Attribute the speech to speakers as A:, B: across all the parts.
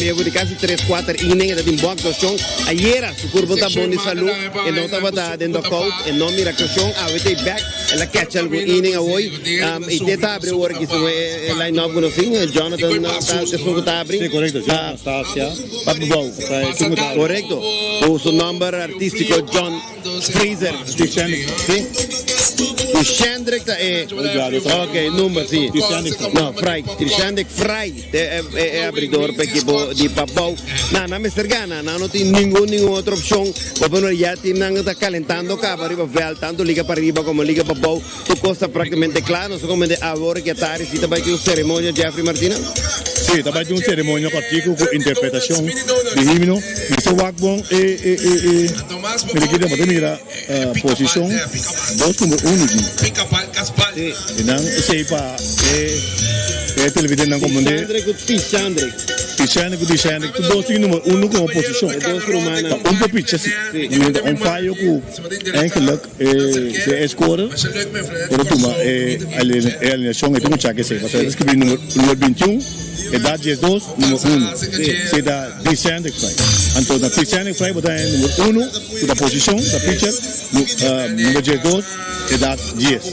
A: medio di kasi tres kuater inning e ta tin bon aktuashon. Ayera su kurpo ta bon di salú, e no tabata den dugout, e no mira aktuashon. Awe ta e bek, el a catch algun inning awoy. I te ta abri awor aki segun e line up ku nos tin. Jonathan ta esun ku ta abri.
B: Sí, korekto. Jonathan Stasia.
A: Pa Pabou. Korekto. Ku su nòmber artístiko John Fraser. Sí. Tishandrick ta e. Ok, number sí. No, Fry. Tishandrick Fry ta e abridor pa ekipo di Pabou. Nan, nan mester gana. Nan no tin ningun, ningun otro opshon. Bo por mira ya teamnan ta kalentando kaba riba vèlt, tantu liga pariba komo liga Pabou. Tur kos ta práktikamente kla. Nos ta komende awor ku e tardi si ta bai tin un seremonia, Jeffrey Martina?
B: Sí, ta bai tin un seremonia kòrtiku ku interpretashon di himno. Mester wak bon e e e e mira aki bo ta mira posishon dos number uno di i nan esei pa e e televidentenan komprendé.
A: Tishandre ku Tishandre.
B: Tishandre ku Tishandre tur dos tin number uno komo posishon.
A: E dos rumannan.
B: Ta un por picha si. Ta un fayo ku eigenlijk. E score ora tuma e alineacion e tin mucha ke sey pasobra e ta scribi numero bintiun edad diesdos numero uno si ta Tisendrick Frey anto na Tisendrick Frey bo ta haña numero uno ku ta posicion ta pitcher numero diesdos edad dies.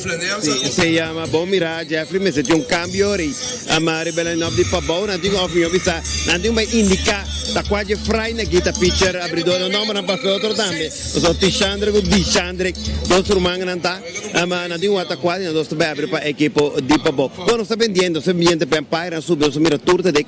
A: Si esey yama bon mira Jeffrey mester tin un cambio ori ama riba e line up di Pabou nan tin of miho bisa nan tin ku bay indica ta cua dje Frey na kita pitcher abridor nan nombernan pasa otro tambe. Pasobra Tishandre ku Dishandre, dos rumannan ta, ma nan tin wata kual i nan dos ta bai abri pa ekipo di Pabou. Bon, nos ta bendiendo, nos ta bendiendo pa Empire a subi, nos a mira tur ta den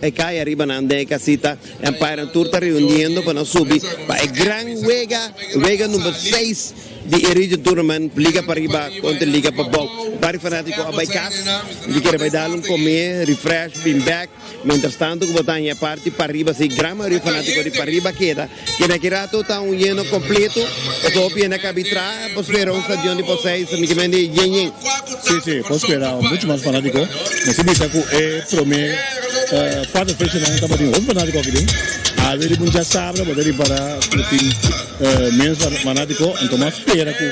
A: e kaya ariba nan den e kasita, Empire tur ta reuniendo pa nan subi pa e gran wega, wega number seis di e Region Tournament, Liga Pariba kontra Liga Pabou. Bari fanatiko a bai kas, di kere bai dal un kome, refresh, bin bek. Mientras tanto ku bo ta haña e parti pariba si gran mayoria fanátiko di pariba keda, keda aki rato ta un yeno kompleto, pasobra hopi hende a kabi tra por spera un stadion di Posei samikimente yen yen.
B: Si, si, por spera muchu mas fanátiko. Mester bisa ku e promé kuater fechanan tabatin hopi fanátiko aki den. Awe riba un djasabra bo ta ripará ku tin ménos fanátiko, anto mas spera ku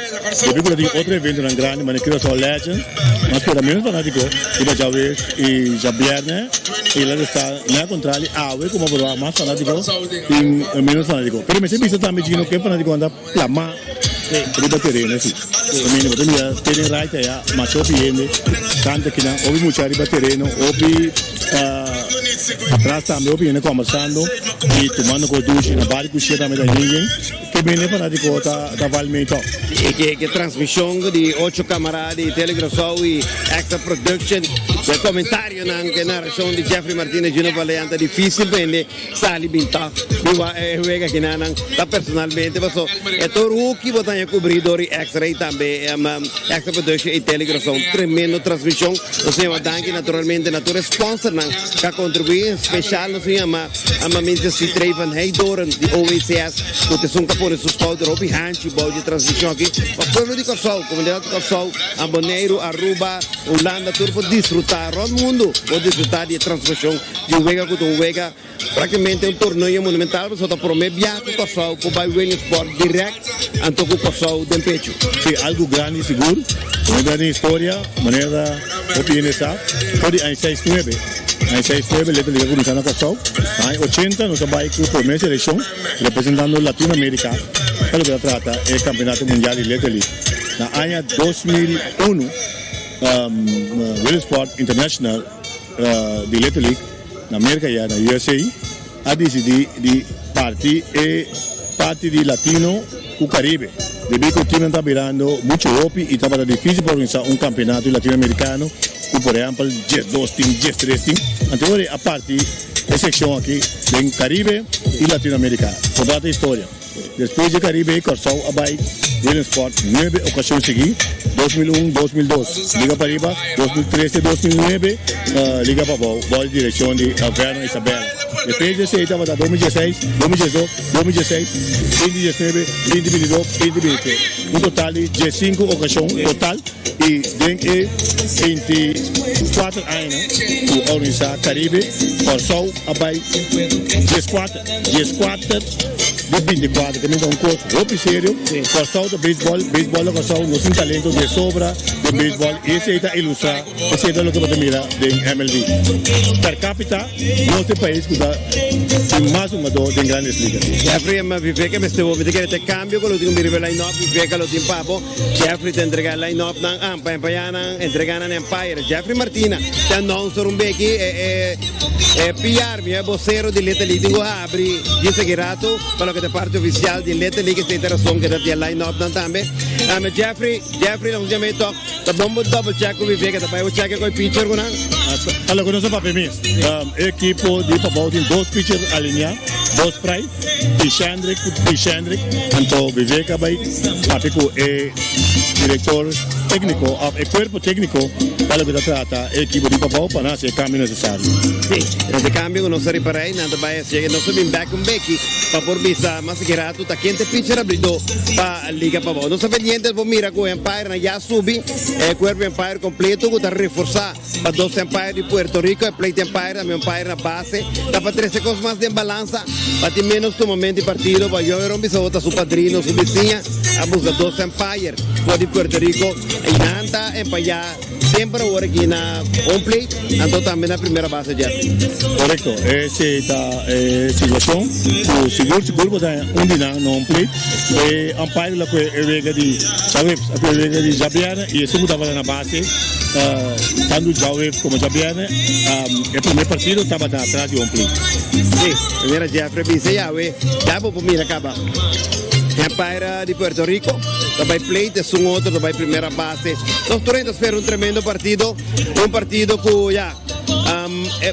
B: debí ku ta tin otro eventonan grandi manera Curaçao Legends, mas spera ménos fanátiko riba djawees i djabièrnè i la ta sta na kontrali awe ku bo por wak mas fanátiko tin ménos fanátiko. Pero mester bisa tambe Gino ku e fanátikonan ta plamá riba tereno si. Pasobra bo ta mira te den right aya masha hopi hende kanta kinan hopi mucha riba tereno hopi atras tambe hopi hende kòmbersando i tumando kos dushi na bari kushia tambe ta yen yen. Ke bende fanatiko ta val mei tòg.
A: E ke transmishon di ocho kamara di Tele Curaçao i Extra Production, ku e komentarionan, ku e narashon di Jeffrey Martinez, Gino Valean ta difisil pa hende sali bin tòg bin wak e wega kinanan ta personalmente paso e tur huki bo ta haña kubrí dor di X-ray tambe Extra Production i Tele Curaçao. Un tremendo transmishon. Nos ta yama danki naturalmente na tur e sponsornan ku a kontribuí, en speshal nos ta yama. Ama Minster Citrey van Heydoorn di OWCS ku ta esun ku a pone su skouder hopi hanchi bou dje transmishon aki pa pueblo di Kòrsou, komunidat di Kòrsou, a Boneiru, Aruba, Hulanda tur por disfrutá, rònt mundu por disfrutá di e transmishon di un wega ku ta un wega praktikamente un torneo monumental pasobra ta promé biaha ku Kòrsou por bai Williamsport dirèkt anto ku Kòrsou den pechu.
B: Sí, algu grandi sigur, un grandi historia, manera hopi hende sa, for di aña seis nuebe. Aña seis nuebe Little League a kuminsá na Kòrsou. Na aña ochenta nos a bai ku promé selekshon representando Latinoamerika pa loke ta trata e kampeonato mundial di Little League. Na aña 2001 Williamsport International di Little League na Merka ya na USA a disidí di parti e parti di Latino ku Karibe debí ku timnan ta birando muchu hopi i tabata difísil pa organisá un kampeonato latinoamerikano ku por ehèmpel 12 tim, 13 tim. Anto ora a parti e sekshon aki den Karibe i Latinoamerika. Sobrá ta historia. Despues di Karibe, Kòrsou a bai Williamsport nuebe okashon sigui, 2001, 2002, Liga Pariba, 2003 te 2009, Liga Pabou, bou di direkshon di Vernon Isabella. Despues di esei tabata 2016, 2012, 2016, 2019, 2022, 2023. Un total di diesinku okashon total i den e 24 añanan ku a organisá Karibe, Kòrsou a bai dieskuater, dieskuater. di 24, ke men ta un kos hopi serio. Kòrsou ta beisbòl, beisbòl na Kòrsou, nos tin talento de sobra den beisbòl i esei ta ilustrá, esei ta loke bo ta mira den MLB. Per capita, nos ta e pais ku ta tin mas hungadó den Grandes Ligas.
A: Jeffrey, Viveka mester bo, mi ta kere ta e kambio ku lo tin ku bira riba e line-up, Viveka lo tin pa bo. Jeffrey ta entrega e line-up nan ampa empaya nan entrega nan Empire. Jeffrey Martina ta announcer un beki e e e PR mi e bosero di Little League tin ku habri djis aki rato pa loke ta parti ofisial di Little League esei ta rason ke ta tin e line-up nan tambe. Jeffrey Jeffrey nos yama e tok ta bon bo double check ku Viveka ta bai bo check ku e pitcher ku nan.
B: Pa loke nos a papia mes e ekipo di Pabou tin dos pitcher alinea dos fry. Tishendrick ku Tishendrick, anto Vivek a bai papia ku e direktor tékniko òf e kuerpo tékniko pa loke ta trata e ekipo di Pabou pa nan hasi e kambio nesesario.
A: Sí, e kambio ku nos a ripará ei nan ta bai hasi, nos ta bin bèk un beki pa por bisa mas ki ratu ta ken ta e pitcher abridó pa Liga Pabou. Nos ta pendiente por mira ku Empire nan ya subi e kuerpo Empire kompleto ku ta reforsá. Pa dos umpire di Puerto Rico, e plate umpire tambe umpire na base ta pa trece cos mas den balansa pa tin menos tumamento di partido pa Joe Ron bisa ta su padrino su bisiña a busca dos umpire for di Puerto Rico y nan ta empaya semper awor aki na home plate anto tambe na primera base Jeffrey.
B: Corecto, esey ta e situacion cu sigur sigur bo ta un di nan na home plate e umpire lo cu e wega di djaweps a cu e wega di djabierne y esun cu tabata na base. Tantu djaweps komo djabièrnè e promé partido tabata atras di home plate.
A: Sí, manera Jeffrey bisa yawe, ya bo por mira kaba. Empire di Puerto Rico ta bai plate, esun otro ta bai primera base. Nos tur ta spera un tremendo partido, un partido ku ya,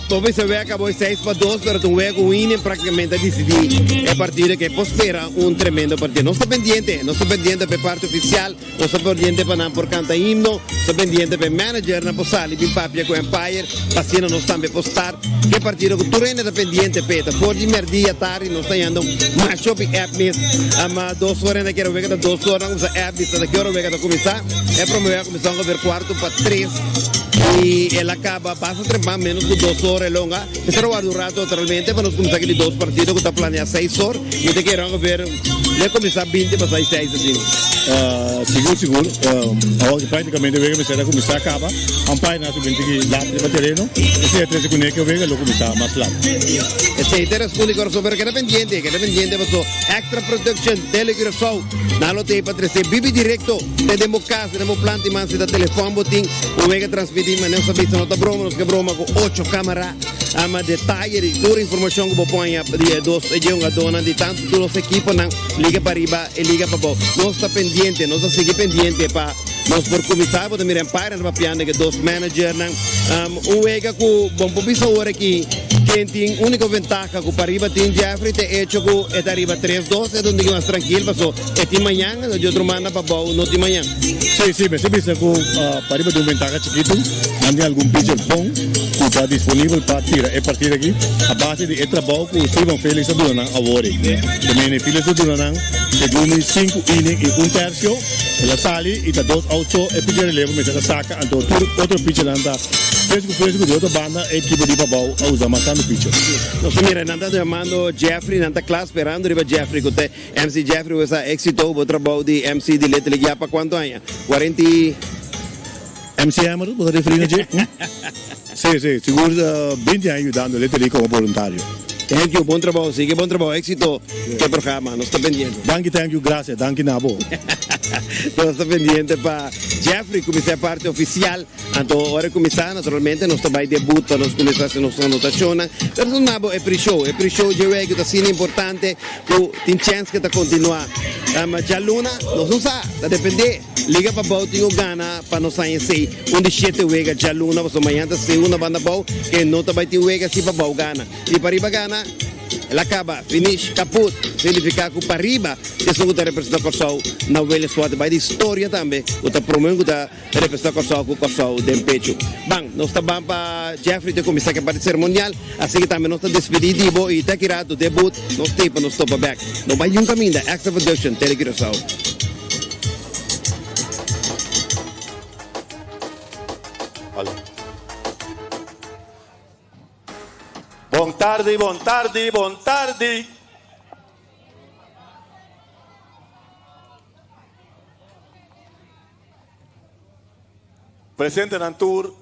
A: bo bisa wega kabo 6-2, pero ta un wega ku un inning praktikamente a disidí e partido ke por spera un tremendo partido. Nos ta pendiente, nos ta pendiente pa e parti ofisial. Nos ta pendiente pa nan por canta himno, nos ta pendiente pa e managernan por sali bin papia cu Empire pa asina nos tambe por start ke partido cu tur hende ta pendiente p'e. Ta for di merdia tardi nos ta yanda mas shopi app mes ama dos ora hende kere wega ta dos ora nan cuminsa app bisa ta ki ora wega ta cuminsa. E prome wega cuminsa ongeveer cuarto pa tres y el a caba basta trempan menos cu dos ora e longa. Mester a warda un rato naturalmente pa nos cuminsa ki di dos partido cu ta planea seis or. Mi ta kere ongeveer le cuminsa binti pasai seis asina.
B: Sigur sigur awor ki practicamente wega mester a cuminsa caba umpire nan a subi tiki lat riba tereno esey a trece cune ke wega lo cuminsa mas lat.
A: Esey ta responde Curaçao pero keda pendiente keda pendiente paso Extra Production Tele Curaçao nan lo tey pa trece bibi directo te den bo cas den bo planta y mas si ta telefon bo tin un wega transmiti ma nos ta bisa no ta broma nos ke broma cu ocho camara. Ama detaye di tur informacion cu bo por haña di e dos e hungadónan di tanto tur nos ekiponan, liga pariba y liga pabou. Nos ta pendiente, nos ta sigui pendiente pa nos por cuminsa. Bo ta mira Empire nan ta papiando cu e dos managernan. Un wega cu bo por bisa awor aki ken tin unico ventaha cu pariba tin Jeffrey ta e hecho cu e ta ariba tres dos, e ta un tiki mas trankil paso e tin mañan, di otro banda pabou no tin mañan.
B: Sí, sí, mester bisa cu pariba tin un ventaha chikitu, nan tin algun pitcher bon. Cu ta disponibel pa tira e partida aki a base di e trabou cu Steven Felix a duna nan awor ei. Domene Felix a duna nan segun mi sinku inning y un tercio, el a sali y ta dos out so e pitcher relevo mester a saca anto tur otro pitchernan ta fresco fresco di otro banda e ekipo di Pabao a usa mas tanto pitcher.
A: Nos ta mira nan ta yamando Jeffrey, nan ta cla sperando riba Jeffrey cu ta MC Jeffrey bo sa exito bo trabou di MC di Little League ya pa cuanto aña? Cuarenta y.
B: MC Hammer, bo ta referí na dje? Sí, sí, sigur 20 aña yudando Little League komo boluntario.
A: Thank you, bon trabou, sigui bon trabou, éxito ku e programa, nos ta pendiente.
B: Danki, thank you, gracias, danki na bo.
A: Nos ta pendiente pa Jeffrey kuminsá e parti ofisial, anto ora e kuminsá naturalmente nos ta bai debut pa nos kuminsá hasi nos anotashonnan, pero nos na bo e pre-show, e pre-show dje wei ku ta asina importante ku tin chèns ku ta kontinuá. Djaluna nos no sa, ta dependé. Liga Pabou tin un gana pa nos haña esei un di shete wega djaluna pasobra mañana ta segunda banda abou ke no ta bai tin wega si Pabou gana. Si Pariba gana el a kaba, finish, kaput, significa ku Pariba ta esun ku ta representa Kòrsou na Williamsport. Bai di historia tambe ku ta prome un ku ta representa Kòrsou ku Kòrsou den pechu. Ban, nos ta ban pa Jeffrey ta kuminsá ku e parti seremonial, así ke tambe nos ta despedí di bo i te aki rato debut nos tei pa nos topa bèk. No bai niun kaminda, Extra Production, Tele Curaçao.
C: Bon tardi, bon tardi, bon tardi. Presentenan tur,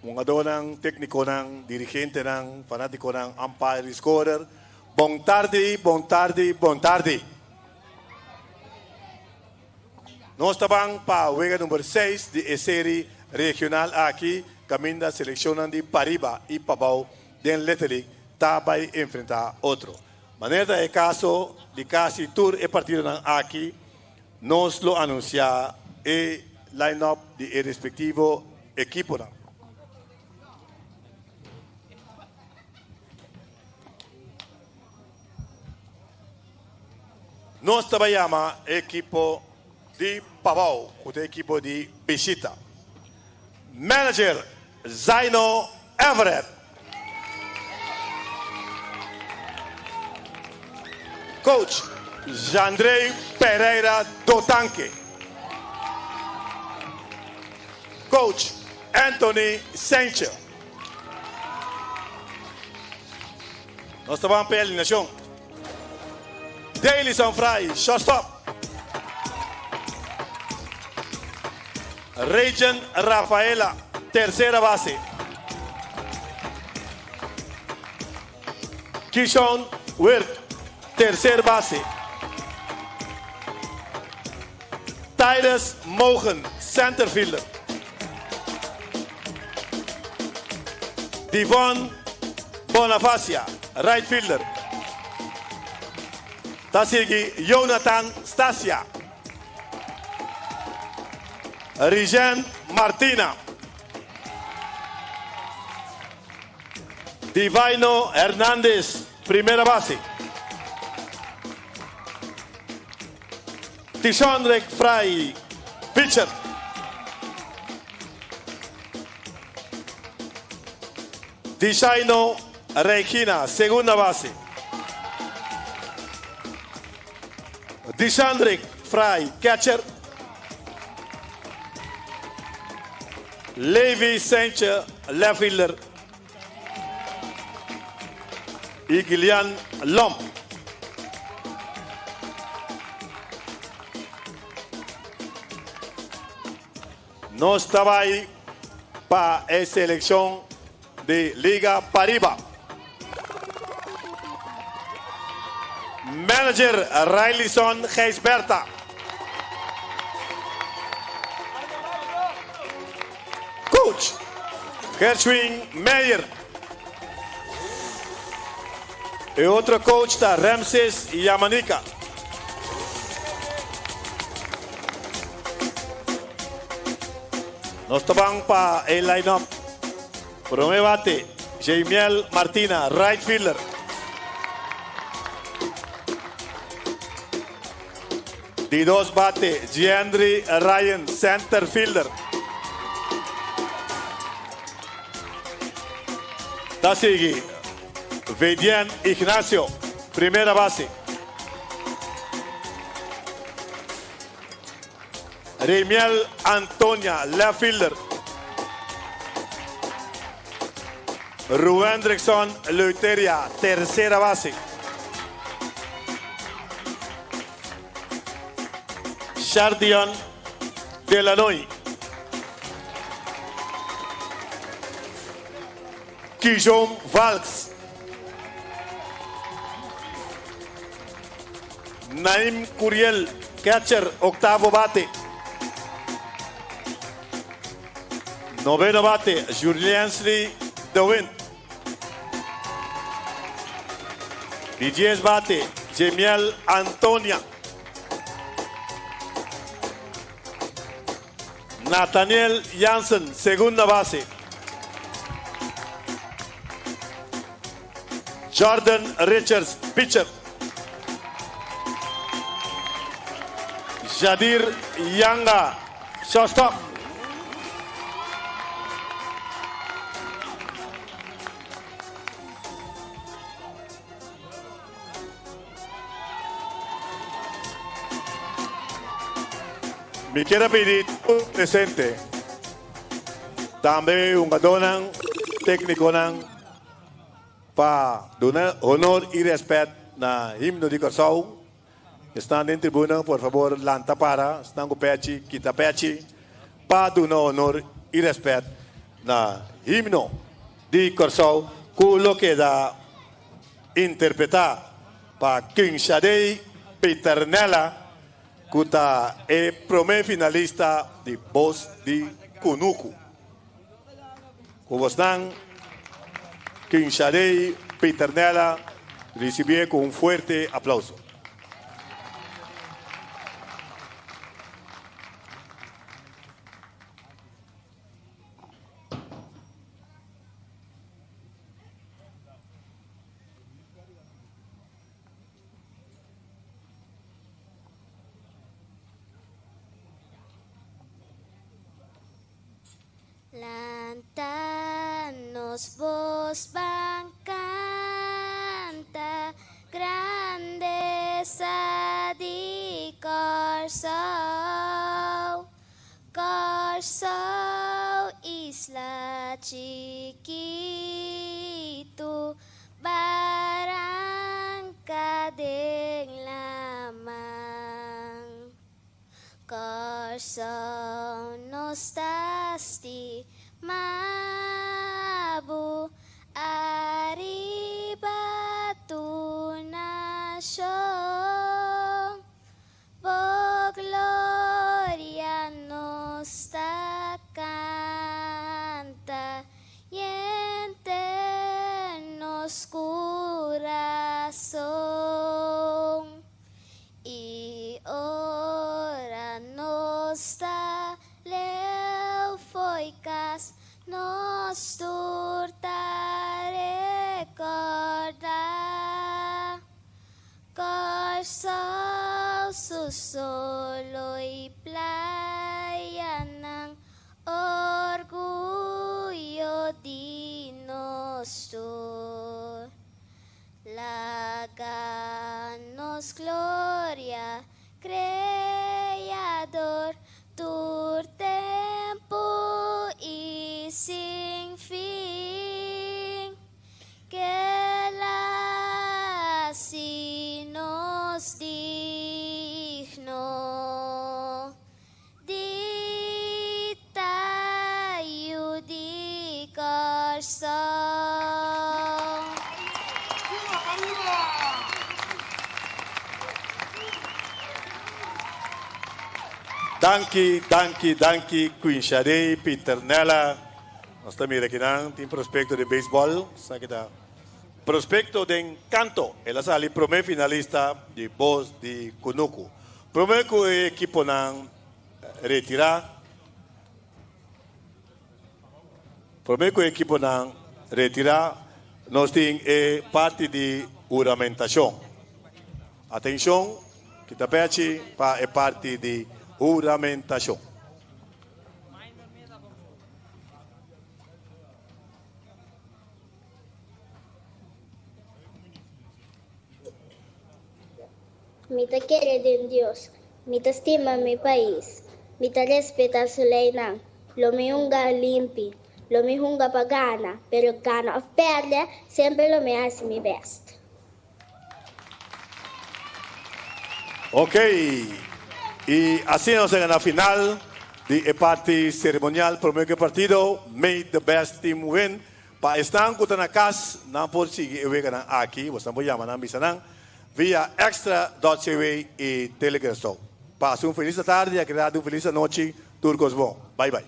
C: hungadónan, téknikonan, dirigentenan, fanátikonan, umpire i scorer, bon tardi, bon tardi, bon tardi. Nos ta ban pa wega number seis di e seri regional aki kaminda selekshonnan di pariba i pabou den Little League ta bai enfrentá otro. Manera ta e kaso di kasi tur e partidonan aki, nos lo anunsiá e line-up di e respektivo ekiponan. Nos ta bai yama e ekipo di Pabou ku ta e ekipo di bishita. Manager Zaino Everett. Coach Jandrey Pereira Dotanke. Coach Anthony Sanchez. Nos ta ban pa e alineacion. Dailison Fry, shortstop. Rayjan Rafaela, tercera base. Kishon Wirth, tercer base. Tyrus Mogen, centerfielder. Devon Bonafacia, right fielder. Ta sigui Jonathan Stasia. Rijen Martina. Divaino Hernandez, primera base. Tishondrick Fry, pitcher. Dishaino Regina, segunda base. Dishandrick Fry, catcher. Levi Sanchez, left fielder. Y Gillian Lomp. Nos ta bai pa e seleccion di Liga Pariba. Manager Railison Gijsberta. Coach Gershwin Meijer. E otro coach ta Ramses Yamanika. Nos ta ban pa e line-up. Prome bate, Jamiel Martina, right fielder. Di dos bate, Giandry Ryan, center fielder. Ta sigui, Vedian Ignacio, primera base. Remiel Antonia, left fielder. Ruendrickson Leuteria, tercera base. Shardion Delanoy. Kijom Valks. Naim Curiel, catcher, octavo bate. Noveno bate, Juliansly De Wind. Di dies bate, Jemiel Antonia. Nathaniel Jansen, segunda base. Jordan Richards, pitcher. Jadir Yanga, shortstop. Mi kier a pidi tur presente, tambe hungadónan, téknikonan, pa duna honor i rèspèt na himno di Kòrsou. Esnan den tribuna, por fabor lanta para, esnan ku pèchi, kita pèchi. Pa duna honor i rèspèt na himno di Kòrsou ku lo keda interpretá pa Quinshadey Peternella ku ta e promé finalista di Bos di Kunuku. Ku bosnan Quinshadey Peternella risibié ku un fuerte aplauso.
D: Lanta nos bos ban kanta grandesa di Kòrsou. Kòrsou isla chikitu baranka den laman. Kòrsou nos ta stima bo ariba tur nashon. Bo gloria nos ta kanta yenter nos kurason. I ora nos ta leu fo'i kas, nos tur ta rekordá Kòrsou su solo i playanan, orguyo di nos tur. Laga nos gloria Creador tur tempu i sin fin. Kela hasi nos digno di ta yu di Kòrsou.
C: Danki, danki, danki Quinshadey Pieternella. Nos ta mira kinan tin prospecto di baseball. Esaki ta prospecto den canto. El a sali prome finalista di Bos di Kunuku. Prome ku e ekiponan retirá. Prome ku e ekiponan retirá, nos tin e parti di huramentashon. Atenshon, kita pechi pa e parti di huramentashon.
E: Mi ta kere den Dios. Mi ta stima mi pais. Mi ta respeta su leynan. Lo mi hunga limpi. Lo mi hunga pa gana, pero gana of perde, semper lo mi haci mi best.
C: Ok, y asina nos a yega na final di e parti ceremonial. Prome cu e partido, May the best team win. Pa esnan cu ta na cas, nan por sigui e weganan aki. Bosnan por yama nan bisa nan via extra dot cw y Telegraaf. Pasa un feliz atardi, a keda un feliz anochi. Tur cos bon. Bye bye.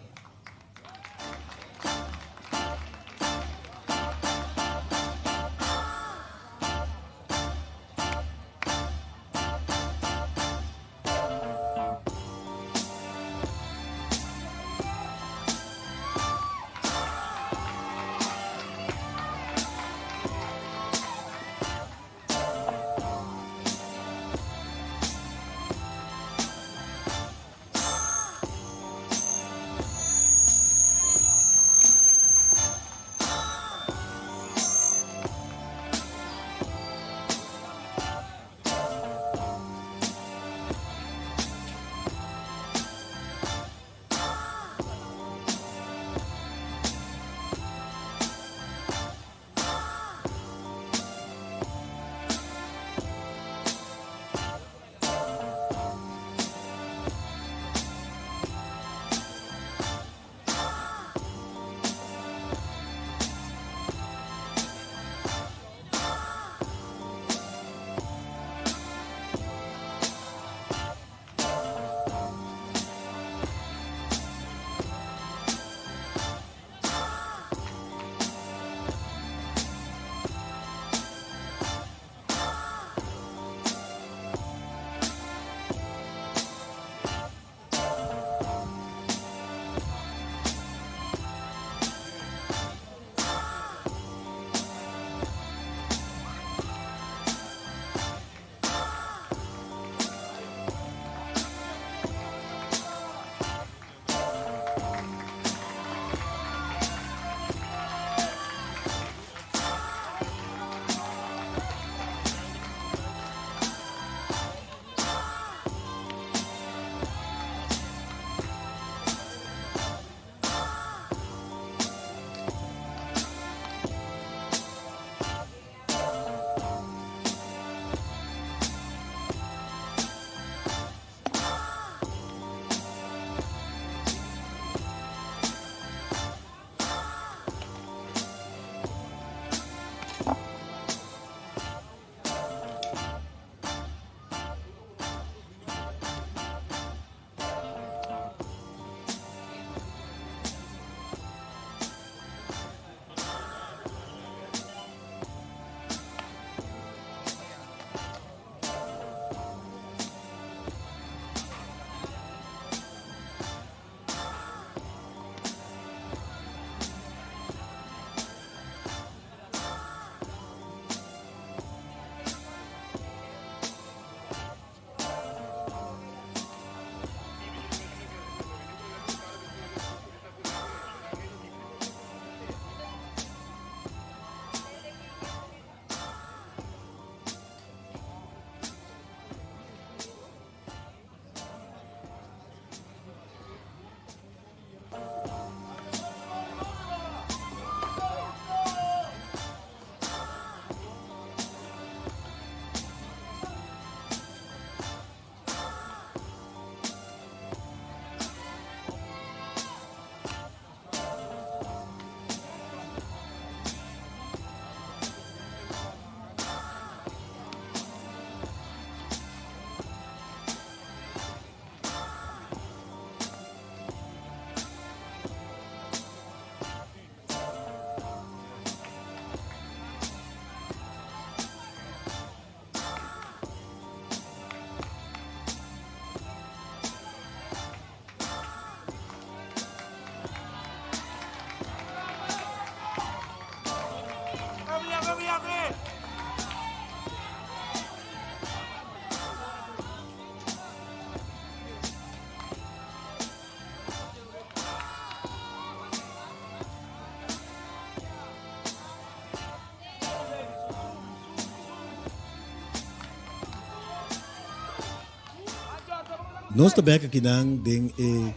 B: Nos ta bek akinan den e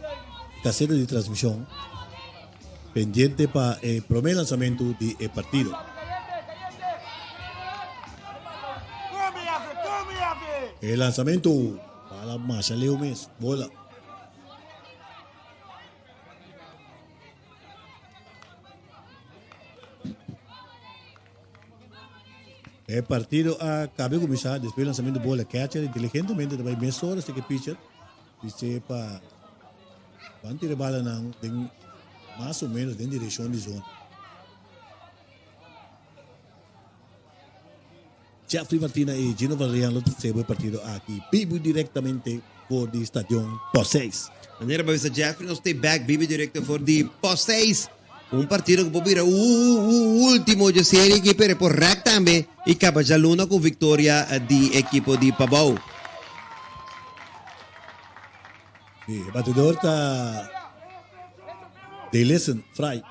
B: caseta di transmision pendiente pa e prome lanzamento di e partido. E lanzamento bala masha leu mes, bola. E partido a cabe cuminsa despues lanzamento bola catcher inteligentemente ta bay mesora este que pitcher dice pa ban tira bala nan den mas o menos den direccion di zona. Jeffrey Martina y Gino Valerian lo trece e partido aki bibu directamente for di Stadion Post 6.
A: Manera pa bisa Jeffrey nos stay back bibu directo for di Post 6. Un partido ku por bira ultimo dje serie aki pero e por rek tambe y kaba djaluna ku victoria di ekipo di Pabou.
B: Si, e batedor ta Delison Fry,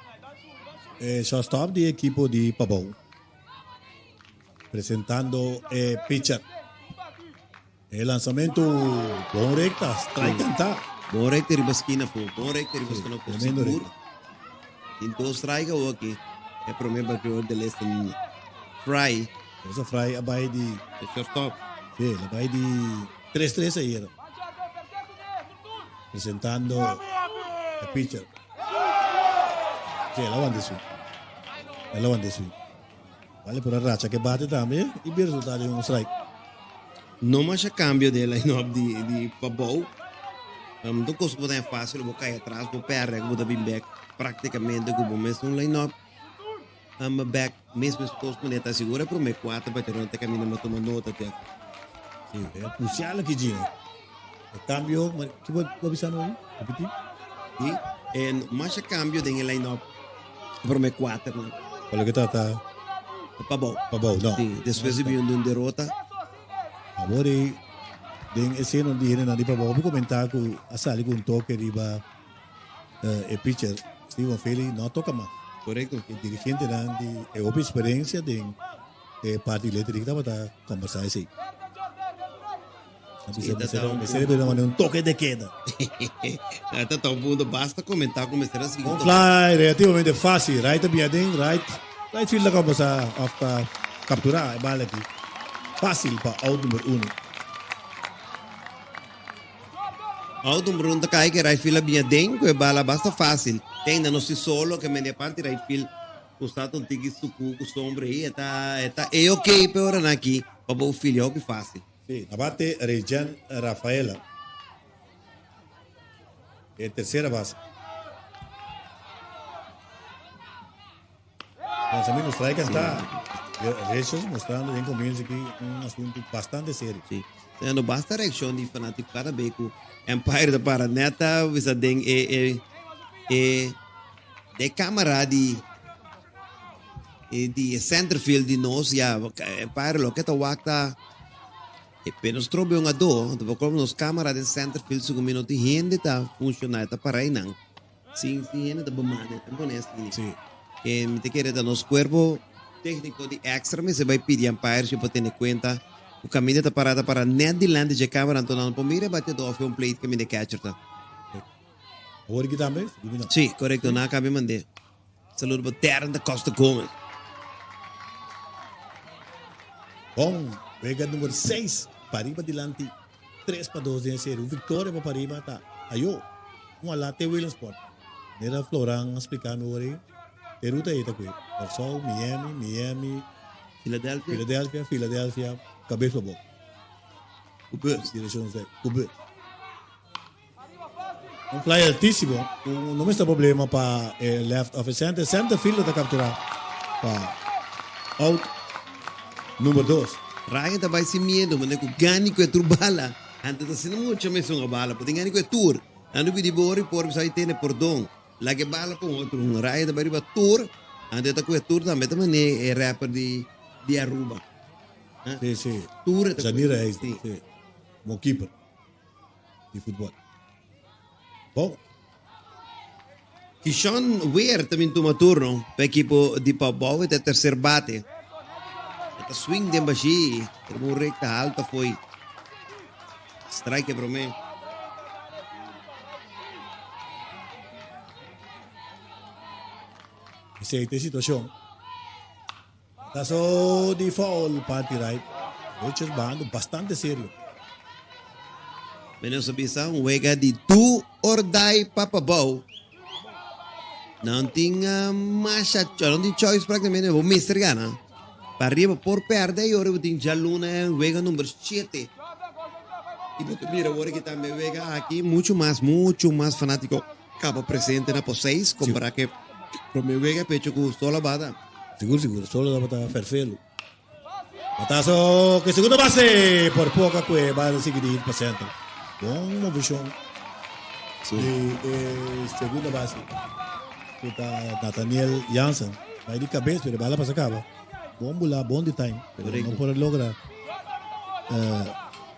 B: e shortstop di ekipo di Pabou. Presentando e pitcher. E lanzamento bon recta, strike canta.
A: Bon recta riba esquina fu. Bon recta riba esquina fu.
B: Tremendo
A: Sigur.
B: recta.
A: Tin dos strike awo aki. E prome batidor de Leston Fry.
B: Esa Fry a bai di
A: E shortstop.
B: Sí, a bai di 3-3 ayer. Presentando e pitcher. Sí, el a wanta swing. El a wanta swing. Vale por a racha ke bate tambe y bi resulta den un strike.
A: No masha cambio den line-up di di Pabou. Um, tur cos ku bo ta fácil, bo cai atras, bo perde, ku bo ta bin back prácticamente ku bo mes un line-up. Um, back mes mes cos ku ta segura prome cuatro bateron te camina ma tuma nota Jeff.
B: Sí, é crucial aqui, Gino. O cambio, ma que bo bo bisa no? Repeti?
A: Sí, en masha cambio den line-up prome cuatro. No?
B: Pa loke trata
A: Pabou.
B: Pabou, no.
A: Sí, despues di bin un derota.
B: Awor e den escena di hende di Pabou mi comenta cu a sali cu un toque riba e pitcher Steven Feli no a toca mas.
A: Correcto.
B: E dirigentenan di e hopi experiencia den e parti electric tabata conversa esey.
A: Sí, ta ta un
B: Mester debe manda un toque de queda.
A: Ta ta un punto. Basta comenta cu mester a sigui
B: Un fly relativamente fácil. Right a bia den, right, right field a comenzá of ta captura e bala aki. Fácil pa out number uno.
A: Out number uno ta cai que right field a bia den cu e bala basta fácil. Te ainda no si solo que media parti right field cu sta un tiki sucu cu sombra ahí. E ta, e ta e ok pe ora na aki pa bo field hopi fácil.
B: Sí, na bate Rejan Rafaela. E tercera base. Lanzamiento strike está. Rechos mostrando den comienzo aquí un asunto bastante serio.
A: Sí. O no basta reaccion di fanático cada vez ku Empire da para neta bisa den e e e de cámara di E di e centerfield di nos ya Empire loke ta wak ta e pe nos trobe un ado anto por como nos camera den centerfield segun mi no tin hende ta funciona e ta para einan sin sin hende ta bemanda e pone asina
B: Sí.
A: e mi ta kere ta nos cuerpo tecnico di extra mester bay pidi umpire si por tene cuenta cu caminda ta para ta para net dilanti dje camera anto nan no por mira e bateador of e un plate caminda e catcher ta.
B: Awor aki tambe? Segun mi no.
A: Sí, corecto nan a cambia mande. Saludo pa Darren da Costa Gomez.
B: Bon, wega number 6, Pariba dilanti 3-2 den serie. Un victoria pa Pariba ta ayo. Un ala te Williamsport. Manera Floran a splica mi ora ei, e ruta ei ta cu Kòrsou, Miami, Miami,
A: Philadelphia,
B: Philadelphia, Philadelphia, cabes pa boca.
A: Cu bus.
B: Direccion zij, cu bus. Un fly altísimo, un no mester problema pa e left of e center. Center fielder ta captura pa out number 2.
A: Ryan ta bai sin miedo, mane ku gani ku e tur bala. Anto ta sina mucha mesun a bala, por tin gani ku e tur. Anto pidi bo report bisa ay tene pordon. Laga e bala pa un otro un. Ryan ta bai riba tur, anto e ta ku e tur tambe ta mane e rapper di di Aruba.
B: Si, si.
A: Tur e ta ku e
B: Janira Hayes,
A: si.
B: si. Bon keeper. di futbol. Bon.
A: Kishon Weir ta bin tuma turno pa ekipo di Pabou e ta tercer bate. E ta swing den bashi, riba un recta alto foi. Strike e prome.
B: Esei ta e situacion. Batazo di foul parti right. Richards bahando bastante serio.
A: Menos a bisa un wega di do or die pa Pabou. Nan tin masha, nan tin choice prácticamente, bo mester gana. Pariba por perde y ora bo tin djaluna wega number 7. Y bo ta mira ora ki tambe wega aki mucho mas, mucho mas fanatico caba presente na po 6 compara ke prome wega pecho cu Solo bata.
B: Sigur sigur, Solo tabata ferfelu. Batazo ke segunda base por poco cu e bala sigui di ir pa center. Bon movecion di e segunda base cu ta Nathaniel Jansen. Bai di cabes pero e bala pasa caba. Bon bula, bon di time pero no por a logra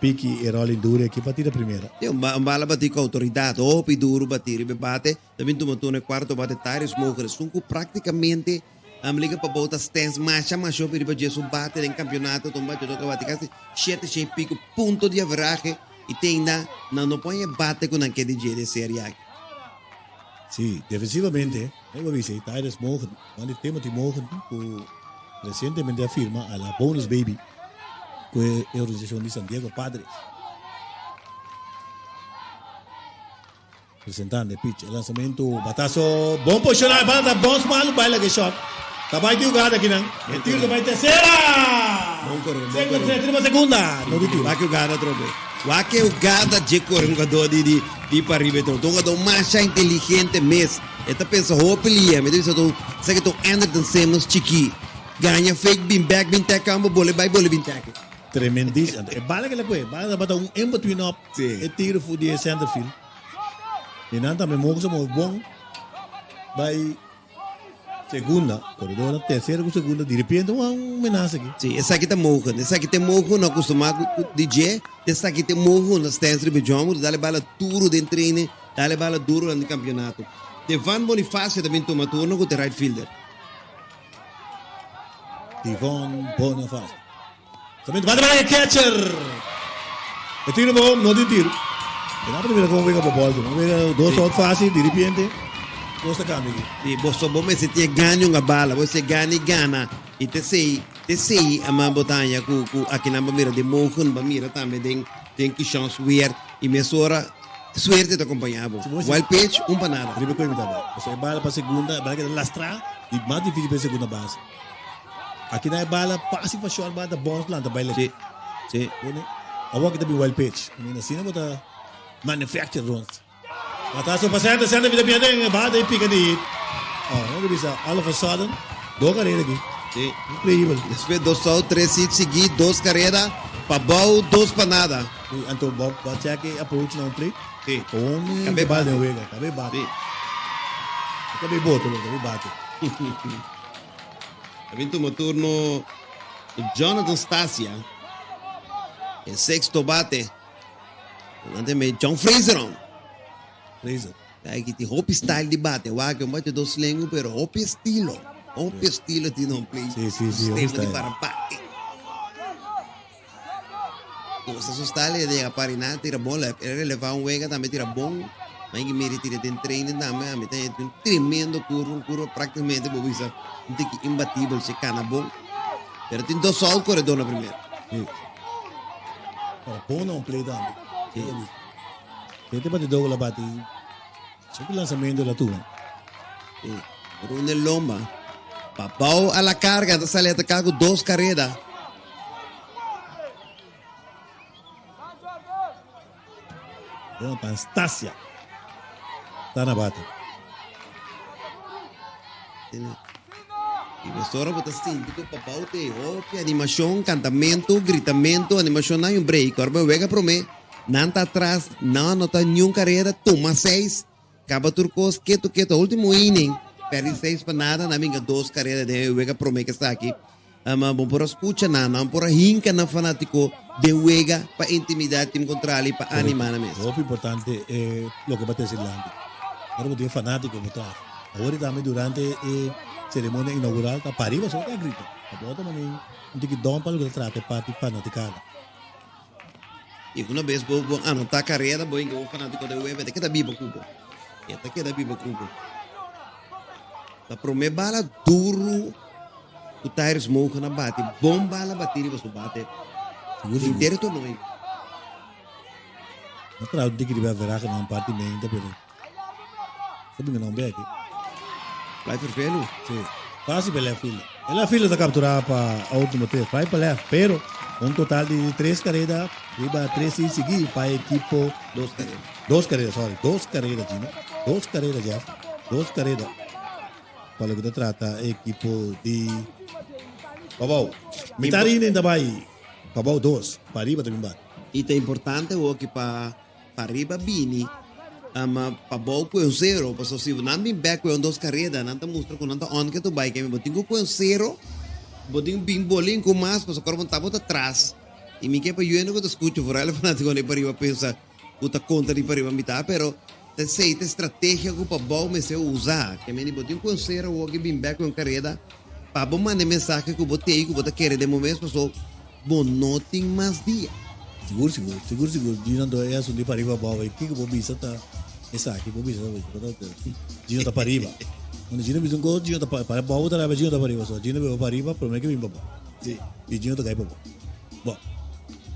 B: piki e rolling duro aki pa tira primera.
A: Un bala bati cu autoridad, hopi duro bati riba e bate. Ta bin tuma turno e cuarto bate Tyrus Moger, esun cu practicamente a liga pa bou ta stens masha masha hopi riba dje su bate den campeonato ta un bate toca bate casi shete shei pico punto di averahe y te ainda nan no por haña e bate cu nan ke di dje den serie aki.
B: Si, defensivamente, mi por bisa Tyrus Moger, man di Timothy Moger cu recientemente a firma a la bonus baby cu e organisacion di San Diego Padres. Presentando e pitch, e lanzamento, batazo, bon posiciona, e bala ta bounce malo, bai laga e shot. Ta bai tin jugada akinan. E tiro ta bai tercera!
A: Bon corre, bon
B: Seco
A: corre.
B: tercera, tiro pa segunda. No di tiro.
A: Wak e jugada atrobe. Wak e jugada dje corre un jugador di di di pariba e tro. Ta un jugador masha inteligente mes. E ta pensa hopi lia. Mi ta bisa ta un, sa ke ta un Andrelton Simmons chikí. Gaña fake bin back bin tèk kampo, bole bai bole bin tèk.
B: Tremendísimo. E bala ke la kohe, bala tabata un in between up.
A: Sí.
B: E tiro fu di e center field. Y nan tambe mogen sa move bon bay segunda, corredor na tercera cu segunda, di repente un menasa aki.
A: Sí, esaki ta mogen. Esaki ta e mogen no acostuma cu di dje. Esaki ta e mogen na Stens riba John cu ta dale bala duro den training, dale bala duro durante campeonato. Devan Bonifacio ta bin tuma turno cu ta right fielder.
B: Devon Bonifacio. También bate para el catcher. E tiro bom, no tin tiro. E na mira como wega bobol, no wega dos out fácil, de repente, dos ta cambia aquí.
A: Sí, boso bo mester tin gana un bala, bo mester gana y gana. Y te sei, te sei ama botaña ku ku akinan ba mira den mogen, ba mira tambe den den Kishon Sweer y mesora suerte ta acompaña bo. Wild pitch, un pa nada.
B: Riba koe mi ta bai. Pasobra e bala pa segunda, e bala keda lastra y mas difícil pa e segunda base. Aki na e bala fácil pa short bala ta bounce lanta bai lek.
A: Sí, sí.
B: Bone. Awor aki ta bin wild pitch. I mean, asina bo ta manufacture runs. Batazo pa center, center bita bien den, bata y pica di hit. Oh, no bisa, all of a sudden, dos carrera aki.
A: Sí.
B: Increíble.
A: Después dos out, tres hits seguí, dos carrera, pa bou, dos pa nada.
B: Sí, anto bo bo check e approach na un plate.
A: Sí.
B: Con
A: Cabe
B: bala den wega, cabe bate.
A: Sí.
B: Cabe boto, cabe bate.
A: A bin tuma turno Jonathan Stasia. E sexto bate. Nan me John Fraser on.
B: Fraser.
A: Ay, ki ti hopi style di bate. Wak, un bate dos lengo, pero hopi estilo. Hopi estilo ti non play.
B: Sí, sí, sí, hopi
A: Sistema di
B: style.
A: para bate. Gosta su style de llega pariná, tira bon, la releva un wega tambe tira bon. Mas que mire tira den training tambe, a mi ta un tremendo curva, un curva prácticamente bo bisa un tiki imbatibel, se cana bon. Pero tin dos out corredor na primera.
B: Sí. Para bon na un play tambe.
A: Sí.
B: Este batidor la bati. Siempre lanzamiento la tuvo.
A: Sí. Rune Lomba. Papau a la carga, ta sale atacar con dos carreras.
B: Jonathan Stasia. Está na bate.
A: Y mesora bo ta sinti ku Papau te hopi animashon, kantamentu, gritamentu, animashon nan un break. Ora bo wega promé, nan ta atras, nan no ta niun karera, tuma seis, kaba tur kos ketu ketu. Ultimo inning, pèrdí seis pa nada, nan binga dos karera den e wega promé ke esaki. Ma bo por a skucha nan, nan por a hinka nan fanátiko den wega pa intimidá tim kontrali, pa animá nan mes.
B: Hopi importante e loke bo ta trese dilanti. Ora bo tin e fanátiko bo tras. Awor i tambe durante e seremonia inaugural ta pariba so ta grita. Ta bo ta manda un tiki don pa loke ta trata e parti fanatikada.
A: I una bes bo bo anotá karera bo hinka bo fanátiko den wega e ta keda biba ku bo. E ta keda biba ku bo. Ta prome bala duru ku Tyrus Mogen a bati. Bon bala bati riba su bate.
F: Sigur, sigur.
A: Henter e torneo.
F: No crowd di riba veraje na un parti meinta, pero sa binga nan bek.
A: Fly vervelu.
F: Sí. Fácil pa left field. E left field ta captura pa out number 3. Fly pa left, pero un total di tres carrera riba tres y sigui pa equipo
A: Dos carrera.
F: Dos carrera, sorry. Dos carrera, Gino. Dos carrera, Jeff. Dos carrera. Pa loke ta trata e equipo di Pabao. Mitad inning ta bai Pabao dos, pariba ta bin bat.
A: Y ta importante hoki pa pariba bini ama Pabao cu un cero, pasobra si nan bin bek cu un dos carrera nan ta mustra cu nan ta on ke to bai kemi. Bo tin cu cu un cero, bo tin bin bolin cu mas pasobra ora bo ta bo ta tras. Y mi ke pa yuende cu ta scucha vooral e fanaticonan di pariba pensa cu ta contra di pariba mitad, pero ta esey ta estrategia cu Pabao mester usa. Ke meni bo tin cu un cero hoki bin bek cu un carrera pa bo manda e mensahe cu bo tey cu bo ta kere den bo mes paso bo no tin mas dia.
F: Sigur sigur, sigur sigur, Gino anto e asunto di pariba abao ey, kiko bo bisa ta esaki, bo bisa ta Gino ta pariba. Cuando Gino bisa un cos, Gino ta pa, para abao ta rabia, Gino ta pariba, so Gino beba pariba prome ke bin pa abao.
A: Si.
F: Y Gino ta cay pa abao. Bo,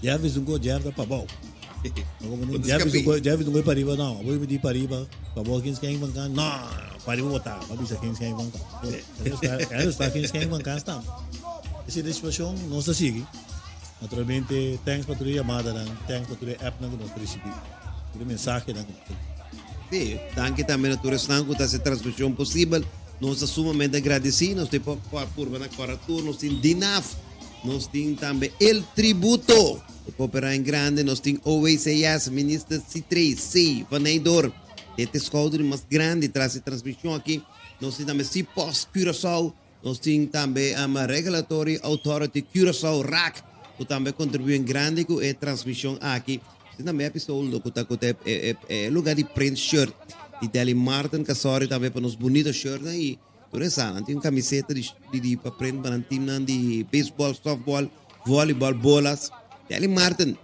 F: Jeff bisa un cos, Jeff ta pa abao.
A: Bo ta
F: Jeff bisa un
A: scapi.
F: cos, Jeff bisa un cos pariba, no, abo di pariba, pa abao ken sken van kan, no, pariba bo ta, bo bisa ken sken van kan. Ellos está ken sken van kan staan. Esa es la situacion, nos ta sigui. Naturalmente, thanks pa tur e yamadanan, thanks pa tur e appnan ku nos ta risibí, tur e mensahenan ku nos ta risibí.
A: Sí, danki tambe na tur esnan ku ta hasi e transmishon posibel. Nos ta sumamente agradesí. Nos tin por purba na kòrda tur. Nos tin Dinaf, nos tin tambe El Tributo, ku koperá en grande. Nos tin OWCS, Minister C3, C, Van Nijdoor, e ta e skouder di mas grandi tras e transmishon aki. Nos tin tambe Cpost Curaçao. Nos tin tambe Regulatory Authority Curaçao, rac, ku tambe kontribuí en grandi ku e transmishon aki. Nos tin tambe episode ku ta ku ta e lugar di print shirt di Deli Martin Casori tambe pa nos bunito shirtnan i tur esa. Nan tin un kamiseta di di pa print pa nan teamnan di baseball, softball, volleyball, bolas. Deli Martin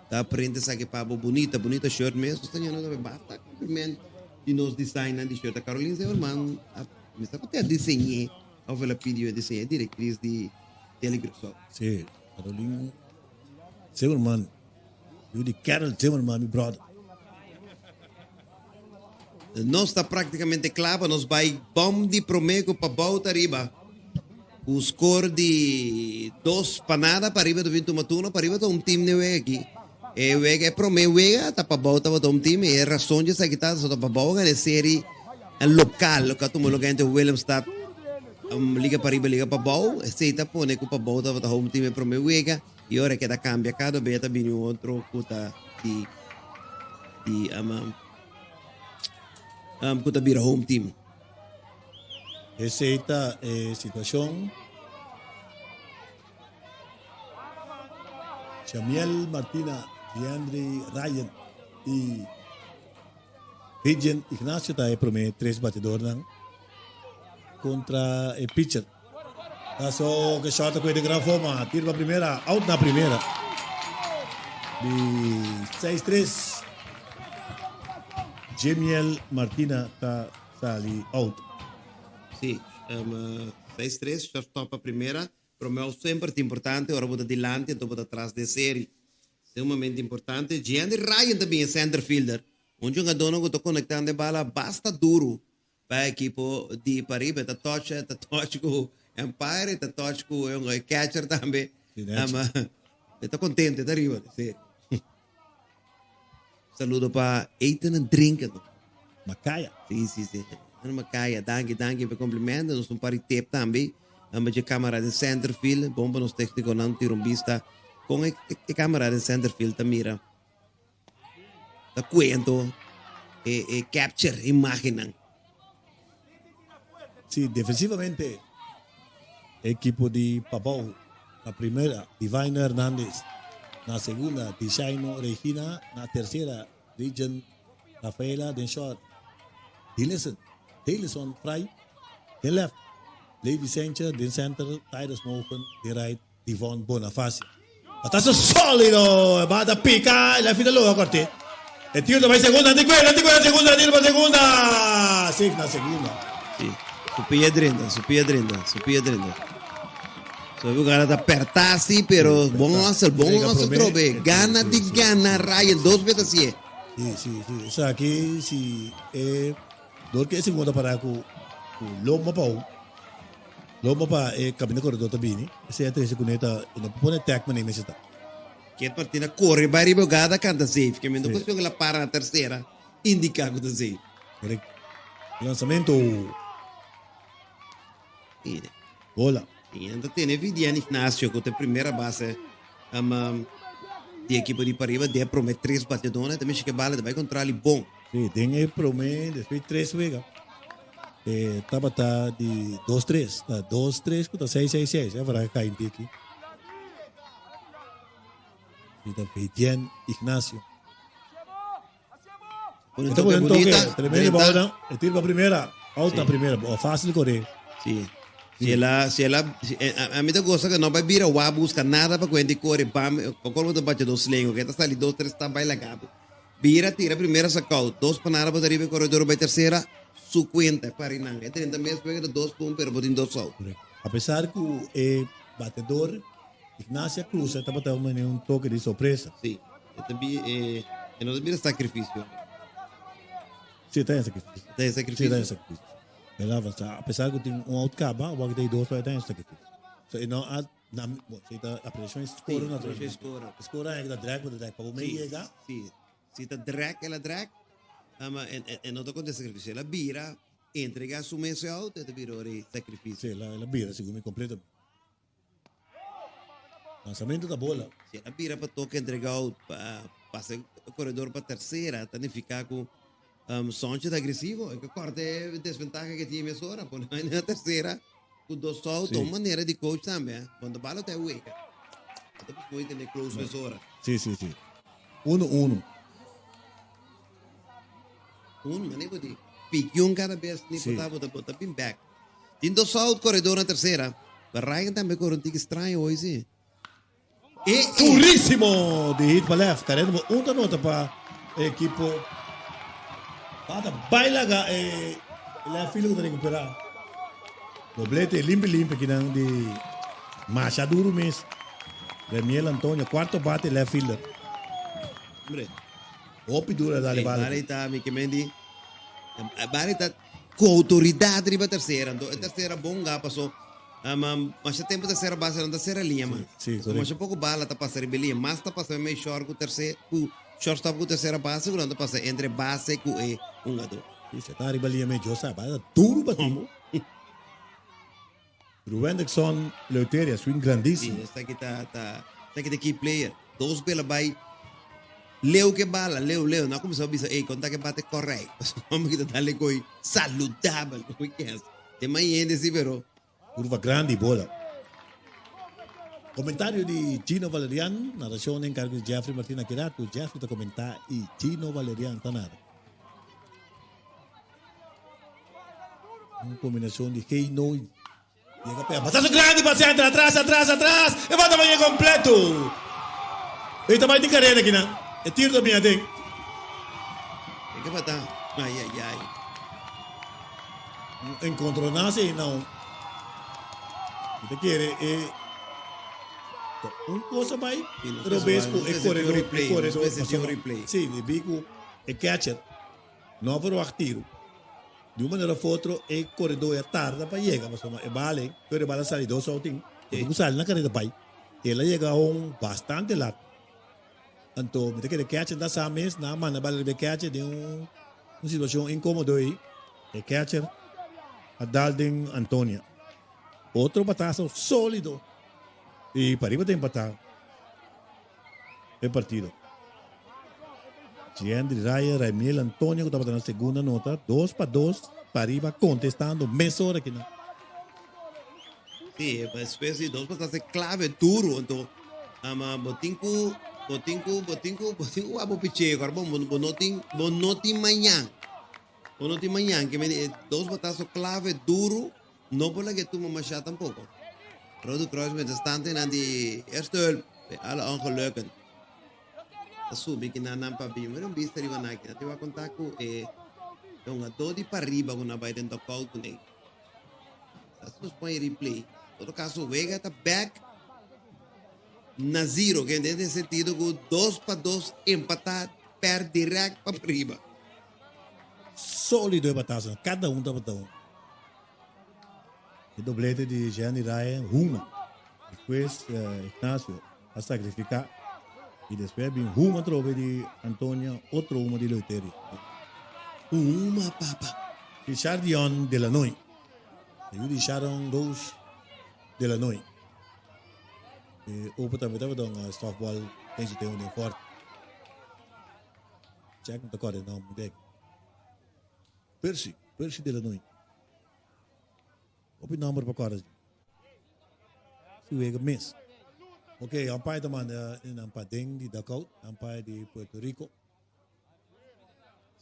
A: ta print esaki pa bo bunita, bunita shirt mes. Nos ta ña nos tambe basta compliment di nos designnan di shirt. Caroline Zimmerman a Mi sa ku te a diseñ'é òf el a pidi yo a diseñ'é direktris di Telecuraçao.
F: Sí, Carolyn Zimmerman, yu di Carol Zimmerman, mi brother.
A: Nos ta práktikamente kla pa nos bai bòm di promé ku Pabou ta riba ku skor di dos pa nada. Pariba ta bin tuma turno, pariba ta un tim den wega aki. E wega, e promé wega ta Pabou tabata un tim i e rason dje esaki ta pasobra Pabou a gana e seri local loke a tuma lugar entre Willemstad liga pariba liga pabou esey ta pone ku pabou tabata home team e prome wega y ora keda cambia cada bes ta bini un otro ku ta di di ku ta bira home team.
F: Esey ta e situacion. Shamiel Martina, Giandry Ryan y. Virgin Ignacio ta e prome tres batidornan contra e pitcher. Paso ke shot a koe den gran forma. Tiro pa primera, out na primera. Di 6-3. Jemiel Martina ta sali out.
A: Sí, um, 6-3, shortstop pa primera. Promeo semper ta importante, ora bo ta dilanti anto bo ta tras den seri. Sumamente importante. Gianni Ryan ta bin e center fielder. Un jugadornan cu ta conectando e bala basta duro pa e ekipo di Pariba. E ta touch, e ta touch cu umpire, e ta touch cu e catcher tambe. E ta contento, e ta riba. Sí. Saludo pa Ethan Drinken.
F: Macaya.
A: Sí, sí, sí. Macaya, danki, danki pa e complimento. Nos un par di tip tambe. Nan dje camera den center field. Bon pa nos tecniconan tira un bista con e, e camera den center field ta mira. Ta cuento e, e capture imagennan.
F: Sí, defensivamente equipo di Pabao na primera Divine Hernandez, na segunda Dishaino Regina, na tercera Regent Rafaela den short Dillison, Dillison Fry den left, Levi Sencha den center, Tyrus Mogen den right, Divon Bonafacio. Batazo solido! E bata pica y la fita loga corte. E tiro ta bay segunda, anti cuera, anti cuera, segunda, tiro pa segunda! Safe na segunda.
A: Sí. Su pia drenta, su pia drenta, su pia drenta. Su jugada ta perta si, pero bon hustle, bon hustle trobe. Gana di gana, Ryan, dos veces así.
F: Si, si, si. Esaki si e dor ku e segundo ta pará ku ku lomba pa un, lomba pa e kaminda koredor ta bini, esei a trese kuné ta e no por pone tèk manera mester ta.
A: Ke partida kore bai riba hogada kanta safe, ke mendo kuestion ku el a para na tersera indiká ku ta safe.
F: Korekto. Lansamento.
A: Mira.
F: Bola.
A: I nan ta tene Vidian Ignacio ku ta e primera base um, di ekipo di Pariba den e prome tres bateadónan. Ta mishi ke bala ta bai kontra li bon.
F: Sí, den e prome despues tres wega e tabata di dos tres. Ta dos tres ku ta seis seis seis. E vara kai un tiki. I ta Vidian Ignacio.
A: Pone
F: Esta
A: toque
F: pone un toque,
A: bonita.
F: tremendo
A: drenta.
F: bola. E tiro pa primera, out na
A: Sí.
F: primera, o fácil correr.
A: Sí. Si el a, si el a, si, eh, a, a mi ta gosta que no bai bira wa busca nada pa cuenta y corre bam, pa colmo ta bache dos slengo, que ta sali dos, tres ta bai lagabu. Bira tira primera sacao, dos pa nada pa riba corredor bai tercera, su cuenta, parinan. E 30 mes juega dos pum, pero botin dos out.
F: Correcto. A pesar cu e batedor Ignacia Cruz tabata un un toque di sorpresa.
A: Sí. E ta bi, e, e no ta bira sacrificio.
F: Sí, ta en sacrificio.
A: Ta en
F: Sí,
A: sacrificio.
F: ta en sacrificio. El avanza. A pesar que tin un out caba, wak tin dos, pero ta en sacrificio. So, e no a, na, bon, si ta apreciación score
A: Sí,
F: naturalmente.
A: score.
F: Score es que ta drag, pero drag. Pa me
A: Sí,
F: llega,
A: Sí. Si ta drag, el a drag. Ama, en, en, en no ta conta sacrificio. El a bira, entrega su mes out, e ta bira ora e sacrificio.
F: sí, la, la bira, según mi completo. Lanzamiento da bola.
A: Si el a bira pa toque entrega out, pa pasa e corredor pa tercera, ta nifica cu um, Sonche ta agresivo. E que corte desventaja que tiene mesora. Pone na tercera, cu dos out,
F: Sí.
A: un manera di coach tambe. Eh? Cuando bala te hueca. Entonces, pues, tener close mesora.
F: Sí, sí, sí. 1-1.
A: Un manejo di piquión cada vez ni
F: Sí.
A: bota bota bota pin back. Tin dos out corredor na tercera. Pero Ryan tambe corre un tique extraño hoy sí. E, e.
F: Durísimo di hit pa left. Carendo un nota pa equipo. Bata bailaga eh, left field que recuperar. Doblete limpi limpi que nan di Masha duro mes. Remiel Antonio, cuarto bate left fielder.
A: Hombre,
F: Hopi dura dale
A: sí,
F: bala.
A: Barry ta Mickey Mendy. Barry ta com autoridade riba terceira. Então, a terceira bonga passou. Um, um, mas já tempo terceira base, não terceira linha, mano.
F: sim,
A: Mas
F: correto.
A: pouco bala tá passando riba linha, mas tá passando meio short com terceira, com shortstop com terceira base, quando passa entre base com e um gato.
F: Isso, tá riba linha meio sabe? Bala duro batimo. Rubenderson Leuteria, swing grandíssimo.
A: Sim, esta aqui tá, tá, esta aqui tá key player. Dos bela vai. Leu que bala, leu, leu. Não começou a bisa, ei, conta que bate correto. Vamos que tá dale coi saludável, como que é? Tem mais gente assim, pero
F: Curva grande bola. Comentario di Gino Valerian, narración en cargo de Jeffrey Martina Querato. Jeffrey te comenta y Gino Valerian Tanara. Una combinación de Hey No. Llega pega. Batazo grande para centro, atrás, atrás, atrás. E va también completo. E también de carrera aquí, ¿no? El tiro también tem.
A: tem que botar. Ai, ai, ai.
F: Encontronasse e não. Te quiere, un cosa vai,
A: Sì, non
F: pero
A: so se
F: ves
A: vai-
F: ku
A: non
F: e
A: so se
F: corredor,
A: c'è un replay,
F: e corredor,
A: non so se c'è un
F: ma
A: replay.
F: Sì, di bico e catcher. No verwacht tiro. Di un manera of otro e corredor e tarda pa llega, ma insomma, e vale, pero vale sali dos outing.
A: Sì.
F: E sali na carrera pai. Ela llega un bastante laat. Anto, me te quiere catcher da sa mes, na manda vale de catcher de un una situación incómodo ahí. E catcher a Dalden Antonia. Otro batazo sólido. Y para arriba te empatar el partido. Giandri Raya, Raimiel Antonio, que estaba en la segunda nota. 2 para 2, para arriba contestando. Mesora que no.
A: Sim, espécie de dos passasse clave duro. Então, ama botinco, botinco, botinco, botinco, abo piche, agora bom, bonotin, bonotin manhã. Bonotin manhã, que me dos batazos clave duro, no por la que tu mamá ya tampoco. Rode Kruis met de stand in aan die eerste hulp bij alle ongelukken. A subi que na nampa bi, maar un bista riba na que te va contar com eh un dodi pa riba com na vai dentro out com.
G: Nos pone replay. Todo caso, wega ta back na zero. Que den sentido ku 2 pa 2 empatá per direct pa riba.
F: Sólido e batazo. Kada un tabata un. E doblete di Gianni Ryan, huma. Despues Ignacio a sakrifiká. I despues bin huma trobe di Antonia, otro huma di Leuterio.
G: Huma, papa.
F: Di Chardion Delanoy. Yu di Sharon Rose Delanoy. E opa tambe tabata un softball den su tempo den Fort. Check no ta kòrda e nòmber dek. Percy, Percy Delanoy. Hopi nòmber pa kòrda. Si wega mes. Ok, umpire ta manda nan paden di dugout, umpire di Puerto Rico.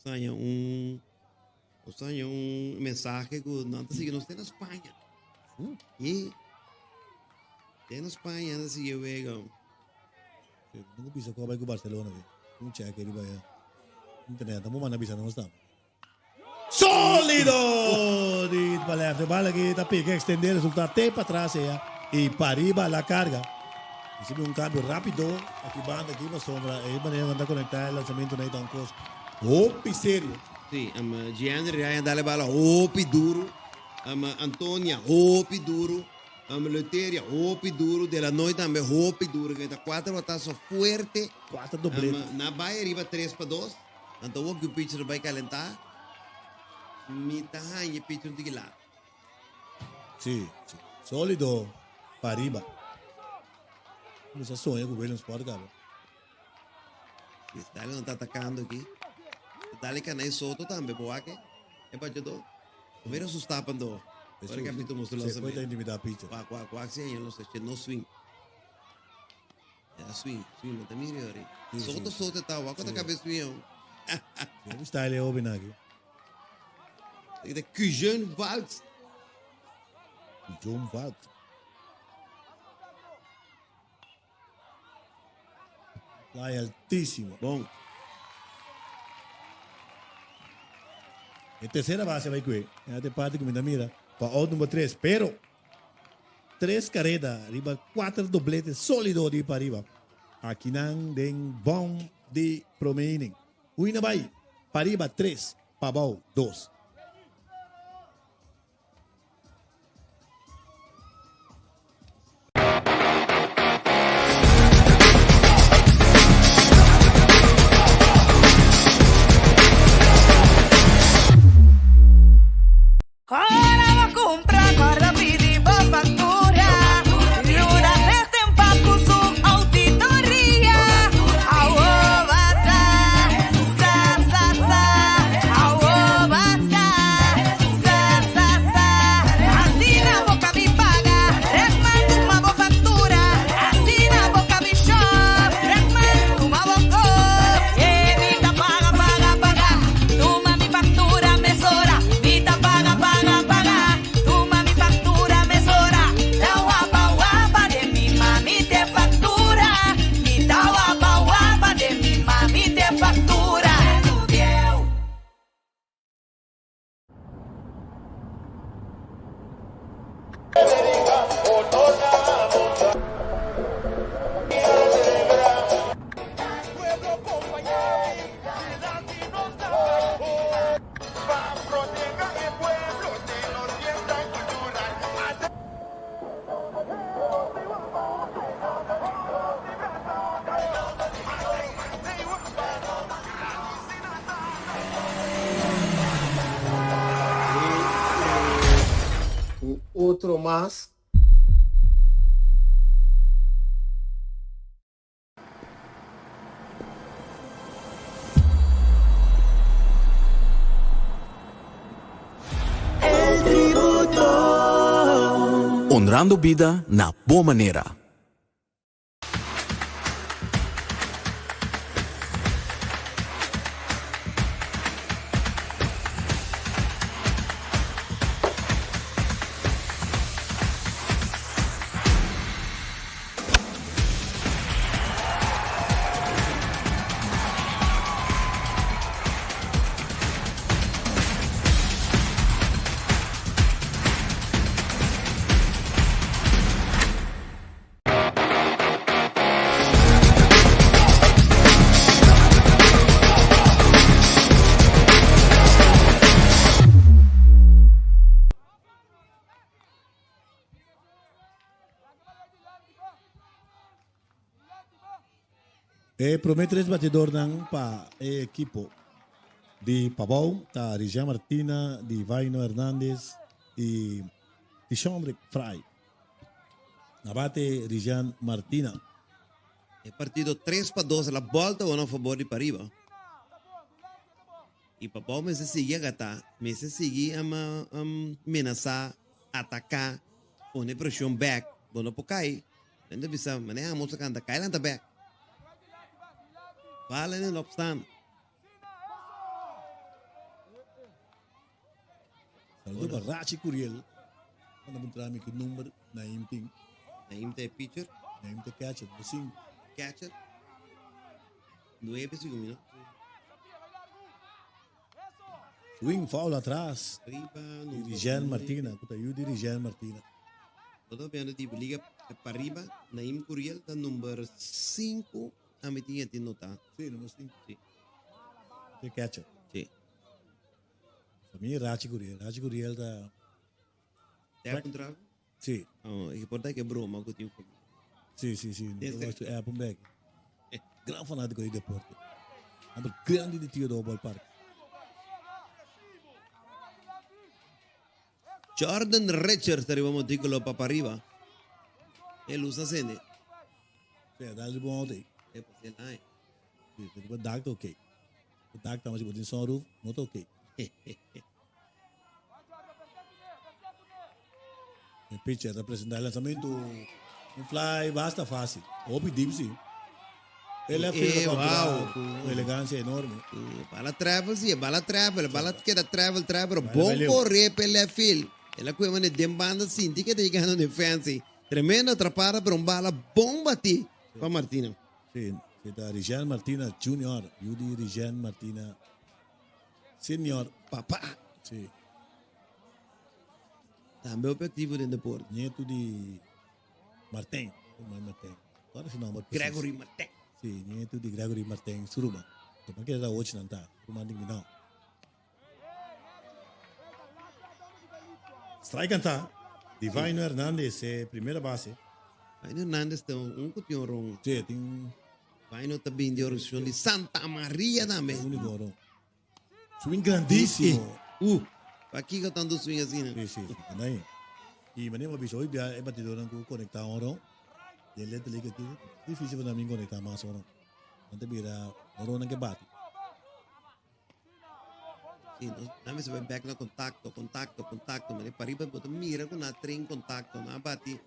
G: Saña un mensahe ku nan ta sigui nos na Spaña. I na Spaña nan sigui wega.
F: No bisa ku bai ku Barcelona be. Un check riba ya. Internet, amo manda bisa nos tambe. Sólido! Di pa left. Bala aki ta pika ekstendé, resultá te patras ya. I pariba la karga. Risibi un kambio rápido aki banda aki pa sombra. E manera ku ta konektá e lansamentu na un kos hopi serio.
G: Si, Gianni Ryan dale bala hopi duru. Antonia hopi duru. Luteria hopi duru. De la Noy tambe hopi duru. Ku ta kuater batazo fuerte.
F: Kuater doblete.
G: Na bai riba 3 pa 2. Anto wak ku pitcher bai kalentá. Mi ta haña pitcher di la.
F: Si. Sólido pariba. Kuminsá soña ku Williamsport, kaba.
G: Dale no ta atakando aki. Dale Canay Soto tambe, boake. E bateadó. Mira su stapando. Ora capito mostró
F: Se puede intimidar pitcher.
G: Wak, wak, wak, si, no sé, no swing. Ja, swing, swing, no te mire ori. Soto, Soto ta, wak ta cabe swing.
F: Si, style e hopi aki.
G: De Cujeun Valks.
F: John Valks. Fly altísimo.
G: Bon.
F: E tersera base bai kue. E parti ku mi mira. Pa out number 3. Pero tres kareda, riba kuater doblete sólido di pariba. Aki nan den bòm di promé inning. 1 a bai. Pariba 3, pabou 2.
H: Ora bo kumpra, kòrda pidi bo faktura. Yuda Resten ku su ouditoria. Awo basa, sa sa sa. Awo basa, sa sa sa. Asina bo kab'i paga, Rekman tuma bo faktura. Asina bo kab'i shop, Rekman tuma bo kop. Evita paga, paga, paga. Tuma mi faktura mesora. Mita paga, paga, paga. Tuma mi faktura mesora. Ta wapa wapa di mi mami te faktura. Mi ta wapa wapa di mi mami te faktura. Bieu.
I: Pueblo kompañá dilanti nos ta Pa protehá e pueblo di nos fiesta kultural.
J: Un otro mas.
K: El Tributo.
L: Honrando bida na bo manera.
F: E prome tres batidornan pa e ekipo di Pabou ta Rijan Martina, Divaino Hernandez y Tishondrick Fry. Na bate Rijan Martina.
G: E partido 3 pa 2 la bolta wano a fabor di Pariba. Y Pabou mester sigui agata, mester sigui ama um, menasa, ataka, pone presion back. Bo no por kai. Men ta bisa, mané amo sa kanta, kai lanta back. Valen en opstaan.
F: Saludo pa Rachi Curiel. Manda puntra mi ki number Naim tin.
G: Naim ta e pitcher.
F: Naim ta catcher, number 5.
G: Catcher. 9 segun mi, no?
F: Swing foul atras.
G: Riba
F: Dirigen Martina, ku ta yu Dirigen Martina.
G: Todo viendo di Liga Pariba, Naim Curiel ta number 5, ami tin eti nota.
F: Sí, number 5.
G: Sí.
F: De catcher.
G: Sí.
F: Famia Rachi Curiel. Rachi Curiel ta...
G: Te ha contrato?
F: Sí.
G: Oh, e por que broma ku tin familia.
F: Sí, sí, sí.
G: Desde-
F: Gosto de Appleback. Gran fanático de deporte. Hombre grande de Theodore Ballpark.
G: Jordan Richards arriba montículo pa arriba. El usa sende.
F: Sí, dale bon outo aí.
G: E pa ser aí.
F: Sí, pero dak ta ok. Dak ta, mas si bo tin sunroof, no ta ok. E pitcher ta presenta e lanzamento. Un fly basta fácil. Hopi deep sí. E left fielder
G: Eh,
F: captura
G: wow.
F: cu un elegancia enorme.
G: Bala travel sí, bala travel, bala queda travel, travel,
F: Bala
G: bon
F: vai leu.
G: correr pe left field. El a cueva ne den banda sinti que te llegando de fancy. Tremenda atrapada, pero un bala bomba ti pa Martina.
F: Sí, sí, ta Rijan Martina Junior. Yudi Rijan Martina Senior.
G: Papá.
F: Sí.
G: Tambe objetivo den deporte.
F: Nieto di Martin. Como Martin? Cual es su nombre?
G: Gregory Martin.
F: Sí, nieto di Gregory Martin Suruma. Toma que era ocho nanta. Suruma di minao. Strike anta. Divino Hernandez, eh, primera base.
G: Divino Hernandez tem un cution ron.
F: Sí, tin
G: Divino también de origem de Santa Maria tambe.
F: Único ron. Swing grandísimo.
G: Aqui que eu tanto swing assim, né?
F: Sí, sí, sí. Anda aí. E maneira uma bicho, hoje é batidor não conectar um ron. E ele tem que difícil para mim conectar mais um ron. Antes vira um ron que bate.
G: Sí, no, dame se back na contacto, contacto, contacto. Mas pariba bota mira com na trem contacto, na bati.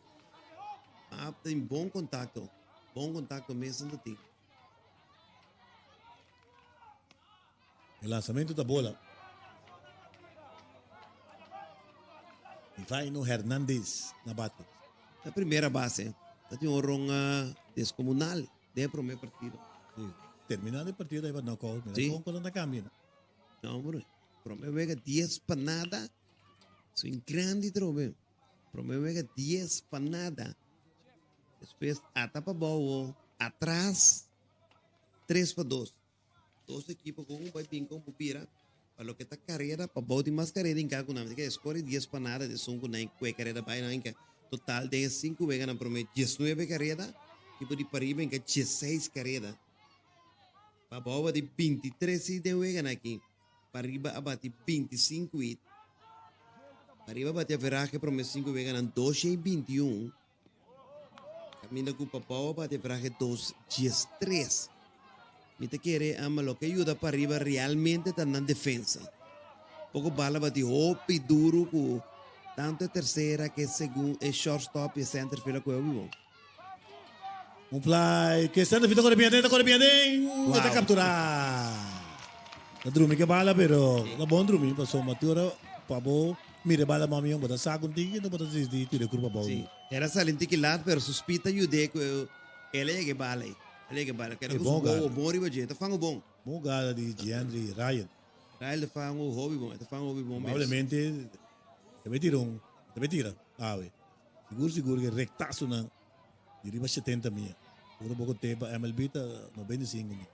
G: Ah, tem bom contato. Bom contato mesmo do tem.
F: O lançamento da bola. Divino Hernandez na bate.
G: Na primeira base, tá tem um ron ah, descomunal de primeiro partido.
F: Sí. Terminando o partido aí vai knockout. Mira
G: Sí.
F: como quando cambia.
G: No, hombre. Promeu vega 10 pa nada. Swing grande trove. Promeu vega 10 pa nada. Después ata pa bobo. Atrás. 3 pa 2. Dos equipos con un buen con pupira. Pa lo que está carrera, pa bobo más carrera en cada una. Que score 10 pa nada. De son con nine carrera pa nine. Total de 5 vega na promedio 19 carrera. Equipo de Pariba en que 16 carrera. Pa bobo de 23 de vega aqui. Pariba abate 25 hit. Pariba abate average promedio 5 vega na 2 e 21. Caminda com Papau abate average 2 13. Mi te quiere ama lo que ayuda para arriba realmente está na defensa. Poco bala bate hopi duro com tanto terceira que segundo é shortstop e center field com o vivo.
F: Um fly que está definido corre bem, corre bem,
G: Wow.
F: está capturar. Na drumi que bala, pero na bom drumi, passou uma teora, pabo, mire bala mami, bota saco um tigre, bota desde tira curva bola.
G: Sí. Era salinte que lá, pero suspita ayude que ele é que bala aí. Ele é que bala. Quero
F: É
G: que
F: bom,
G: bom,
F: cara.
G: bom riba gente, fango bom.
F: Bom gala de DeAndre Ryan.
G: Ryan fango hobby bom, tá fango hobby bom mesmo.
F: Probablemente deve tirar um, deve tirar. Ah, we. Seguro, seguro que rectaço na de riba 70 mil. Por pouco tempo, MLB tá 95 mil.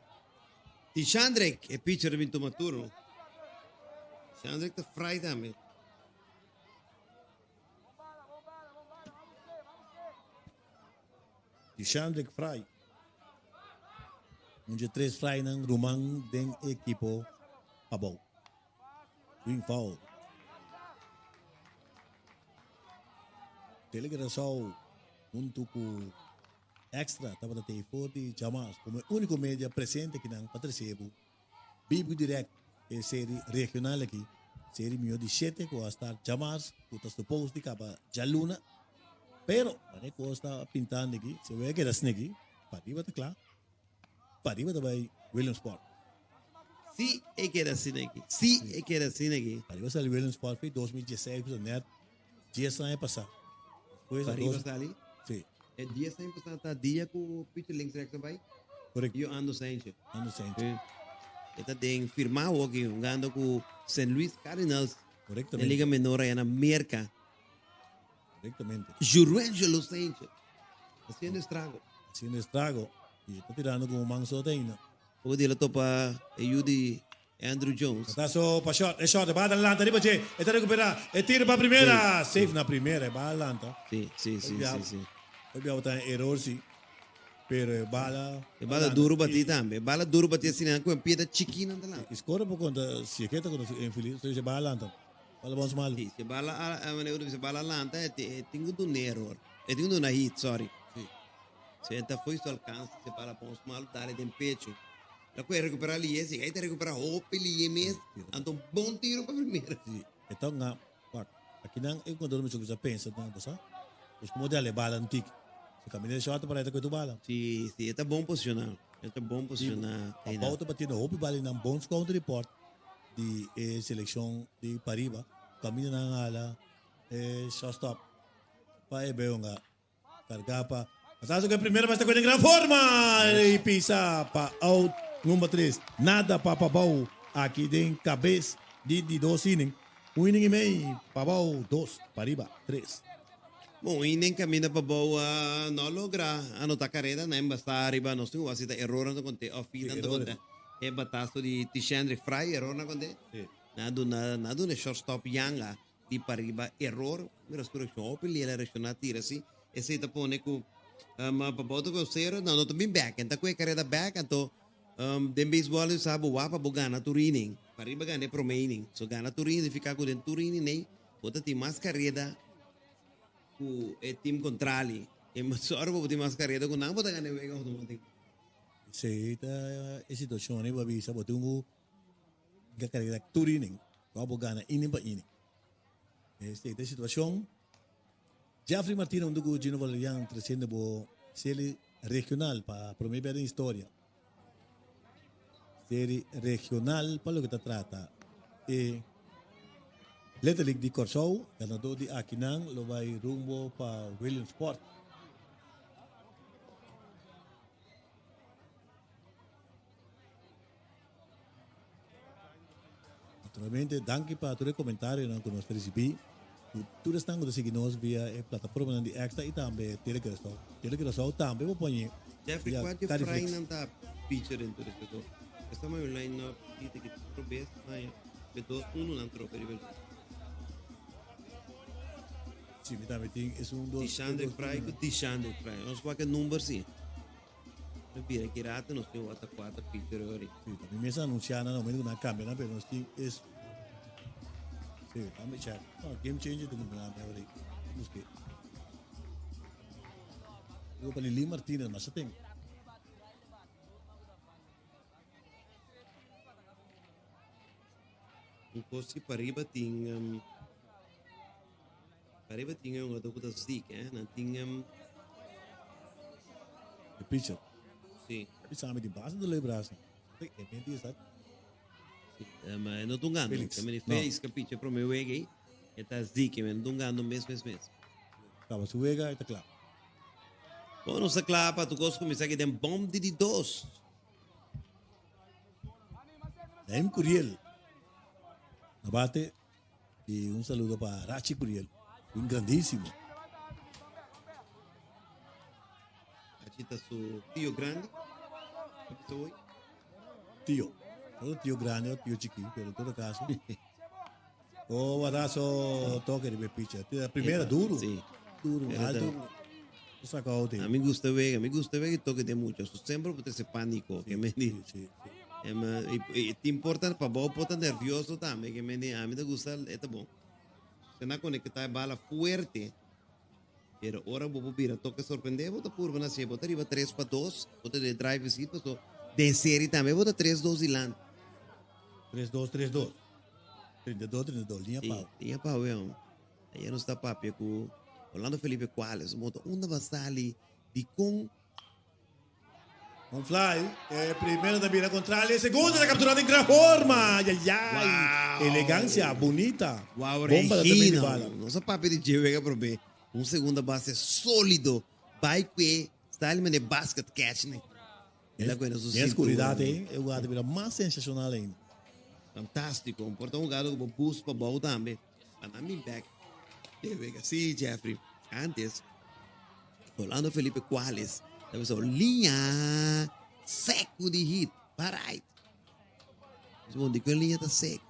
G: E Chandrek é pitcher muito maturo. Chandrek tá fry também.
F: De Chandrek Fry. Un dje tres frainan ruman den e ekipo Pabou. Green foul. Telegraçao huntu ku Extra tabata tei for di djamas komo e úniko media presente akinan pa trese bo bibu dirèkt e seri regional aki, seri mihó di shete ku a start djamars ku ta supos di kaba djaluna. Pero manera kos ta pintando aki, si wea keda sneki, pariba ta kla. Pariba ta bai Williamsport.
G: Si e keda asina aki. Si e keda asina aki.
F: Pariba sali Williamsport fi 2016 ku ta net dies aña pasá.
G: Despues Pariba sali?
F: Si.
G: E dies aña pasá ta dia ku Peter Linksrechts a bai?
F: Correcto.
G: Yo Ando Sanchez.
F: Ando Sanchez.
G: E ta den firmá awoki hungando ku Saint Louis Cardinals.
F: Correctamente.
G: Den Liga Menor allá na Merka.
F: Correctamente.
G: Jurangelo Sanchez. Haciendo estrago.
F: Haciendo estrago. Y está tirando como man sota ainda.
G: Poco di la topa e yu di Andrew Jones.
F: Batazo pa short. E short. Va adelante. Riba che. E ta recupera. E tiro pa primera. Safe na primera. E va adelante.
G: Sí, sí, sí, sí, sí.
F: Hoy bia bota error sí. Pero e bala.
G: E bala duro bati tambe. E bala duro bati asina cu e pie ta chikino adelante.
F: Y score por conta si e keta contra su infeliz. Entonces e bala adelante. Bala bons malu.
G: Sí, si bala a, a, manera si bala lanta, e, e tin ku duna error. E tin ku duna hit, sorry.
F: Sí.
G: Si e ta foi su alcance, si bala bons malu, dale den pecho. La ku e recupera liye, si e ta recupera hopi liye mes, anto un bon tiro pa primera.
F: Sí, e ta nga, wak, aki nan e jugador mester kusa pensa nan, bo sa? Pues como dale bala un tiki. Si camina de short para e ta kue tu bala.
G: Sí, sí, e ta bon posiciona. E ta bon posiciona.
F: Sí, Pabou ta batiendo hopi bala y nan bon scout report. di e seleccion di pariba caminda nan hala e shortstop pa e beunga carga pa Pasazo que primera base ta con gran forma y pisa pa out number 3 nada pa Pabao aki den cabes di di dos inning un inning y mei Pabao dos pariba tres.
G: Bon, un inning caminda Pabao a no logra anota careda na embasa ariba nos tin wasi ta error nan ta conte of fi nan ta conte. E batazo di Tishandre Fry, error na konde. Na duna, na duna shortstop Yanga di pariba error. Mira su reaccion hopi liela reacciona tira si. Esey ta pone cu um, pa boto cu cero, no, no ta bin back. En ta cu e carrera back, anto um, den baseball you sa bo wapa bo gana tur inning. Pariba gana e prome inning. So gana tur inning significa cu den tur inning ney bo ta tin mas carrera cu e team contrali. E mas ora bo tin mas carrera cu nan bo ta gana e wega automatic.
F: Esei ta e situacion riba bisa bo tin cu ga carrera tur inning pa bo gana inning pa inning. Esei ta e situacion. Jeffrey Martina hunto cu Gino Valerian treciendo bo serie regional pa prome bes den historia. Serie regional pa loke ta trata e Little League di Corsou. Ganador di akinan lo bay rumbo pa Williamsport. Naturalmente, danki pa tur e comentarionan cu nos ta ricibi. Y tur esnan cu ta sigui nos via e plataformanan di Extra y tambe Tele Curaçao. Tele Curaçao tambe bo pone
G: Jeffrey,
F: via
G: cual di
F: Cariflix.
G: Fry nan ta pitcher den tur esaki? Esta mai un line up di ki otro bes, mai e dos uno nan trope riba el.
F: Si, mi tambe tin esun dos.
G: Tishandre Fry cu Tishandre Fry. Nos wak e number si. No bira ki rato nos tin wata cuatro pitcher ori.
F: Si, tambe mes anuncia na momento cu nan cambia nan, pero nos tin es. Si, tambe check. No, game changer tin cu nan ori. Busque. Digo pa Lili Martinez, mas ten.
G: Un cos si pariba tin um, pariba tin un otro ku ta ziek, eh? Nan tin um,
F: E pitcher.
G: Si.
F: Bisa mi di base de lei brasa. E men di esa.
G: Si, um, no tungando.
F: Felix.
G: Kami di
F: No.
G: Felix ka pitcher prome wega ei. E ta ziek, men tungando mes mes mes.
F: Kaba su wega, e ta kla.
G: Bon, nos ta kla pa tu kos kuminsá aki den bom di di dos.
F: Naim Curiel na bate y un saludo pa Rachi Curiel, un grandísimo.
G: Rachi ta su tío grandi.
F: Tío. No tío grande o tío chiquito, pero en todo caso. Oh, batazo toque de pitcher. La primera duro.
G: Sí.
F: Duro,
G: Era
F: alto. Saka out
G: A mi gusta wega, mi gusta wega e toke den mucha. So semper bo trese panico, ke men di. I tin por ta pa bo por ta nervioso tambe, ke men di ami ta gusta e ta bon. Se na conecta e bala fuerte, pero ora bo por bira toke sorprende bo ta purba na sie, bo ta riba 3-2, bo ta den drive seat paso den serie tambe bo ta 3-2 dilanti.
F: 3-2, 3-2. 32, 32, liña
G: pao. Liña pao, weón. Ayer nos ta papia ku Orlando Felipe Cuales, moto unda ba sali dikon.
F: Un fly, e primero ta bira contrale, e segundo ta captura den gran forma. Ay, ay, ay.
G: Wow.
F: Elegancia, bunita.
G: Wow,
F: Bomba ta tremendo
G: Regina.
F: bala.
G: Nos a papia di dje wega probe. Un segunda base solido. Bai kue style mende basket catch ne. El a kue na su
F: Den
G: cintura.
F: oscuridad, eh, e jugada ta bira mas sensacional ainda.
G: Fantastico. Un por ta un jugada ku bo boost pa bou tambe. Pa nan bin back. De wega. Si, Jeffrey. Antes, Orlando Felipe Cuales ta bisa un liña seco di hit. Parait. Bon, di kuen liña ta seco?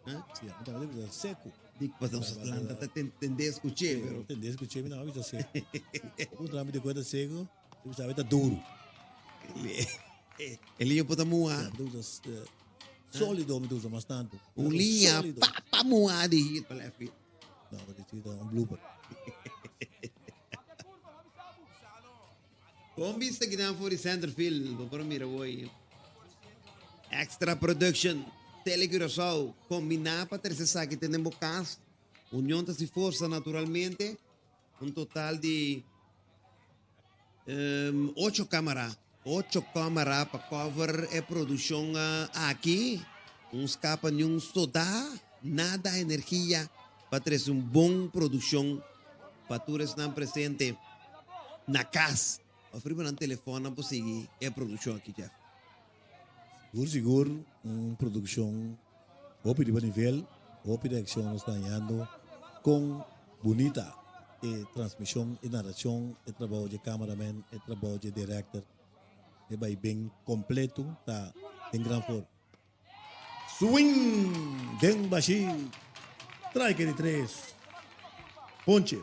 F: Ha? Si, a mi tambe ta bisa seco.
G: Di pa nos planta ta tende escuché, pero.
F: Tende escuché, mi tambe bisa seco. Un trami di kuen ta seco, mi bisa ta duro.
G: E liña por ta muha.
F: Sólido mi ta usa mas tanto.
G: Un liña pa pa muha di hit pa left field.
F: No, porque si ta un blooper.
G: Bon bista kinan for di center field. Bo por mira hoy. Extra production. Tele Curaçao. Kombiná pa trese esaki te den bo kas. Union ta si forsa naturalmente. Un total di ocho camara, ocho camara pa cover e produccion aki. Un scapa ni un soda, nada energia pa trece un bon produccion pa tur esnan presente na cas of riba nan telefonnan por sigui e produccion aki, Jeff.
F: Sigur sigur un produccion hopi riba nivel, hopi reaccion nos ta hañando con bunita e transmision, e narracion, e trabao dje cameraman, e trabao dje director e bay ben completo ta den gran forma. Swing den bashi strike di tres ponche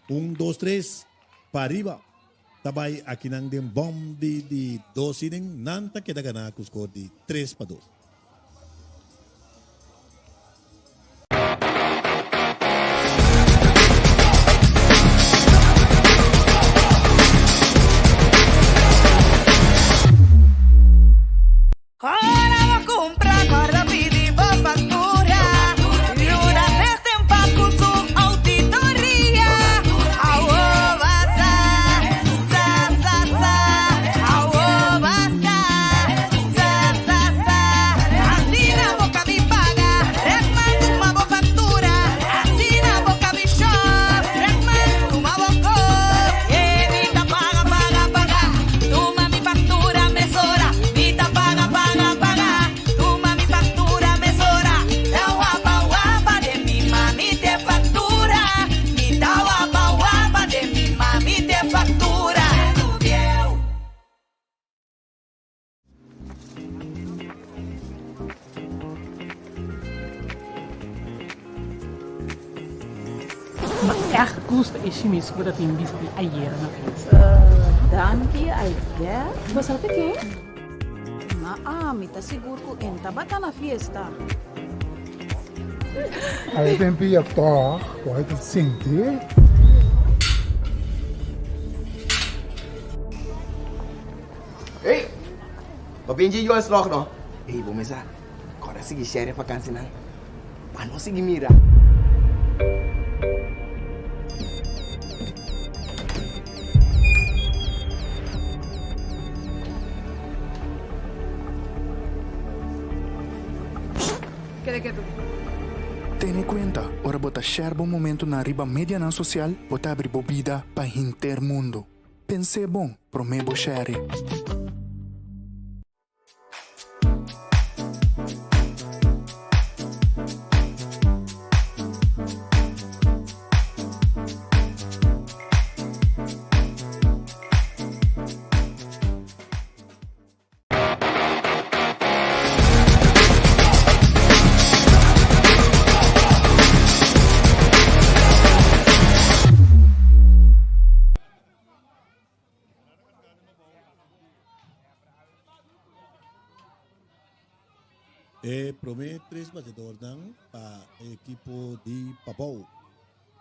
F: un dos tres pariba. Ta bai akinan den bom di di dos inning, nan ta keda gana ku skor di 3-2.
H: Ora bo cumpra corda pidi bo factura. Yuda tres tempa cu su auditoria. Awo basa, sa sa sa. Awo basa, sa sa sa. Asina bo cabi paga, Rekman tuma bo factura. Asina bo cabi shop, Rekman tuma bo kop. Evita paga, paga, paga. Tuma mi factura mesora. Mi ta paga, paga, paga. Tuma mi factura mesora. Ta wapa, wapa de mi mami te factura. Mi ta wapa, wapa de mi mami te factura.
K: Ma echt gusta e shimis ku bo ta tin bisti ayera na fiesta.
M: Danki, I guess.
K: Bo sa ta ke?
M: Ma ami ta sigur ku en tabata na fiesta.
N: Ai den pia tòg ku ai ta sinti.
O: Ey! Bo bin dje Joel slog no? Ey, bo mesa kòrda sigui share e vakansinan pa no sigui mira.
P: Keda ketu.
Q: Tene kuenta, ora bo ta share bo momentunan riba medianan sosial, bo ta abri bo bida pa henter mundu. Pens'é bon promé bo share.
F: E promé tres batedornan pa e ekipo di Pabou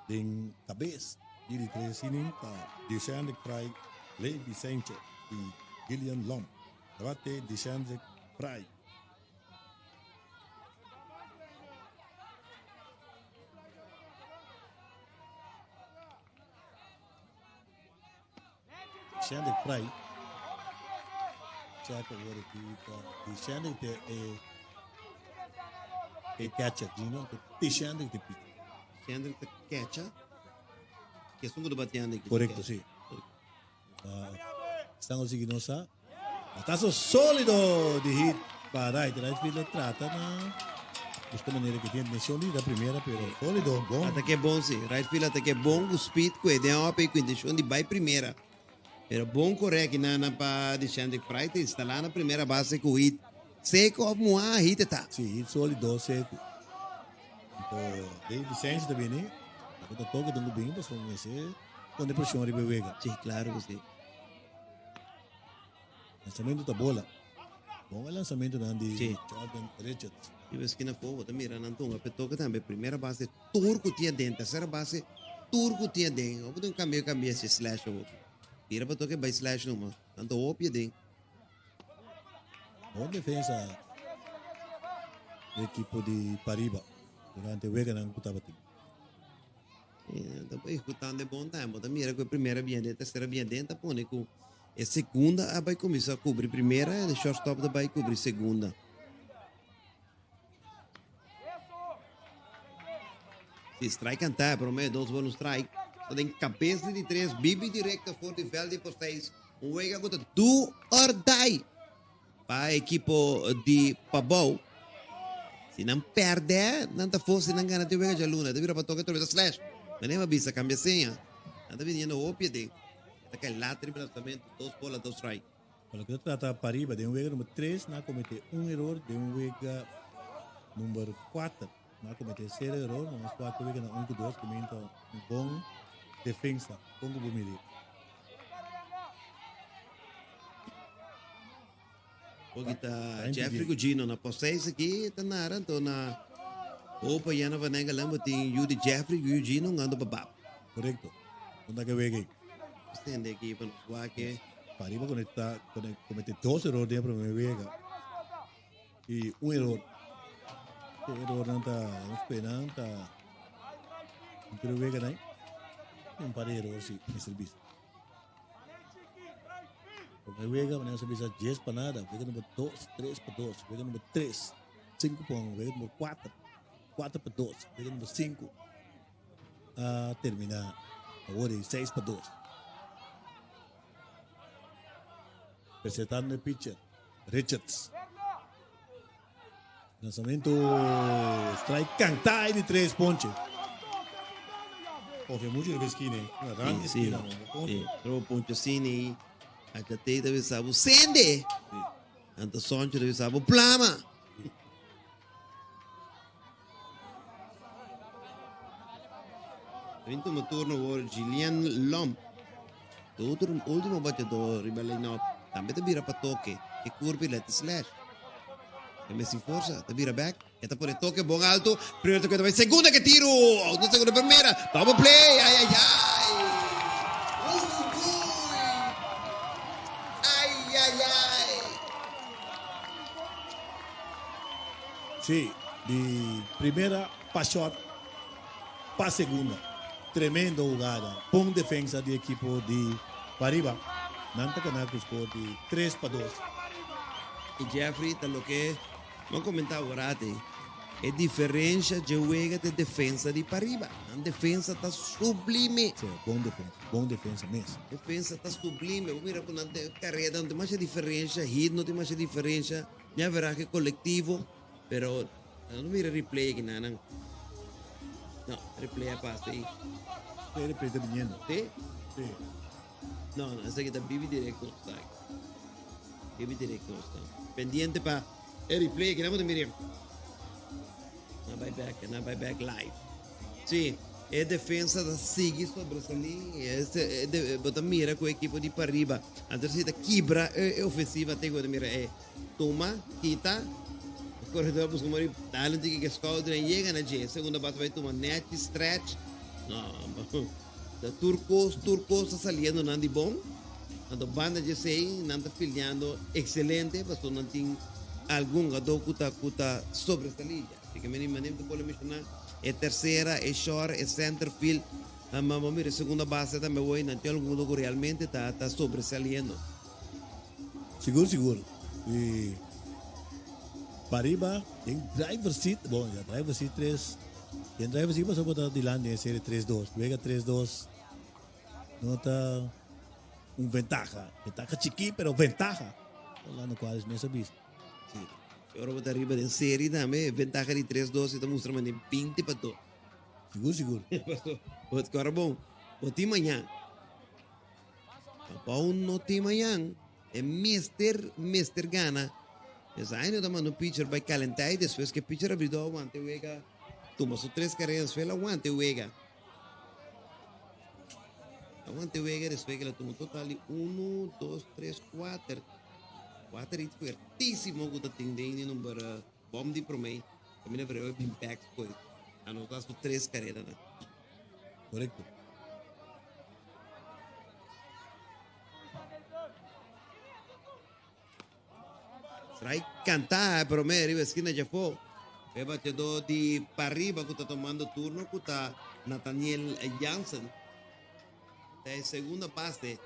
F: den kabes di di tres inning ta Deshandrick Fry, Ley Vicente i Gillian Lomp. Tabata Deshandrick Fry. Shendrick Fry. Check awor aki ta di Shendrick te e e catcher, Gino, te Shendrick te pitcher.
G: Shendrick te catcher. Que es un que bateando aquí.
F: Correcto, sí. Estamos siguiendo nos a. Batazo sólido di hit pa right. Right fielder trata na busca manera que tiene intención di la primera, pero sólido, bon.
G: Ataque bon, sí. Right field ataque bon ku speed ku e den op ku intención di bai primera. Pero bon corre aki na na pa di Shendrick Fry te instala na primera base ku hit seco of muha hit ta.
F: Sí, hit sólido seco. Anto Dave Vicencio ta bini. Tabata toque den ku bini pasobra mester pone presion riba e wega.
G: Sí, claro ku sí.
F: Lanzamento ta bola. Bon e lanzamentonan di
G: Sí.
F: Jordan Richards.
G: Riba esquina afó bo ta mira nan tunga pe toke tambe primera base tur ku tin aden tercera base tur ku tin aden bo tin cambia cambia si slash awor tira pa toke bai slash numa nan ta hopi aden.
F: Bon defensa di ekipo di Pariba durante weganan ku tabatin.
G: Ta bai ejecutando e bon time. Bo ta mira cu e primera bien den, tercera bien den, ta pone cu e segunda a bai cuminsa cubri primera, e shortstop ta bai cubri segunda. Si strike canta, prome dos bola un strike. Ta den cabeza di tres, bibi directo for di veld di por seis. Un wega cu ta do or die. Pa ekipo di Pabou, si nan pèrdè, nan ta for, si nan gana tin wega djaluna. Ta bira pa toka trobe ta slash. Manera mi a bisa, kambia seña. Nan ta biniendo hopi aden. E ta kai lat riba lansamentu, dos bola, dos strike.
F: Pa loke ta trata pariba, den wega number tres nan a komete un eror, den wega number kuater nan a komete sero eror, nan a kuater wega na un ku dos, kuminta un bon defensa, kon ku bo mira.
G: Porque ta Jeffrey ku Gino na post 6 aqui ta nara então na Opa Jana van Engelen bo tin yu di Jeffrey ku yu Gino ngando pa bab.
F: Correcto. Unda ke wega ei?
G: Stende aqui pa nos wak.
F: Pariba conecta comete dos error den prome wega. Y un error. E error nan ta nos penan ta Pero wega nai. Un par di error si mester bisa. Prome wega manera sa bisa 10 pa nada. Wega number 2, 3 pa 2. Wega number 3, 5 pa 1. Wega number 4, 4 pa 2. Wega number 5 a termina awor di 6 pa 2. Presentando e pitcher Richards. Lanzamento strike cantá di tres ponche. Confia mucho riba esquina, eh. Una grande
G: Sí,
F: esquina.
G: sí. Pero ponche cine Acate debe sabu sende. Anto Soncho debe sabu plama. Último turno por Gillian Lomp. De otro último bateador riba line-up. Tambe ta bira pa toque. E curva y let slash. E Messi forza, ta bira back. E ta pone toque bon alto. Primero toque ta segunda que tiro. Auto segunda primera. Double play. Ay, ay, ay. Ay, ay, ay.
F: Sí, di primera pa short pa segunda. Tremendo hugada. Bon defensa di ekipo di Pariba. Nan ta gana ku score di 3 pa 2.
G: Y Jeffrey ta loke no comenta awor e diferencia dje wega de defensa di Pariba. Nan defensa ta sublime.
F: Sí, bon defensa, bon defensa mes.
G: Defensa ta sublime. Bo mira ku nan careda no tin masha diferencia, hit no tin masha diferencia, ni averaje colectivo, pero no mira replay aki nan. No, replay a pasa ahí.
F: Sí, replay ta viniendo.
G: Sí?
F: Sí.
G: No, no, esaki ta bibi directo está. Bibi directo está. Pendiente pa e replay, que namo mira. Na bye back, na bye back live. Sí, e defensa ta sigui sobresalir. Ese, e de, bo ta mira ku ekipo di Pariba. Antes si ta kibra e, e ofensiva te mira e toma, kita. E corredor busca mori dale un tiki que schouder en llega na dje. Segunda base vai tuma net stretch. No, da turcos, turcos ta saliendo nan di bon. Anto banda dje sei nan ta fildeando excelente pasobra nan tin algun gadó ku ta ku ta sobresalí. Así que meni manem ta por mencioná e tercera, e short, e center field. Ma bo mira e segunda base tambe hoy nan tin algun ku realmente ta ta sobresaliendo.
F: Sigur sigur y pariba den driver seat bon ya driver seat tres den driver seat pasobra bo ta dilanti den e serie tres dos wega tres dos no ta un ventaha ventaha chiki pero ventaha Orlando Cuadres mes a bisa.
G: Si ora bo ta riba den serie tambe e ventaha di tres dos e ta mustra manera binti pa dos.
F: Sigur sigur.
G: Bo ta kora bon bo tin mañan. Pabou no tin mañan. E mester, mester gana. Esai no ta manda un pitcher bai calentá y despues que pitcher a bridó aguanta e wega. Tuma su tres carreras fel aguanta e wega. Aguanta e wega despues que la tuma un total di uno, dos, tres, cuater. Cuater hit fuertísimo cu ta tin den di number bom di promé. Caminda Verheul bin back despues. Anota su tres carreranan.
F: Correcto.
G: Strike cantá e promé riba esquina djafó. E bateadó di pariba ku ta tomando turno ku ta Nathaniel Jansen. Ta e segunda base.